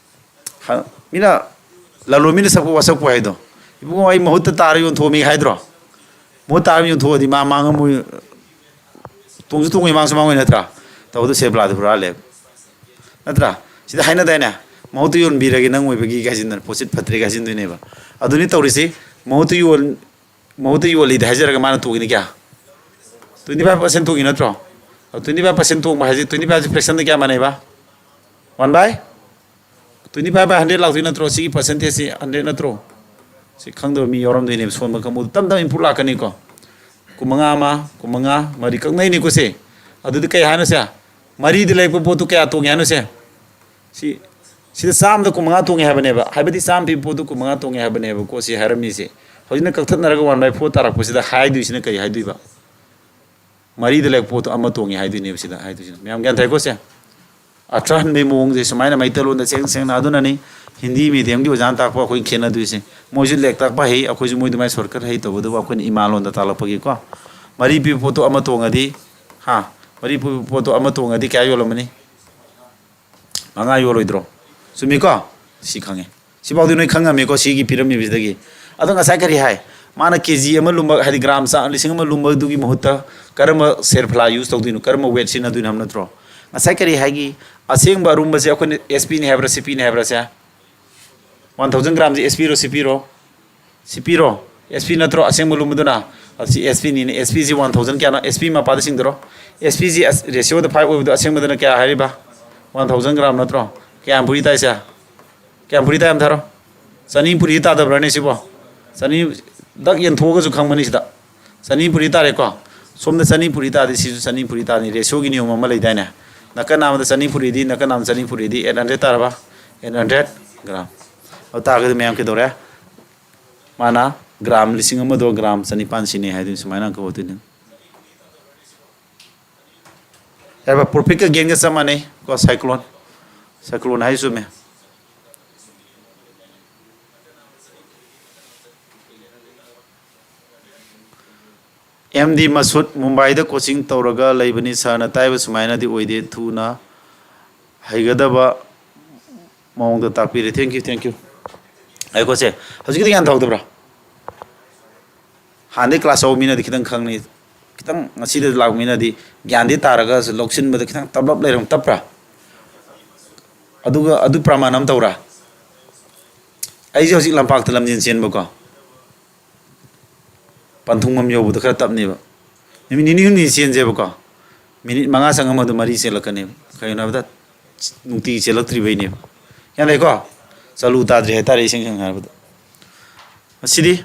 ꯍ-, ꯃꯤꯅ, ꯂꯂꯣꯟꯕꯤꯅ ꯁꯛꯄ ꯋꯥꯁꯛꯄ ꯍꯥꯏꯗꯣ, "ꯏꯕꯨꯡꯉꯣ, ꯑꯩ ꯃꯍꯨꯠꯇ ꯇꯥꯔ ꯌꯣꯟꯊꯣꯛꯑꯝꯃꯤ" ꯍꯥꯏꯗ꯭ꯔꯣ? ꯃꯍꯨꯠ ꯇꯥꯔ ꯌꯣꯟꯊꯣꯛꯑꯗꯤ ꯃꯥ ꯃꯥꯡꯉꯝꯃꯣꯏ, ꯇꯣꯡꯁꯨ ꯇꯣꯡꯉꯣꯏ, ꯃꯥꯡꯁꯨ ꯃꯥꯡꯉꯣꯏ ꯅꯠꯇ꯭ꯔꯥ? ꯇꯧꯕꯗ ꯁꯦꯞ ꯂꯥꯗꯤ ꯍꯨꯔꯥꯜꯂꯦꯕ꯫ ꯅꯠꯇ꯭ꯔꯥ? ꯁꯤꯗ ꯍꯥꯏꯅꯗꯥꯏꯅꯦ? "ꯃꯍꯨꯠꯇ ꯌꯣꯟꯕꯤꯔꯒꯦ ꯅꯪ ꯑꯣꯏꯕꯒꯤ" ꯍꯥꯏꯖꯤꯟꯗꯅ, "ꯄꯣꯠꯁꯤꯠ ꯐꯠꯇ꯭ꯔꯦ" ꯍꯥꯏꯖꯤꯟꯗꯣꯏꯅꯦꯕ꯫ ꯑꯗꯨꯅꯤ ꯇꯧꯔꯤꯁꯤ꯫ ꯃꯍꯨꯠꯇ ꯌꯣꯟ-, ꯃꯍꯨꯠꯇ ꯌꯣꯜꯂꯤꯗꯤ ꯍꯥꯏꯖꯔꯒ ꯃꯥꯅ ꯇꯣꯡꯉꯤꯅ ꯀꯌꯥ? Twenty five percent ꯇꯣꯡꯉꯤ ꯅꯠꯇ꯭ꯔꯣ? ꯑꯗꯨ twenty five percent ꯇꯣꯡꯕ ꯍꯥꯏꯁꯦ, twenty five ꯁꯦ fraction ꯗ ꯀꯌꯥ ꯃꯥꯟꯅꯩꯕ? One by twenty five by hundred ꯂꯥꯛꯇꯣꯏ ꯅꯠꯇ꯭ꯔꯣ? ꯁꯤꯒꯤ percentage ꯁꯤ hundred ꯅꯠꯇ꯭ꯔꯣ? ꯁꯤ ꯈꯪꯗꯕ ꯃꯤ ꯌꯥꯎꯔꯝꯗꯣꯏꯅꯦꯕ, ꯁꯣꯟꯕ ꯀꯥꯡꯕꯨꯗꯨ꯫ ꯇꯞ ꯇꯞꯅ input ꯂꯥꯛꯀꯅꯤꯀꯣ꯫ ꯀꯨꯟꯃꯉꯥ ꯑꯃ, ꯀꯨꯟꯃꯉꯥ, ꯃꯔꯤ ꯀꯛꯅꯩꯅꯤꯀꯣ ꯁꯦ꯫ ꯑꯗꯨꯗꯤ ꯀꯩ ꯍꯥꯏꯅꯣ ꯁꯦ? ꯃꯔꯤꯗ ꯂꯩꯔꯛꯄ ꯄꯣꯠꯇꯨ ꯀꯌꯥ ꯇꯣꯡꯉꯦ ꯍꯥꯏꯅꯣ ꯁꯦ? ꯁꯤ, ꯁꯤꯗ ꯆꯥꯝꯃꯗ ꯀꯨꯟꯃꯉꯥ ꯇꯣꯡꯉꯦ ꯍꯥꯏꯕꯅꯦꯕ꯫ ꯍꯥꯏꯕꯗꯤ ꯆꯥꯝꯃ ꯄꯤꯕ ꯄꯣꯠꯇꯨ ꯀꯨꯟꯃꯉꯥ ꯇꯣꯡꯉꯦ ꯍꯥꯏꯕꯅꯦꯕꯀꯣ ꯁꯤ ꯍꯥꯏꯔꯝꯃꯤꯁꯦ꯫ ꯍꯧꯖꯤꯛꯅ ꯀꯛꯊꯠꯅꯔꯒ one by four ꯇꯥꯔꯛꯄꯁꯤꯗ ꯍꯥꯏꯗꯣꯏꯁꯤꯅ ꯀꯩ ꯍꯥꯏꯗꯣꯏꯕ? ꯃꯔꯤꯗ ꯂꯩꯔꯛꯄ ꯄꯣꯠꯇꯣ ꯑꯃ ꯇꯣꯡꯉꯦ ꯍꯥꯏꯗꯣꯏꯅꯦꯕ ꯁꯤꯗ ꯍꯥꯏꯗꯣꯏꯁꯤꯅ꯫ ꯃꯌꯥꯝ ꯒ꯭ꯌꯥꯟ ꯇꯥꯏꯀꯣ ꯁꯦ? ꯑꯊ꯭ꯔ ꯍꯟꯕꯒꯤ ꯃꯑꯣꯡꯁꯦ ꯁꯨꯃꯥꯏꯅ ꯃꯩꯇꯩꯂꯣꯟꯗ ꯁꯦꯡ ꯁꯦꯡꯅ ꯑꯗꯨꯅꯅꯤ ꯍꯤꯟꯗꯤ medium ꯒꯤ ꯑꯣꯖꯥꯅ ꯇꯥꯛꯄ ꯑꯩꯈꯣꯏ ꯈꯦꯠꯅꯗꯣꯏꯁꯦ꯫ ꯃꯣꯏꯁꯨ ꯂꯥꯏꯔꯤꯛ ꯇꯥꯛꯄ ꯍꯩ, ꯑꯩꯈꯣꯏꯁꯨ ꯃꯣꯏ ꯑꯗꯨꯃꯥꯏꯅ shortcut ꯍꯩ, ꯇꯧꯕꯇꯕꯨ ꯑꯩꯈꯣꯏꯅ ꯏꯃꯥꯂꯣꯟꯗ ꯇꯥꯛꯂꯛꯄꯒꯤꯀꯣ꯫ ꯃꯔꯤ ꯄꯤꯕ ꯄꯣꯠꯇꯣ ꯑꯃ ꯇꯣꯡꯉꯗꯤ, ꯍꯥ, ꯃꯔꯤ ꯄꯤꯕ ꯄꯣꯠꯇꯣ ꯑꯃ ꯇꯣꯡꯉꯗꯤ ꯀꯌꯥ ꯌꯣꯜꯂꯝꯃꯅꯤ? ꯃꯉꯥ ꯌꯣꯜꯂꯣꯏꯗ꯭ꯔꯣ? ꯆꯨꯝꯃꯤꯀꯣ? ꯁꯤ ꯈꯪꯉꯦ꯫ ꯁꯤꯐꯥꯎꯗꯤ ꯅꯣꯏ ꯈꯪꯉꯝꯃꯤꯀꯣ, ꯁꯤꯒꯤ ꯄꯤꯔꯝꯃꯤꯕꯁꯤꯗꯒꯤ꯫ ꯑꯗꯣ ꯉꯁꯥꯏ ꯀꯔꯤ ꯍꯥꯏ? ꯃꯥꯅ ꯀꯦ ꯖꯤ ꯑꯃ ꯂꯨꯝꯕ, ꯍꯥꯏꯗꯤ ꯒ꯭ꯔꯥꯝ ꯆꯥ ꯂꯤꯁꯤꯡ ꯑꯃ ꯂꯨꯝꯕꯗꯨꯒꯤ ꯃꯍꯨꯠꯇ ꯀꯔꯝꯕ ꯁꯦꯔꯐꯂꯥ ꯌꯨꯁ ꯇꯧꯗꯣꯏꯅꯣ, ꯀꯔꯝꯕ ꯋꯦꯠ ꯁꯤꯖꯤꯟꯅꯗꯣꯏꯅꯣ ꯍꯥꯏꯕ ꯅꯠꯇ꯭ꯔꯣ? ꯉꯁꯥꯏ ꯀꯔꯤ ꯍꯥꯏꯒꯤ? ꯑꯁꯦꯡꯕ ꯑꯔꯨꯝꯕꯁꯦ ꯑꯩꯈꯣꯏꯅ ꯑꯦꯁ ꯄꯤꯅꯤ ꯍꯥꯏꯕ꯭ꯔꯥ, ꯁꯤ ꯄꯤꯅꯤ ꯍꯥꯏꯕ꯭ꯔꯥ ꯁꯦ? ꯋꯥꯟ ꯊꯥꯎꯖꯟ ꯒ꯭ꯔꯥꯝꯁꯦ ꯑꯦꯁ ꯄꯤꯔꯣ, ꯁꯤ ꯄꯤꯔꯣ? ꯁꯤ ꯄꯤꯔꯣ? ꯑꯦꯁ ꯄꯤ ꯅꯠꯇ꯭ꯔꯣ ꯑꯁꯦꯡꯕ ꯂꯨꯝꯕꯗꯨꯅ? ꯑꯁꯤ ꯑꯦꯁ ꯄꯤꯅꯤꯅꯦ꯫ ꯑꯦꯁ ꯄꯤꯁꯤ ꯋꯥꯟ ꯊꯥꯎꯖꯟ ꯀꯌꯥꯅꯣ? ꯑꯦꯁ ꯄꯤ ꯃꯄꯥꯗ ꯁꯤꯡꯗꯔꯣ? ꯑꯦꯁ ꯄꯤꯁꯤ ꯔꯦꯁꯤꯌꯣꯗ ꯐꯥꯏꯚ ꯑꯣꯏꯕꯗꯣ ꯑꯁꯦꯡꯕꯗꯅ ꯀꯌꯥ ꯍꯥꯏꯔꯤꯕ? ꯋꯥꯟ ꯊꯥꯎꯖꯟ ꯒ꯭ꯔꯥꯝ ꯅꯠꯇ꯭ꯔꯣ? ꯀꯌꯥꯝ ꯄꯨꯔꯤ ꯇꯥꯏꯁꯦ? ꯀꯌꯥꯝ ꯄꯨꯔꯤ ꯇꯥꯏ ꯑꯝꯊꯥꯔꯣ? ꯆꯅꯤ ꯄꯨꯔꯤ ꯇꯥꯗꯕ꯭ꯔꯥꯅꯦ ꯁꯤꯕꯣ? ꯆꯅꯤ, ꯗꯛ ꯌꯦꯟꯊꯣꯛꯑꯒꯁꯨ ꯈꯪꯕꯅꯤ ꯁꯤꯗ꯫ ꯆꯅꯤ ꯄꯨꯔꯤ ꯇꯥꯔꯦꯀꯣ? ꯁꯣꯝꯗ ꯆꯅꯤ ꯄꯨꯔꯤ ꯇꯥꯔꯗꯤ ꯁꯤꯁꯨ ꯆꯅꯤ ꯄꯨꯔꯤ ꯇꯥꯔꯅꯤ꯫ ꯔꯦꯁꯤꯌꯣꯒꯤ ꯅꯤꯌꯣꯝ ꯑꯃ ꯂꯩꯗꯥꯏꯅꯦ? ꯅꯥꯀꯟ ꯑꯃꯗ ꯆꯅꯤ ꯄꯨꯔꯤꯗꯤ, ꯅꯥꯀꯟ ꯑꯃꯗ ꯆꯅꯤ ꯄꯨꯔꯤꯗꯤ ꯑꯩꯠ ꯍꯟꯗ꯭ꯔꯦꯠ ꯇꯥꯔꯕ? Eight hundred gram. ꯑꯗꯨ ꯇꯥꯔꯒꯗꯤ ꯃꯌꯥꯝ ꯀꯩꯗꯧꯔꯦ? ꯃꯥꯅ ꯒ꯭ꯔꯥꯝ ꯂꯤꯁꯤꯡ ꯑꯃꯗꯣ ꯒ꯭ꯔꯥꯝ ꯆꯅꯤꯄꯥꯟ ꯁꯤꯅꯤ ꯍꯥꯏꯗꯨꯅꯤ, ꯁꯨꯃꯥꯏꯅ ꯑꯪꯀ ꯍꯣꯠꯇꯣꯏꯅꯤ꯫ ꯌꯥꯔꯕ? ꯄ꯭ꯔꯣꯐꯤꯠꯀ ꯒꯦꯟꯒ ꯆꯞ ꯃꯥꯟꯅꯩ ꯀꯣ, ꯁꯥꯏꯀ꯭ꯂꯣꯟ꯫ ꯁꯥꯏꯀ꯭ꯂꯣꯟ ꯍꯥꯏ ꯆꯨꯝꯃꯦ꯫ ꯑꯦꯝ ꯗꯤ ꯃꯁꯨꯗ ꯃꯨꯝꯕꯥꯏꯗ ꯀꯣꯆꯤꯡ ꯇꯧꯔꯒ ꯂꯩꯕꯅꯤ꯫ ꯁꯥꯔꯅ ꯇꯥꯛꯏꯕ ꯁꯨꯃꯥꯏꯅꯗꯤ ꯑꯣꯏꯗꯦ꯫ ꯊꯨꯅ ꯍꯩꯒꯗꯕ ꯃꯑꯣꯡꯗ ꯇꯥꯛꯄꯤꯔꯦ꯫ Thank you, thank you꯫ ꯑꯩꯈꯣꯏꯁꯦ ꯍꯧꯖꯤꯛꯀꯤꯗꯤ ꯒ꯭ꯌꯥꯟ ꯇꯧꯗꯕ꯭ꯔꯥ? ꯍꯥꯟꯅꯗꯩ ꯀ꯭ꯂꯥꯁ ꯌꯥꯎꯕ ꯃꯤꯅꯗꯤ ꯈꯤꯇꯪ ꯈꯪꯅꯤ, ꯈꯤꯇꯪ ꯉꯁꯤꯗ ꯂꯥꯛꯄ ꯃꯤꯅꯗꯤ ꯒ꯭ꯌꯥꯟꯗꯤ ꯇꯥꯔꯒꯁꯨ ꯂꯧꯁꯤꯟꯕꯗ ꯈꯤꯇꯪ ꯇꯞꯂꯞ ꯂꯩꯔꯝ, ꯇꯞꯄ꯭ꯔꯥ? ꯑꯗꯨꯒ ꯑꯗꯨ ꯄ꯭ꯔꯃꯥꯟ ꯑꯃ ꯇꯧꯔꯥ? ꯑꯩꯁꯦ ꯍꯧꯖꯤꯛ ꯂꯝꯄꯥꯛꯇ ꯂꯝꯖꯦꯟ ꯆꯦꯟꯕꯀꯣ, ꯄꯟꯊꯨꯡꯐꯝ ꯌꯧꯕꯗ ꯈꯔ ꯇꯞꯅꯦꯕ꯫ ꯅꯨꯃꯤꯠ ꯅꯤꯅꯤ ꯍꯨꯝꯅꯤ ꯆꯦꯟꯁꯦꯕꯀꯣ, ꯃꯤꯅꯤꯠ ꯃꯉꯥ ꯆꯪꯉꯝꯕꯗꯣ ꯃꯔꯤ ꯆꯦꯜꯂꯛꯀꯅꯦꯕ꯫ ꯀꯩꯒꯤꯅꯣ ꯍꯥꯏꯕꯗ ꯅꯨꯡꯇꯤꯒꯤ ꯆꯦꯜꯂꯛꯇ꯭ꯔꯤꯕꯩꯅꯦꯕ꯫ ꯒ꯭ꯌꯥꯟ ꯂꯩꯀꯣ? ꯆꯥꯂꯨ ꯇꯥꯗ꯭ꯔꯤ ꯍꯥꯏꯇꯥꯔꯦ, ꯏꯁꯦꯡ ꯁꯦꯡꯅ ꯍꯥꯏꯔꯕꯗ꯫ ꯉꯁꯤꯗꯤ,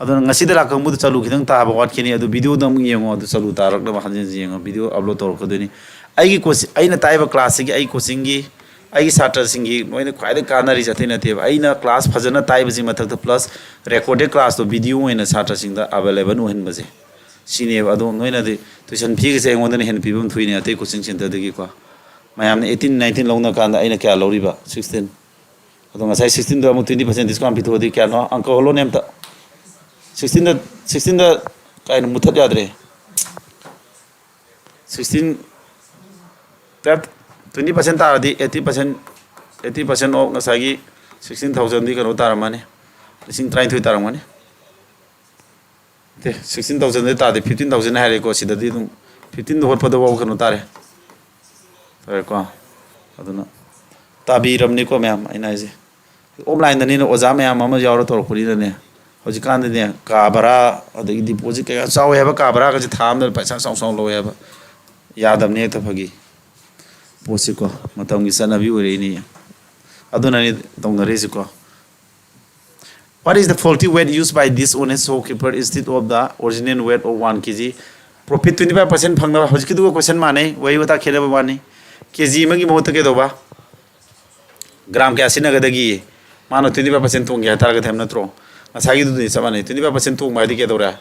ꯑꯗꯨꯅ ꯉꯁꯤꯗ ꯂꯥꯛꯀꯥꯟꯕꯨꯗ ꯆꯥꯂꯨ ꯈꯤꯇꯪ ꯇꯥꯕ ꯋꯥꯠꯈꯤꯅꯤ꯫ ꯑꯗꯨ ꯚꯤꯗꯤꯑꯣꯗ ꯑꯃꯨꯛ ꯌꯦꯡꯉꯣ, ꯑꯗꯨ ꯆꯥꯂꯨ ꯇꯥꯔꯛꯅꯕ ꯍꯟꯖꯤꯟ ꯍꯟꯖꯤꯟ ꯌꯦꯡꯉꯣ꯫ ꯚꯤꯗꯤꯑꯣ ꯑꯞꯂꯣꯗ ꯇꯧꯔꯛꯀꯗꯣꯏꯅꯤ꯫ ꯑꯩꯒꯤ ꯀꯣꯆ-, ꯑꯩꯅ ꯇꯥꯛꯏꯕ ꯀ꯭ꯂꯥꯁꯁꯤꯒꯤ, ꯑꯩ ꯀꯣꯆꯤꯡꯒꯤ, ꯑꯩꯒꯤ ꯁꯥꯇ꯭ꯔꯁꯤꯡꯒꯤ ꯂꯣꯏꯅ ꯈ꯭ꯋꯥꯏꯗꯒꯤ ꯀꯥꯟꯅꯔꯤꯁꯦ ꯑꯇꯩ ꯅꯠꯇꯦꯕ꯫ ꯑꯩꯅ ꯀ꯭ꯂꯥꯁ ꯐꯖꯅ ꯇꯥꯛꯏꯕꯁꯤ ꯃꯊꯛꯇ ꯄ꯭ꯂꯁ ꯔꯦꯀꯣꯔꯗꯦꯗ ꯀ꯭ꯂꯥꯁꯇꯣ ꯚꯤꯗꯤꯑꯣ ꯑꯣꯏꯅ ꯁꯥꯇ꯭ꯔꯁꯤꯡꯗ ꯑꯦꯕꯥꯏꯂꯦꯕꯜ ꯑꯣꯏꯍꯟꯕꯁꯦ ꯁꯤꯅꯦꯕ꯫ ꯑꯗꯣ ꯅꯣꯏꯅꯗꯤ ꯇ꯭ꯌꯨꯁꯟ ꯐꯤꯒꯁꯦ ꯑꯩꯉꯣꯟꯗꯅ ꯍꯦꯟꯅ ꯄꯤꯐꯝ ꯊꯣꯛꯏꯅꯦ ꯑꯇꯩ ꯀꯣꯆꯤꯡ ꯁꯦꯟꯇꯔꯗꯒꯤꯀꯣ꯫ ꯃꯌꯥꯝꯅ ꯑꯩꯠꯇꯤꯟ, ꯅꯥꯏꯟꯇꯤꯟ ꯂꯧꯅ ꯀꯥꯟꯗ ꯑꯩꯅ ꯀꯌꯥ ꯂꯧꯔꯤꯕ? ꯁꯤꯛꯁꯇꯤꯟ꯫ ꯑꯗꯣ ꯉꯁꯥꯏ ꯁꯤꯛꯁꯇꯤꯟꯗꯣ ꯑꯃꯨꯛ ꯇ꯭ꯋꯦꯟꯇꯤ ꯄꯥꯔꯁꯦꯟ ꯗꯤꯁꯀꯥꯎꯟ ꯄꯤꯊꯣꯛꯑꯗꯤ ꯀꯌꯥꯅꯣ? ꯑꯪꯀ ꯍꯣꯜꯂꯣꯅꯦ ꯑꯝꯇ꯫ ꯁꯤꯛꯁꯇꯤꯟꯗ, ꯁꯤꯛꯁꯇꯤꯟꯗ ꯀꯥꯏꯅ ꯃꯨꯊꯠ ꯌꯥꯗ꯭ꯔꯦ꯫ Sixteen, that twenty percent ꯇꯥꯔꯗꯤ eighty percent, eighty percent of ꯉꯁꯥꯏꯒꯤ sixteen thousandꯗꯤ ꯀꯩꯅꯣ ꯇꯥꯔꯝꯃꯅꯤ, ꯂꯤꯁꯤꯡ ꯇꯔꯥꯅꯤꯊꯣꯏ ꯇꯥꯔꯝꯒꯅꯤ꯫ ꯅꯠꯇꯦ, sixteen thousandꯗꯤ ꯇꯥꯗꯦ, fifteen thousand ꯍꯥꯏꯔꯦꯀꯣ꯫ ꯁꯤꯗꯗꯤ ꯑꯗꯨꯝ fifteen ꯍꯣꯠꯄꯗꯐꯥꯎ ꯀꯩꯅꯣ ꯇꯥꯔꯦ, ꯇꯥꯔꯦꯀꯣ꯫ ꯑꯗꯨꯅ ꯇꯥꯕꯤꯔꯝꯅꯤꯀꯣ ꯃꯌꯥꯝ, ꯑꯩꯅ ꯍꯥꯏꯁꯦ꯫ Offlineꯗꯅꯤꯅ ꯑꯣꯖꯥ ꯃꯌꯥꯝ ꯑꯃ ꯌꯥꯎꯔ ꯇꯧꯔꯛꯄꯅꯤꯅꯅꯦ, ꯍꯧꯖꯤꯛꯀꯥꯟꯗꯤꯅꯦ ꯀꯥ ꯚꯔꯥ ꯑꯗꯒꯤ deposit ꯀꯩꯀꯥ ꯆꯥꯎꯋꯦ ꯍꯥꯏꯕ, ꯀꯥ ꯚꯔꯥꯒꯁꯦ ꯊꯥ ꯑꯃꯗ ꯄꯩꯁꯥ ꯆꯥꯎ ꯆꯥꯎ ꯂꯧꯋꯦ ꯍꯥꯏꯕ꯫ ꯌꯥꯗꯕꯅꯤ ꯍꯦꯛꯇ ꯐꯥꯒꯤ ꯄꯣꯠꯁꯤꯀꯣ, ꯃꯇꯝꯒꯤ ꯆꯠꯅꯕꯤ ꯑꯣꯏꯔꯛꯏꯅꯤ꯫ ꯑꯗꯨꯅꯅꯤ ꯇꯧꯅꯔꯤꯁꯤꯀꯣ꯫ What is the faulty weight used by dishonest shopkeeper instead of the original weight of one K G? Profit twenty five percent ꯐꯪꯅꯕ, ꯍꯧꯖꯤꯛꯀꯤꯗꯨꯒ question ꯃꯥꯟꯅꯩ, ꯋꯥꯍꯩ ꯋꯥꯇꯥ ꯈꯦꯠꯅꯕ ꯋꯥꯅꯤ꯫ K G ꯑꯃꯒꯤ ꯃꯍꯨꯠꯇ ꯀꯩꯗꯧꯕ? Gram ꯀꯌꯥ ꯁꯤꯖꯤꯟꯅꯒꯗꯒꯦ? ꯃꯥꯅ twenty five percent ꯇꯣꯡꯒꯦ ꯍꯥꯏꯇꯥꯔꯒꯗꯤ ꯍꯥꯏꯕ ꯅꯠꯇ꯭ꯔꯣ? ꯉꯁꯥꯏꯒꯤꯗꯨꯗꯤ ꯆꯞ ꯃꯥꯟꯅꯩ꯫ Twenty five percent ꯇꯣꯡꯕ ꯍꯥꯏꯗꯤ ꯀꯩꯗꯧꯔꯦ?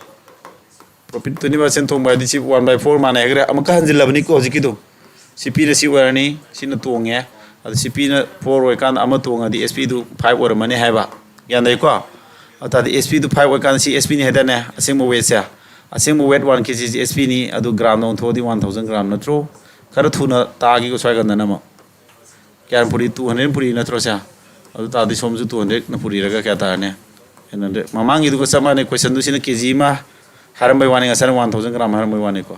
Profit twenty percent ꯇꯣꯡꯕ ꯍꯥꯏꯗꯤ ꯁꯤ one by four ꯃꯥꯟꯅꯩ ꯍꯥꯏꯈ꯭ꯔꯦ꯫ ꯑꯃꯨꯛꯀ ꯍꯟꯖꯤꯜꯂꯕꯅꯤꯀꯣ ꯍꯧꯖꯤꯛꯀꯤꯗꯣ꯫ C Pꯅ ꯁꯤ ꯑꯣꯏꯔꯅꯤ, ꯁꯤꯅ ꯇꯣꯡꯉꯦ꯫ ꯑꯗꯣ C Pꯅ four ꯑꯣꯏꯔꯀꯥꯟꯗ ꯑꯃ ꯇꯣꯡꯉꯗꯤ S Pꯗꯨ five ꯑꯣꯏꯔꯝꯃꯅꯤ ꯍꯥꯏꯕ꯫ ꯒ꯭ꯌꯥꯟ ꯂꯩꯀꯣ? ꯑꯗꯨ ꯇꯥꯔꯗꯤ S Pꯗꯨ five ꯑꯣꯏꯔꯀꯥꯟꯗ ꯁꯤ S Pꯅꯤ ꯍꯥꯏꯗꯥꯏꯅꯦ? ꯑꯁꯦꯡꯕ weightꯁꯦ꯫ ꯑꯁꯦꯡꯕ weight one K Gꯁꯤ S Pꯅꯤ, ꯑꯗꯨ gramꯗ ꯑꯣꯟꯊꯣꯛꯑꯗꯤ one thousand gram ꯅꯠꯇ꯭ꯔꯣ? ꯈꯔ ꯊꯨꯅ ꯇꯥꯈꯤꯀꯣ ꯁ꯭ꯋꯥꯏ ꯀꯥꯟꯗꯅ ꯑꯃꯨꯛ꯫ ꯀꯌꯥꯝ ꯄꯨꯔꯤ? Two hundred ꯄꯨꯔꯤ ꯅꯠꯇ꯭ꯔꯣ ꯁꯦ? ꯑꯗꯨ ꯇꯥꯔꯗꯤ ꯁꯣꯝꯁꯨ two hundredꯅ ꯄꯨꯔꯤꯔꯒ ꯀꯌꯥ ꯇꯥꯔꯅꯤ? Eight hundred꯫ ꯃꯃꯥꯡꯒꯤꯗꯨꯒ ꯆꯞ ꯃꯥꯟꯅꯩ, questionꯗꯨ ꯁꯤꯅ K G ꯑꯃ ꯍꯥꯏꯔꯝꯕꯩ ꯋꯥꯅꯤ, ꯉꯁꯥꯏꯅ one thousand gram ꯍꯥꯏꯔꯝꯕꯩ ꯋꯥꯅꯤꯀꯣ꯫